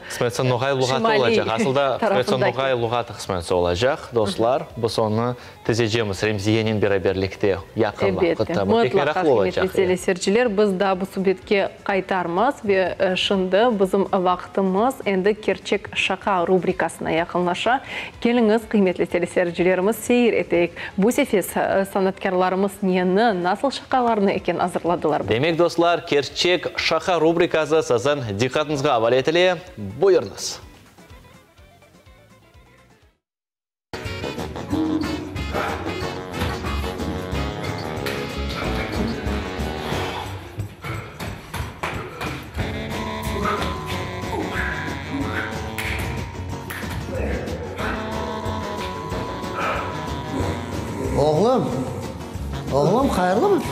Speaker 2: Qısmetse noğay luğatı olacaq. Asıl da qısmetse noğay luğatı qısmetse olacaq, dostlar. Biz onı tizecemiz Remziyenen beraberlikte yaqın vaqıtta. Bu pek meraqlı olacaq.
Speaker 3: Elbette, mıtlaqa, qıymetli teleseyirciler, biz daa bu subetke qaytarmız ve şimdi bizim vaqtımız endi Kerçek şaqa rubrikasına yaqınlaşa. Keliñiz, qıymetli teleseyircilerimiz, seyir eteyik, bu sefer sanatkârlarımız neni, nasıl şaqalarnı eken azırladılar.
Speaker 2: Demek, dostlar, Kerçek şaqa rubrikası siziñ diqqatıñızğa avale etile. Buyurıñız!
Speaker 9: Oğlum, oğlum, hayırlımı?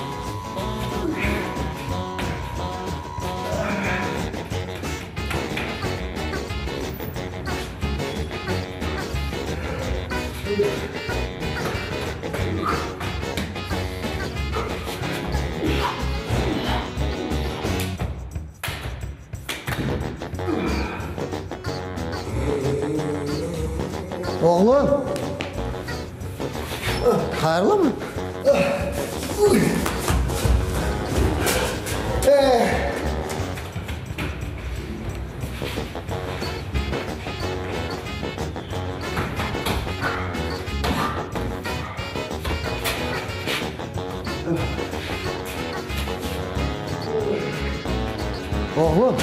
Speaker 9: Oğlum, hayırlımı? Oğlum!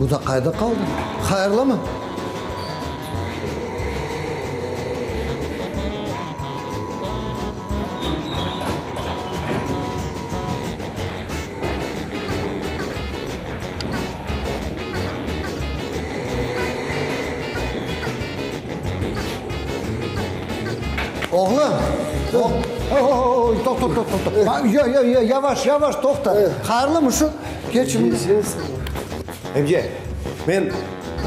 Speaker 9: Bu da qayda qaldı? Hayırlımı? Oğlum! Toqta, toqta, toqta. Yo, yo, yo, yavaş, yavaş, toqta. Hayırlımı şu? Keç şimdi.
Speaker 19: Emce, men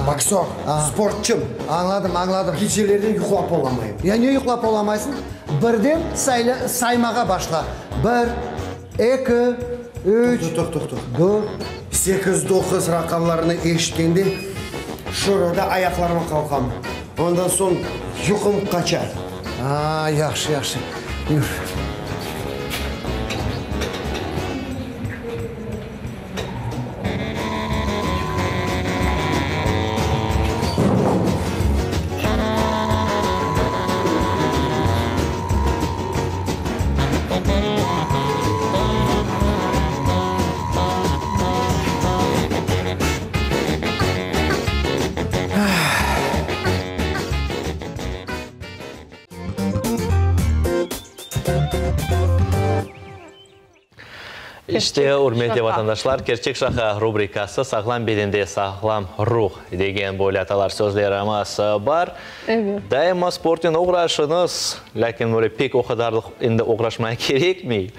Speaker 19: boksör, sportçım.
Speaker 9: Añladım, añladım.
Speaker 19: Geceleri yuqlap olamayım.
Speaker 9: Ya ne yuqlap olamaysıñ? Birden saymağa başla. Bir, eki, üç,
Speaker 19: Toq, toq, toq.
Speaker 9: dört.
Speaker 19: Sekiz, doquz raqamlarını eşitkende, şurada ayaqlarıma qalqam. Ondan soñ yuqum qaça.
Speaker 9: A, yahşı, yahşı. Yür.
Speaker 2: İşte, ürmetli vatandaşlar, Kerçek şaqa rubrikası Sağlam bedende sağlam ruh degen böyle atalar sözlerimiz bar. Daima sportnen oğraşıñız, lâkin böyle pek o qadarlıq endi oğraşmaya kerekmey.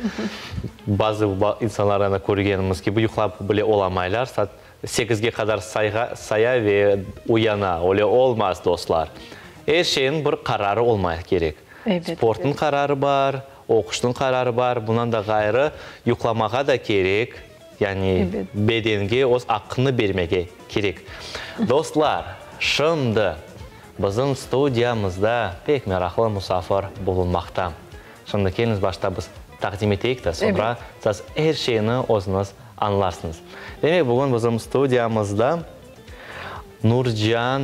Speaker 2: Bazı insanlarnı körgenimiz kibi yuqlap bile olamaylar, saat sekizge qadar saya ve uyana. Öyle olmaz, dostlar. Er şeyniñ bir qararı olmaya kerek. Sportnıñ qararı bar, oquşnıñ qararı bar, bundan da ğayrı, yuqlamağa da kerek, yani bedenge öz aqqını bermege kerek. Dostlar, şimdi bizim studiyamızda pek meraqlı musafir bulunmaqta. Şimdi keliñiz başta biz taqdim eteyik de, soñra siz er şeyni özüñiz añlarsıñız. Demek, bugün bizim studiyamızda Nurcian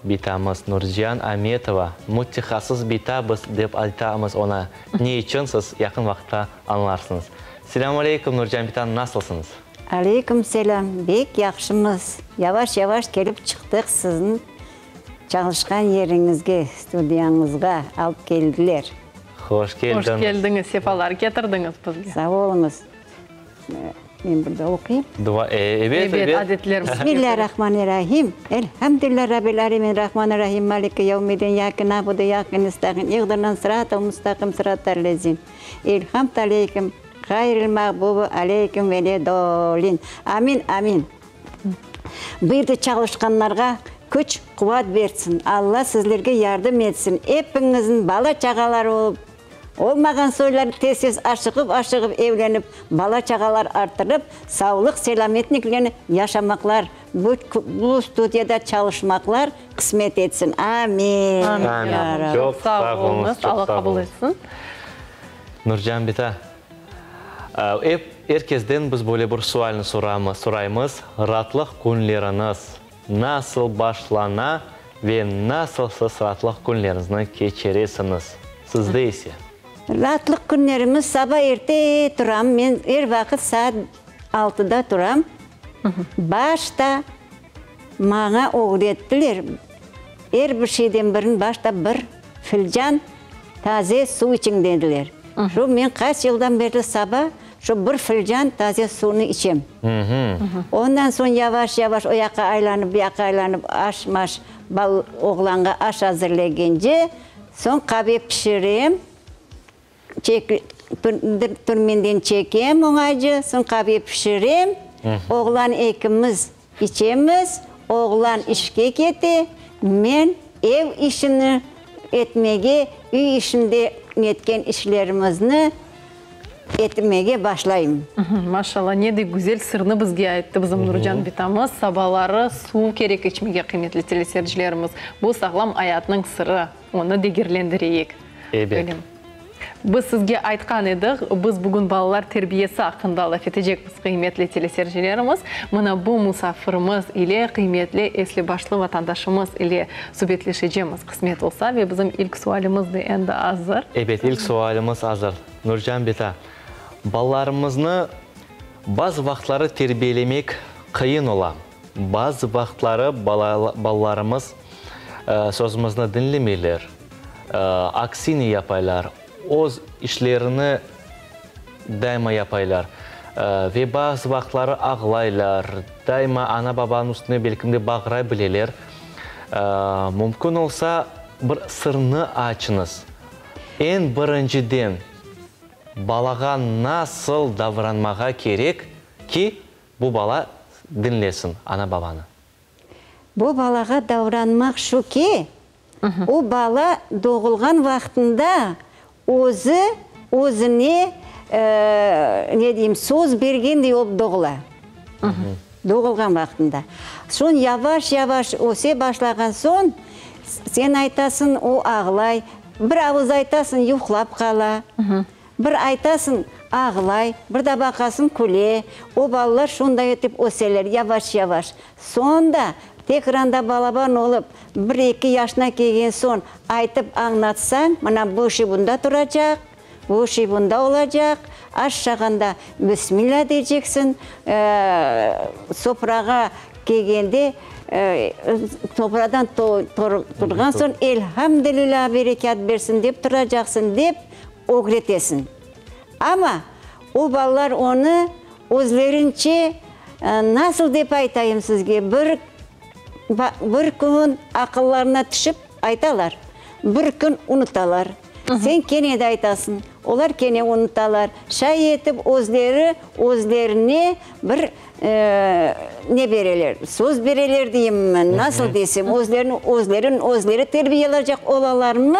Speaker 2: Bitamız, Nurcian Ametova, mütehassıs bita biz dep aytamız oña. Ne içün, siz yaqın vaqıtta añlarsıñız. Selâmu aleykum, Nurcian bita, nasılsıñız?
Speaker 20: Aleyküm selâm, bek yahşımız. Yavaş-yavaş kelip çıqtıq, siziñ çalışqan yeriñizge, studiyañızğa alıp keldiler.
Speaker 2: Hoş keldiñiz.
Speaker 3: Hoş keldiñiz, sefalar ketirdiñiz bizge.
Speaker 20: Sağ oluñız. Men bir de oquyım.
Speaker 2: Dua, ebet, ebet.
Speaker 3: Adetlerimiz.
Speaker 20: Bismillâ-rahmanir-rahim. Elhamdülillâ rabbil âlemin, rahmanir-rahim, maliki yevmiddin, iyyâke na'budu ve iyyâke nesta'in, ihdina sıratal mustaqim, sıratal lezîn elhamte aleyhim, ğayril mağbubi aleyhim veleddâllin. Amin, amin. Bu yerde çalışqanlarğa küç, quvat bersin. Alla sizlerge yardım etsin. Epiñizniñ bala-çağaları olıp, Olmağan soylar tez-tez aşığıp-aşığıp evlenip, bala-çağalar arttırıp, savlıq-selâmetlikle yaşamaqlar, bu bu studiyada çalışmaqlar qısmet etsin. Amin.
Speaker 2: Amin.
Speaker 20: Ya Rabbi.
Speaker 2: Çoq sağ oluñız, çoq
Speaker 3: Alla
Speaker 2: sağ
Speaker 3: qabul
Speaker 2: oluñız.
Speaker 3: etsin.
Speaker 2: Nurcan bita, ep er kezden biz böyle bir sualni soramız, soraymız, raatlıq künleriñiz Nasıl başlana ve nasıl siz raatlıq künleriñizni keçiresiñiz? Sizde ise?
Speaker 20: Raatlıq künlerimiz saba erte turam, men er vaqıt saat altıda turam. Başta maña ögrettiler, er bir şeyden birin başta bir filcan taze suv içiñ dediler. Şu men qaç yıldan berli saba Şu bir filcan taze suvnı içem. Ondan soñ yavaş-yavaş o yaqqa aylanıp, bu yaqqa aylanıp, aş-maş, bal oğlanğa aş azırlegence, soñ qave pişirem, çek, türmenden çekem oñaycı, soñ qave pişirem, oğlan ekimiz içemiz, oğlan işke kete, men ev işini etmege, üy işinde netken işlerimizni etmege başlayım.
Speaker 3: Maşallah, ne de güzel sırnı bizge ayttı bizim Nurcan bitamız. Sabaları suv kerek içmege, qıymetli teleseyircilerimiz. Bu sağlam ayatnıñ sırı. Onı degerlendireyik.
Speaker 2: Ebet.
Speaker 3: Biz sizge aytqan edik, biz bugün balalar terbiyesi aqqında laf etecekmiz, qıymetli teleseyircilerimiz. Mına bu musafirimiz ile, qıymetli esli-başlı vatandaşımız ile subetleşecemiz, qısmet olsa. Ve bizim ilk sualimiz de endi azır.
Speaker 2: Ebet, ilk sualimiz azır. Nurcan bita, balalarımıznı bazı vaqıtları terbiyelemek qıyın ola. Bazı vaqıtları balalarımız sözümizni diñlemeyler, aksini yapaylar, öz işlerini daima yapaylar ve bazı vaqıtları ağlaylar, daima ana-babanıñ üstüne belkim de bağıra bileler. Mümkün olsa, bir sırnı açıñız. Eñ birinciden, balağa nasıl davranmağa kerek ki, Bu bala diñlesin ana-babanı.
Speaker 20: Bu balağa davranmaq şu ki, o bala doğulğan vaqtında özü özüne, ne deyim, söz bergendey olıp doğula. Doğulğan vaqtında. Soñ yavaş-yavaş öse başlağan soñ, sen aytasıñ, o ağlay, bir avuz aytasıñ, yuqlap qala. Bir aytasıñ, ağlay, bir da baqasıñ, küle. O balalar şunday etip öseler, yavaş-yavaş. Soñ da, tekrar da balaban olıp, bir-eki yaşına kelgen soñ, aytıp añlatsañ, mına bu şey bunda turacaq, bu şey bunda olacaq, aş şağanda Bismillâ deyceksiñ, sofrağa kelgende, sofradan turğan soñ, Elhamdülillâ, berekât bersin, dep turacaqsıñ, dep ögretesiñ. Amma o balalar onı özlerince, nasıl dep aytayım sizge, bir bir kün aqıllarına tüşip aytalar, bir kün unutalar. Sen kene de aytasıñ, olar kene unutalar. Şay etip özleri özlerine bir ne bereler, söz bereler deyimmi, nasıl desem, özlerini özlerin özleri terbiyeleycek olalarmı?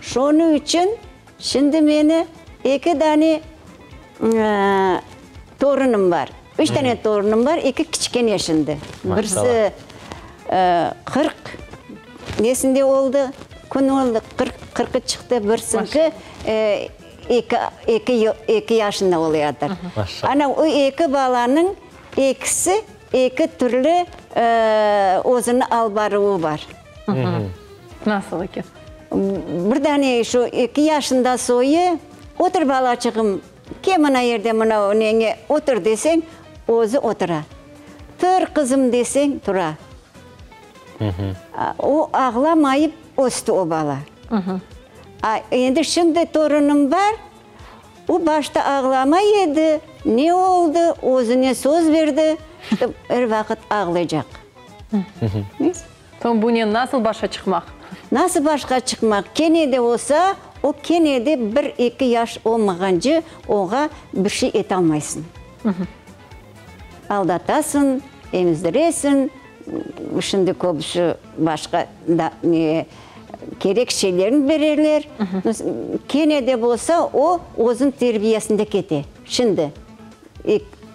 Speaker 20: Şonıñ içün şimdi meni eki dane torunım bar. Üç dane torunım bar, eki kiçkene şimdi. Birisi 40 nesinde oldı, kün oldı, 40, qırqı çıqtı, birisiñki eki, eki, eki yaşında oluyadır. Ana, o eki balanıñ ekisi eki türlü özüni alıp baruvı bar.
Speaker 3: Nasıl eken?
Speaker 20: Bir dane şu eki yaşında soyı, otur balaçığım, kel mına yerde mına neñe otur deseñ,
Speaker 21: Özü otura. Tur, qızım, deseñ, tura. O ağlamayıp östi o bala. A, endi şimdi torunım bar, o başta ağlamay edi, ne oldı, özüne söz berdi, işte er vaqıt ağlaycaq.
Speaker 3: Soñ bunen nasıl başa çıqmaq?
Speaker 21: Nasıl başqa çıqmaq? Kene de olsa, o kene de bir-eki yaş olmağance oña bir şey etalmaysıñ. Aldatasıñ, emizdiresiñ, şimdi köbüsi başqa da ne kerek şeylerni bererler. Kene de bolsa, o özüniñ terbiyesinde kete. Şimdi,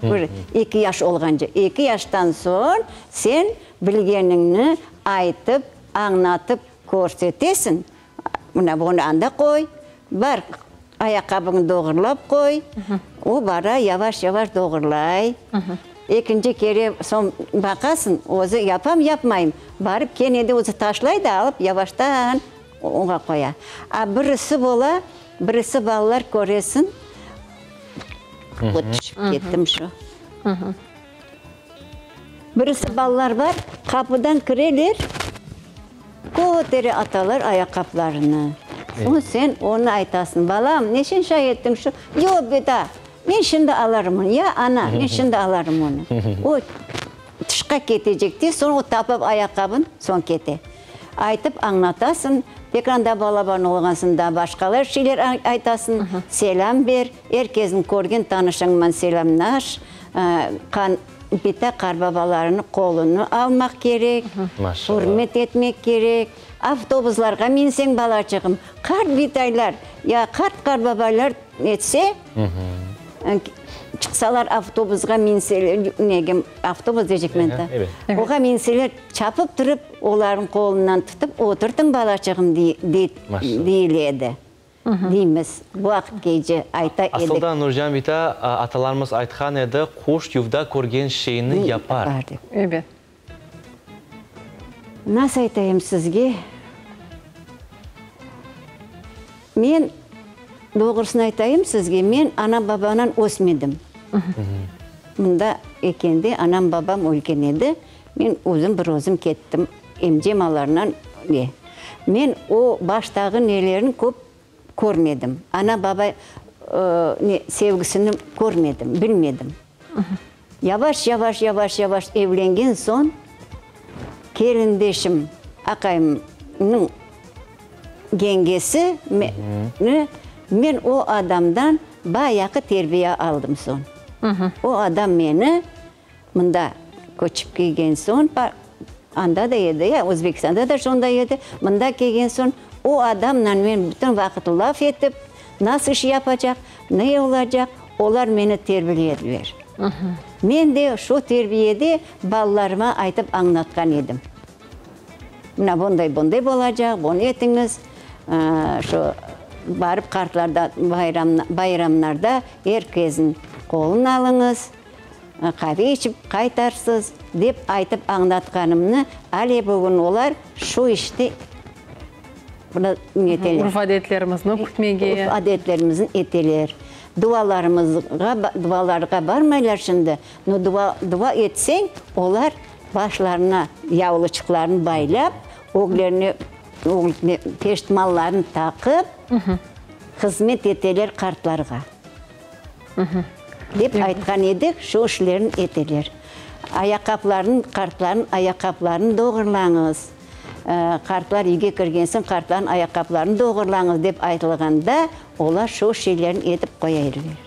Speaker 21: bir, eki yaş olğance. Eki yaştan soñ sen bilgeniñni aytıp, añlatıp körsetesiñ, mına bunı anda qoy, bar, ayaqqabıñnı doğurlap qoy, o bara yavaş-yavaş doğurlay. Ekinci kere soñ baqasıñ, özü yapam, yapmayım, barıp kene de özü taşlay da alıp yavaştan oña qoya. A birisi bola, birisi balalar köresiñ, tüşip kettim şu. Birisi balalar bar, qapıdan kireler, kötere atalar ayaqqaplarını. Soñ sen onı aytasıñ, Balam, neçün şay ettiñ şu? Yoq, bita, men şimdi alarım onı. Ya, ana, men şimdi alarım onı. O tışqa ketecekte, soñ o tapıp ayaqqabın, soñ kete. Aytıp añlatasıñ, pek anda balaban olğansıñ, daa başqalar şeyler aytasıñ, selâm ber, er kesniñ körgen tanışıñman selâmlaş, qan, bita qarbabalarınıñ qolunı almaq kerek, ürmet etmek kerek. Avtobuslarğa minseñ, balaçığım, qart bitaylar ya qart qarbabaylar etse, çıqsalar avtobusğa minseler, nege, avtobus deycekmen da, oğa minseler, çapıp turıp, olarnıñ qolundan tutıp, oturtıñ, balaçığım, deyile edi. Deymiz, bu vaqıtgece ayta edik.
Speaker 2: Asılda, Nurcan bita, atalarımız aytqan edi, quş yuvda körgen şeyni yapar.
Speaker 3: Ebet.
Speaker 21: Nasıl aytayım sizge? Men, doğrusını aytayım sizge, men ana-babanan ösmedim. Mında ekende anam-babam ölgen edi, men özüm bir özüm kettim emcem alarnan ne. Men o baştağı nelerini köp körmedim. Ana-baba ne sevgisini körmedim, bilmedim. Yavaş-yavaş, yavaş-yavaş evlengen soñ, kelindeşim, aqayımnıñ yengesi, men o adamdan bayağı terbiye aldım soñ. O adam meni mında köçip kelgen soñ, anda da edi, ya Özbekistanda da şonday edi, mında kelgen soñ o adamnen men bütün vaqıt laf etip, nasıl iş yapacaq, ne olacaq, olar meni terbiyelediler. Men de şu terbiyede balalarıma aytıp añlatqan edim. Mına bunday, bunday bolacaq, bunı etiñiz, şu barıp qartlarda bayramlarda er kesniñ qolun alıñız, qave içip qaytarsız, dep aytıp añlatqanımnı ale bugün olar şu işte
Speaker 3: neteler. Urf-adetlerimizni kütmege.
Speaker 21: Urf-adetlerimizni eteler. Dualarımızğa, dualarğa barmaylar şimdi, no dua, dua etseñ, olar başlarına yavlıçıqlarını baylap, öglerine peştmallarını taqıp, hızmet eteler qartlarğa. Dep aytqan edik, şu işlerni eteler. Ayaqqaplarnı, qartlarnıñ ayaqqaplarını doğurlañız. Qartlar üyge kirgen soñ, qartlarnıñ ayaqqaplarını doğurlañız, dep aytılğanda, olar şu şeylerni etip qoya ediler.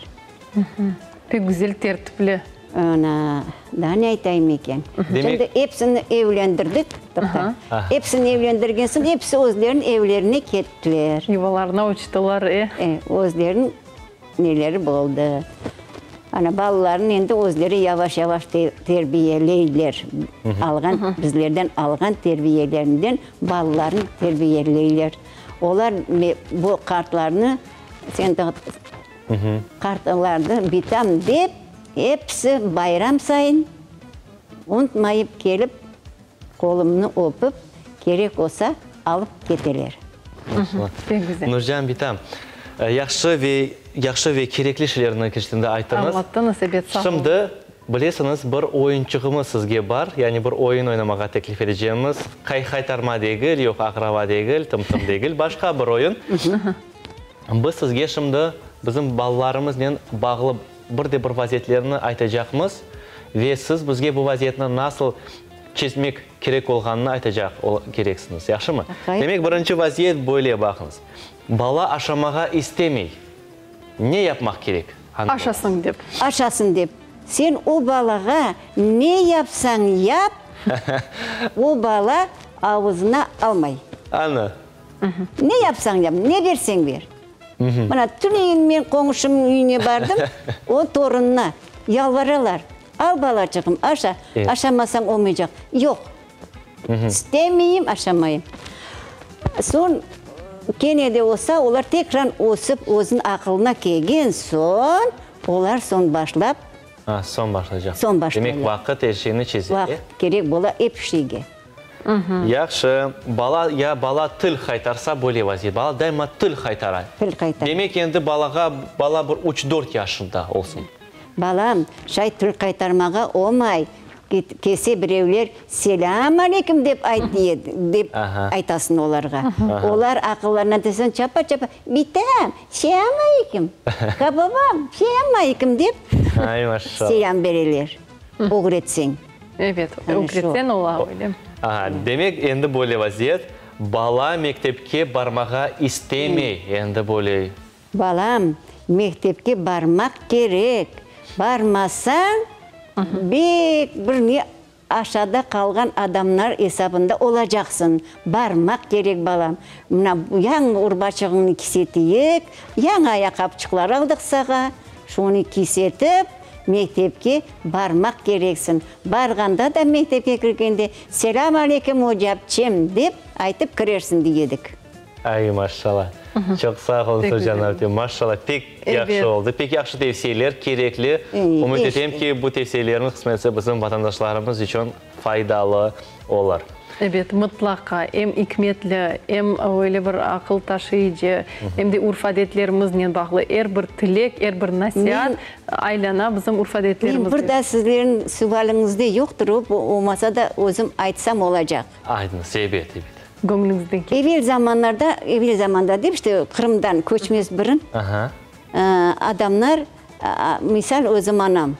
Speaker 3: Pek güzel tertipli.
Speaker 21: Ana, daa ne aytayım eken? Şimdi episini evlendirdik, toqta. Episini evlendirgen soñ, episi özleriniñ evlerine kettiler.
Speaker 3: Yuvalarına uçtılar, e.
Speaker 21: E, özleriniñ neleri boldı. Ana, balalarını endi özleri yavaş-yavaş terbiyeleyler. Alğan, bizlerden alğan terbiyelerinden balalarını terbiyeleyler. Olar bu qartlarnı, sen Qartlarnı bitam dep, episi bayram sayın unutmayıp kelip, qolumnı öpüp, kerek olsa, alıp keteler.
Speaker 3: Pek güzel.
Speaker 2: Nurcan bitam, yahşı ve yahşı ve kerekli şeylerni kerçekten de ayttıñız.
Speaker 3: Añlattıñız, ebet, sağ olun.
Speaker 2: Şimdi. Bilesiñiz, bir oyunçığımız sizge bar, yani bir oyun oynamağa teklif edecegimiz. Qaytarma degil, yoq, aqraba degil, tım-tım degil, başqa bir oyun. Biz sizge şimdi bizim balalarımıznen bağlı bir de bir vaziyetlerni aytacaqmız ve siz bizge bu vaziyetni nasıl çezmek kerek olğanını aytacaq kereksiñiz. Yahşımı? Demek, birinci vaziyet böyle, baqıñız. Bala aşamağa istemey. Ne yapmaq kerek, hanım?
Speaker 3: Aşasın dep.
Speaker 20: Aşasın dep. Sen o balağa ne yapsañ yap, o bala avuzına almay.
Speaker 2: Ana.
Speaker 20: Ne yapsañ yap, ne berseñ ber. Mına, tünevin men qoñşumnıñ üyüne bardım, o torunına yalvaralar, Al, balaçığım, aşa, aşamasañ olmaycaq. Yoq, istemeyim, aşamayım. Soñ, kene de olsa, olar tekrar ösip, özüniñ aqılına kelgen soñ, olar soñ başlap.
Speaker 2: A, soñ başlaycaq.
Speaker 20: Soñ başlaylar.
Speaker 2: Demek, vaqıt er şeyni çeze, e?
Speaker 20: Vaqıt kerek bola ep şeyge.
Speaker 2: Yahşı. Bala, ya bala til qaytarsa, böyle vaziyet. Bala daima til qaytara.
Speaker 20: Til qaytara.
Speaker 2: Demek, endi balağa, bala bir üç-dört yaşında olsun.
Speaker 20: Balam, şay til qaytarmağa olmay, kelse birevler selâm aleyküm dep ayt diye, dep aytasıñ olarğa. Olar aqıllarına tesen çapa-çapa, bitam, selâm aleyküm, babam, selâm aleyküm dep selâm bereler, ögretseñ.
Speaker 3: Ebet, ögretseñ ola öyle.
Speaker 2: Aha, demek, endi böyle vaziyet, bala mektepke barmağa istemey, endi böyle.
Speaker 20: Balam, mektepke barmaq kerek, barmasañ, bek bir ne aşağıda qalğan adamlar esabında olacaqsıñ. Barmaq kerek, balam. Mına, yañı urbaçığıñnı kiseteyik, yañı ayaqqapçıqlar aldıq sağa, şonı kisetip, mektepke barmaq kereksiñ. Barğanda da mektepke kirgende, Selâm aleyküm, ocapçem, dep aytıp kirersiñ, dey edik.
Speaker 2: Ay, maşşala! Çoq sağ oluñ, Turcan apte, maşşala, pek yahşı oldı, pek yahşı tevsiyeler, kerekli. Ümüt etem ki, bu tevsiyelerniñ qısmetse bizim vatandaşlarımız içün faydalı olur.
Speaker 3: Ebet, mıtlaqa, em ikmetli, em öyle bir aqıl taşıyıcı, em de urf-adetlerimiznen bağlı er bir tilek, er bir nasiat aylana bizim urf-adetlerimizge.
Speaker 20: Men bir daa sizlerniñ suvaliñizde yoqtır, o, olmasa da özüm aytsam olacaq.
Speaker 2: Aytıñız, ebet, ebet.
Speaker 3: Göñlüñizden kelgen.
Speaker 20: Evel zamanlarda, evel zamanda dep, işte, Qırımdan köçmez burun adamlar, misal, özüm anam,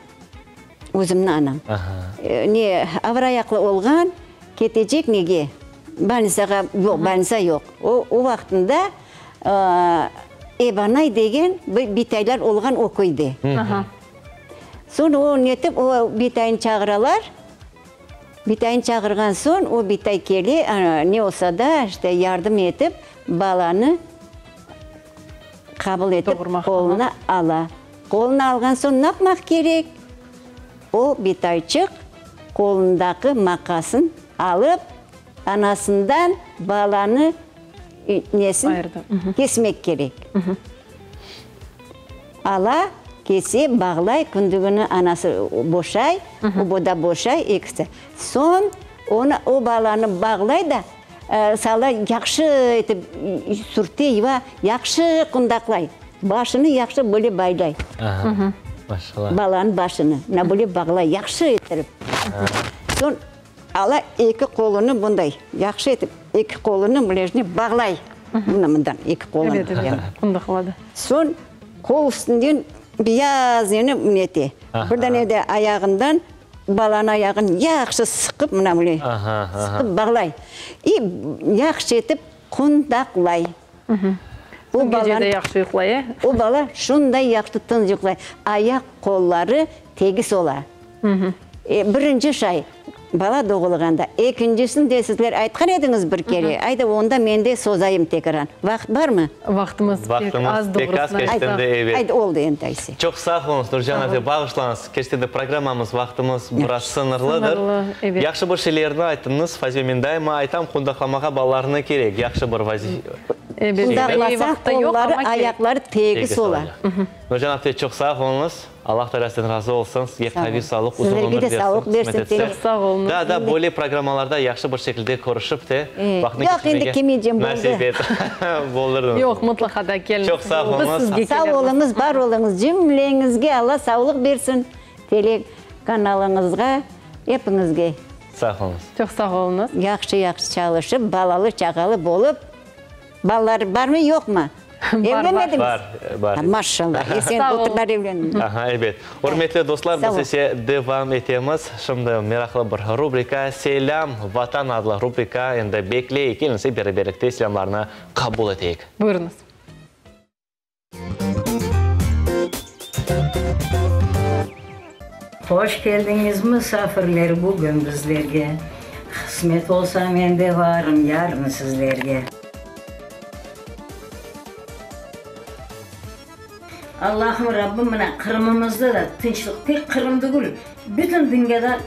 Speaker 20: özümniñ anam, ne, avırayaqlı olğan, ketecek nege, bolnitsağa, yoq, bolnitsa yoq. O, o vaqtında ebanay degen bir bitaylar olğan o köyde. Soñ o netip, o bitayını çağıralar. Bitayını çağırğan soñ, o bitay kele, ne olsa da, işte, yardım etip, balanı qabul etip, qoluna ala. Qoluna alğan soñ ne yapmaq kerek? O bitayçıq qolundaki maqasın alıp, anasından balanı nesin kesmek kerek. Ala, kese, bağlay, kündügini anası boşay, o da boşay, ekisi. Soñ onı, o balanı bağlay da, sala, yahşı etip sürte, yuva, yahşı qundaqlay. Başını yahşı böyle baylay. Balanıñ başını, mına böyle bağlay, yahşı ettirip. Soñ Ala eki qolunı bunday yahşı etip, eki qolunı bilejine bağlay. Mına mından eki qolunı.
Speaker 3: Evet, evet, qundaqladı.
Speaker 20: Soñ qol üstünden beyaz neni nete. Bir dane de ayağından balanıñ ayağını yahşı sıqıp, mına böyle sıqıp bağlay. İ yahşı etip qundaqlay.
Speaker 3: O gece de yahşı yuqlay, e?
Speaker 20: O bala şunday yahşı tınç yuqlay. Ayaq qolları tegis ola. Birinci şay, bala doğulğanda. Ekincisini de sizler aytqan ediñiz bir kere. Ayda, onda men de sozayım tekrar. Vaqıt barmı?
Speaker 3: Vaqtımız pek az,
Speaker 2: Vaqtımız pek az,
Speaker 3: doğrusını
Speaker 2: kerçekten
Speaker 3: aytsaq.
Speaker 2: de, evet.
Speaker 20: Ayda, oldı endi ayse.
Speaker 2: Çoq sağ oluñız, Nurcan apte, bağışlañız. Kerçekten de programmamız, vaqtımız biraz sıñırlıdır.
Speaker 3: Sıñırlı, evet.
Speaker 2: Yahşı bir şeylerni ayttıñız, Fazime, men daima aytam, qundaqlamağa balalarnı kerek, yahşı bir vazife.
Speaker 3: Ebet,
Speaker 20: Qundaqlasañ, qolları, ayaqları tegis ola.
Speaker 2: Nurcan apte, çoq sağ oluñız. Allah Teala sizden razı olsun, sizge qaviy sağlıq, uzun ömür
Speaker 20: Sizlerge de sağlıq
Speaker 2: bersin, qısmet
Speaker 20: bersin.
Speaker 2: etsin.
Speaker 3: Çoq sağ oluñız.
Speaker 2: Daa da böyle programmalarda yahşı bir şekilde körüşip te, vaqtını
Speaker 20: Yoq, endi
Speaker 2: keçirmege
Speaker 20: kelmeycem, boldı.
Speaker 2: nasip et. Boldurdıñız.
Speaker 3: Yoq, mıtlaqa da keliñiz.
Speaker 2: Çoq sağ
Speaker 3: Biz
Speaker 2: oluñız.
Speaker 3: sizge
Speaker 20: Sağ
Speaker 3: kelermiz.
Speaker 20: oluñız, bar oluñız. Cümleñizge Alla sağlıq bersin. Tele. Kanalıñızğa, epiñizge.
Speaker 2: Sağ oluñız.
Speaker 3: Çoq sağ oluñız.
Speaker 20: Yahşı-yahşı çalışıp, balalı-çağalı bolıp, balalar barmı, yoqmı? Evlenmediñiz?
Speaker 2: Bar, bar.
Speaker 20: Maşallah, esen oturlar evlendim.
Speaker 2: Aha, ebet. Ürmetli dostlar, biz ise devam etemiz. Şimdi meraqlı bir rubrika, Selâm, Vatan adlı rubrika endi bekley. Keliñiz, ep beraberlikte selâmlarnı qabul eteyik.
Speaker 3: Buyurıñız.
Speaker 5: Hoş keldiñiz, musafirler, bugün bizlerge. Qısmet olsa, men de varım yarın sizlerge. Allahım, Rabbim, mına Qırımımızda da tınçlıq, tek Qırım tügül, bütün dünyada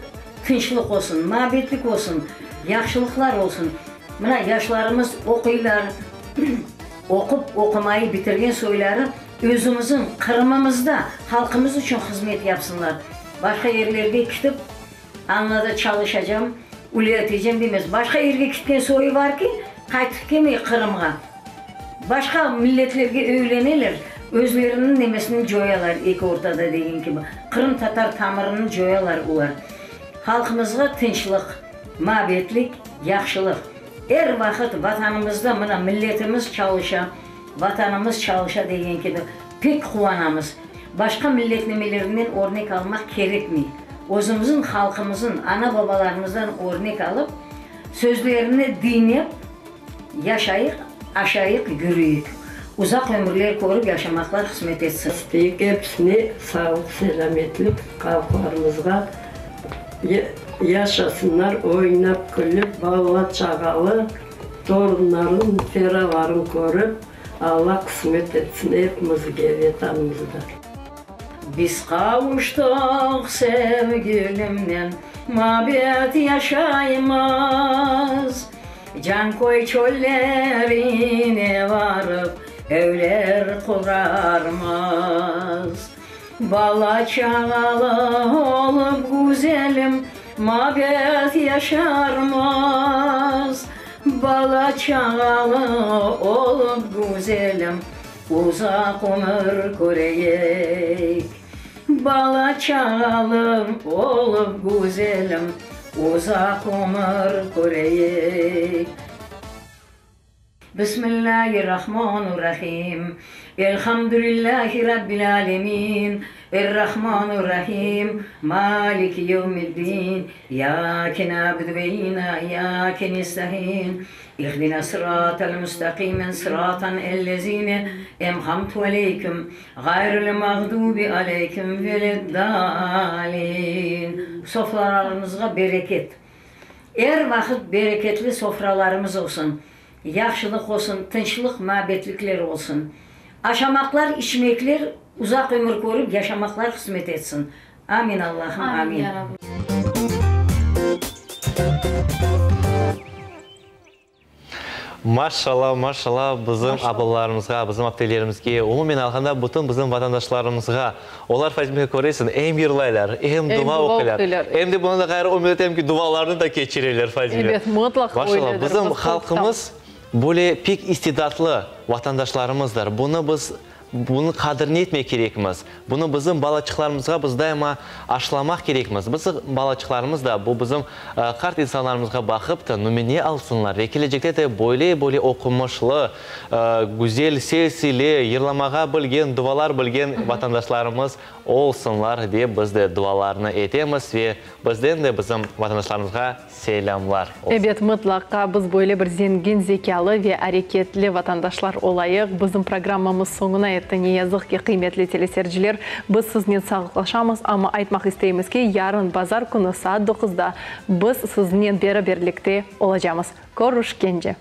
Speaker 5: tınçlıq olsun, mabetlik olsun, yahşılıqlar olsun. Mına yaşlarımız oquylar. Oqup, oqumayı bitirgen soyları özümizin Qırımımızda halqımız içün hızmet yapsınlar. Başqa yerlerge kitip, anda da çalışacam, ületecem demez. Başqa yerge kitken soyu bar ki, qaytıp kelmey Qırımğa. Başqa milletlerge öyleneler, özleriniñ nemesini coyalar eki ortada degen kibi. Qırımtatar tamırını coyalar olar. Halqımızğa tınçlıq, mabetlik, yahşılıq. Er vaqıt Vatanımızda mına milletimiz çalışa, Vatanımız çalışa degen kibi pek quvanamız. Başqa millet nemelerinden örnek almaq kerekmey. Özümizin halqımızın, ana-babalarımızdan örnek alıp, sözlerini diñlep yaşayıq, aşayıq, yürüyik. Uzaq ömürler körip yaşamaqlar qısmet etsin.
Speaker 22: İsteyik episine sağlıq-selâmetlik, halqlarımızğa Yaşasınlar oynap, külip, bala-çağalı, torunların, feraların körip, Alla qısmet etsin epimizge Vetanımızda.
Speaker 5: Biz qavuştıq sevgilimnen, mabet yaşaymız. Canköy çöllerine varıp, evler qurarmız. Bala-çağalı olıp güzelim, mabet yaşarmız. Bala-çağalı olıp güzelim, uzaq ömür köreyik. Bala-çağalı olıp güzelim, uzaq ömür köreyik. Bismillâhirrahmanirrahim. Elhamdülillâhi Rabbil âlemin. Errahmanirrahim. Maliki yevmiddin. İyyâke na'budu ve iyyâke nesta'in. İhdina sıratal mustaqim sıratal ellezîne en'amte aleyhim ğayril mağdubi aleyhim veleddâlin. Sofralarımızğa bereket. Er vaqıt bereketli sofralarımız olsun, yahşılıq olsun, tınçlıq, mabetlikler olsun. Aşamaqlar, içmekler, uzaq ömür körip yaşamaqlar qısmet etsin. Amin, Allahım, amin.
Speaker 2: Maşallah, maşallah bizim ablalarımızğa, bizim aptelerimizge, umumen alğanda bütün bizim vatandaşlarımızğa. Olar, Fatime, köresiñ, em yırlaylar, em dua oquylar, em de bundan da ğayrı, ümüt etem ki, dualarnı da keçireler, Fatime.
Speaker 3: Ebet, mıtlaq
Speaker 2: Maşallah,
Speaker 3: öyledir,
Speaker 2: bizim
Speaker 3: biz
Speaker 2: halqımız böyle pek istidatlı vatandaşlarımızdır. Bunı biz Bunıñ qadrini etmek kerekmiz. Bunı bizim balaçıqlarımızğa biz daima aşılamaq kerekmiz. Bizim balaçıqlarımız da bu bizim qart insanlarımızğa baqıp da nümüne alsınlar ve kelecekte de böyle-böyle oqumışlı, güzel ses ile yırlamağa bilgen, dualar bilgen vatandaşlarımız olsunlar dep biz de dualarnı etemiz ve bizden de bizim vatandaşlarımızğa Selâmlar olsun.
Speaker 3: Ebet, mıtlaqa biz böyle bir zengin zekâlı ve areketli vatandaşlar olayıq. Bizim programmamız soñuna yetti, ne yazıq ki, qıymetli teleserciler. Biz siznen sağlıqlaşamız, amma aytmaq isteymiz ki, yarın bazar künü saat doquzda biz siznen beraberlikte olacamız. Körüşkence!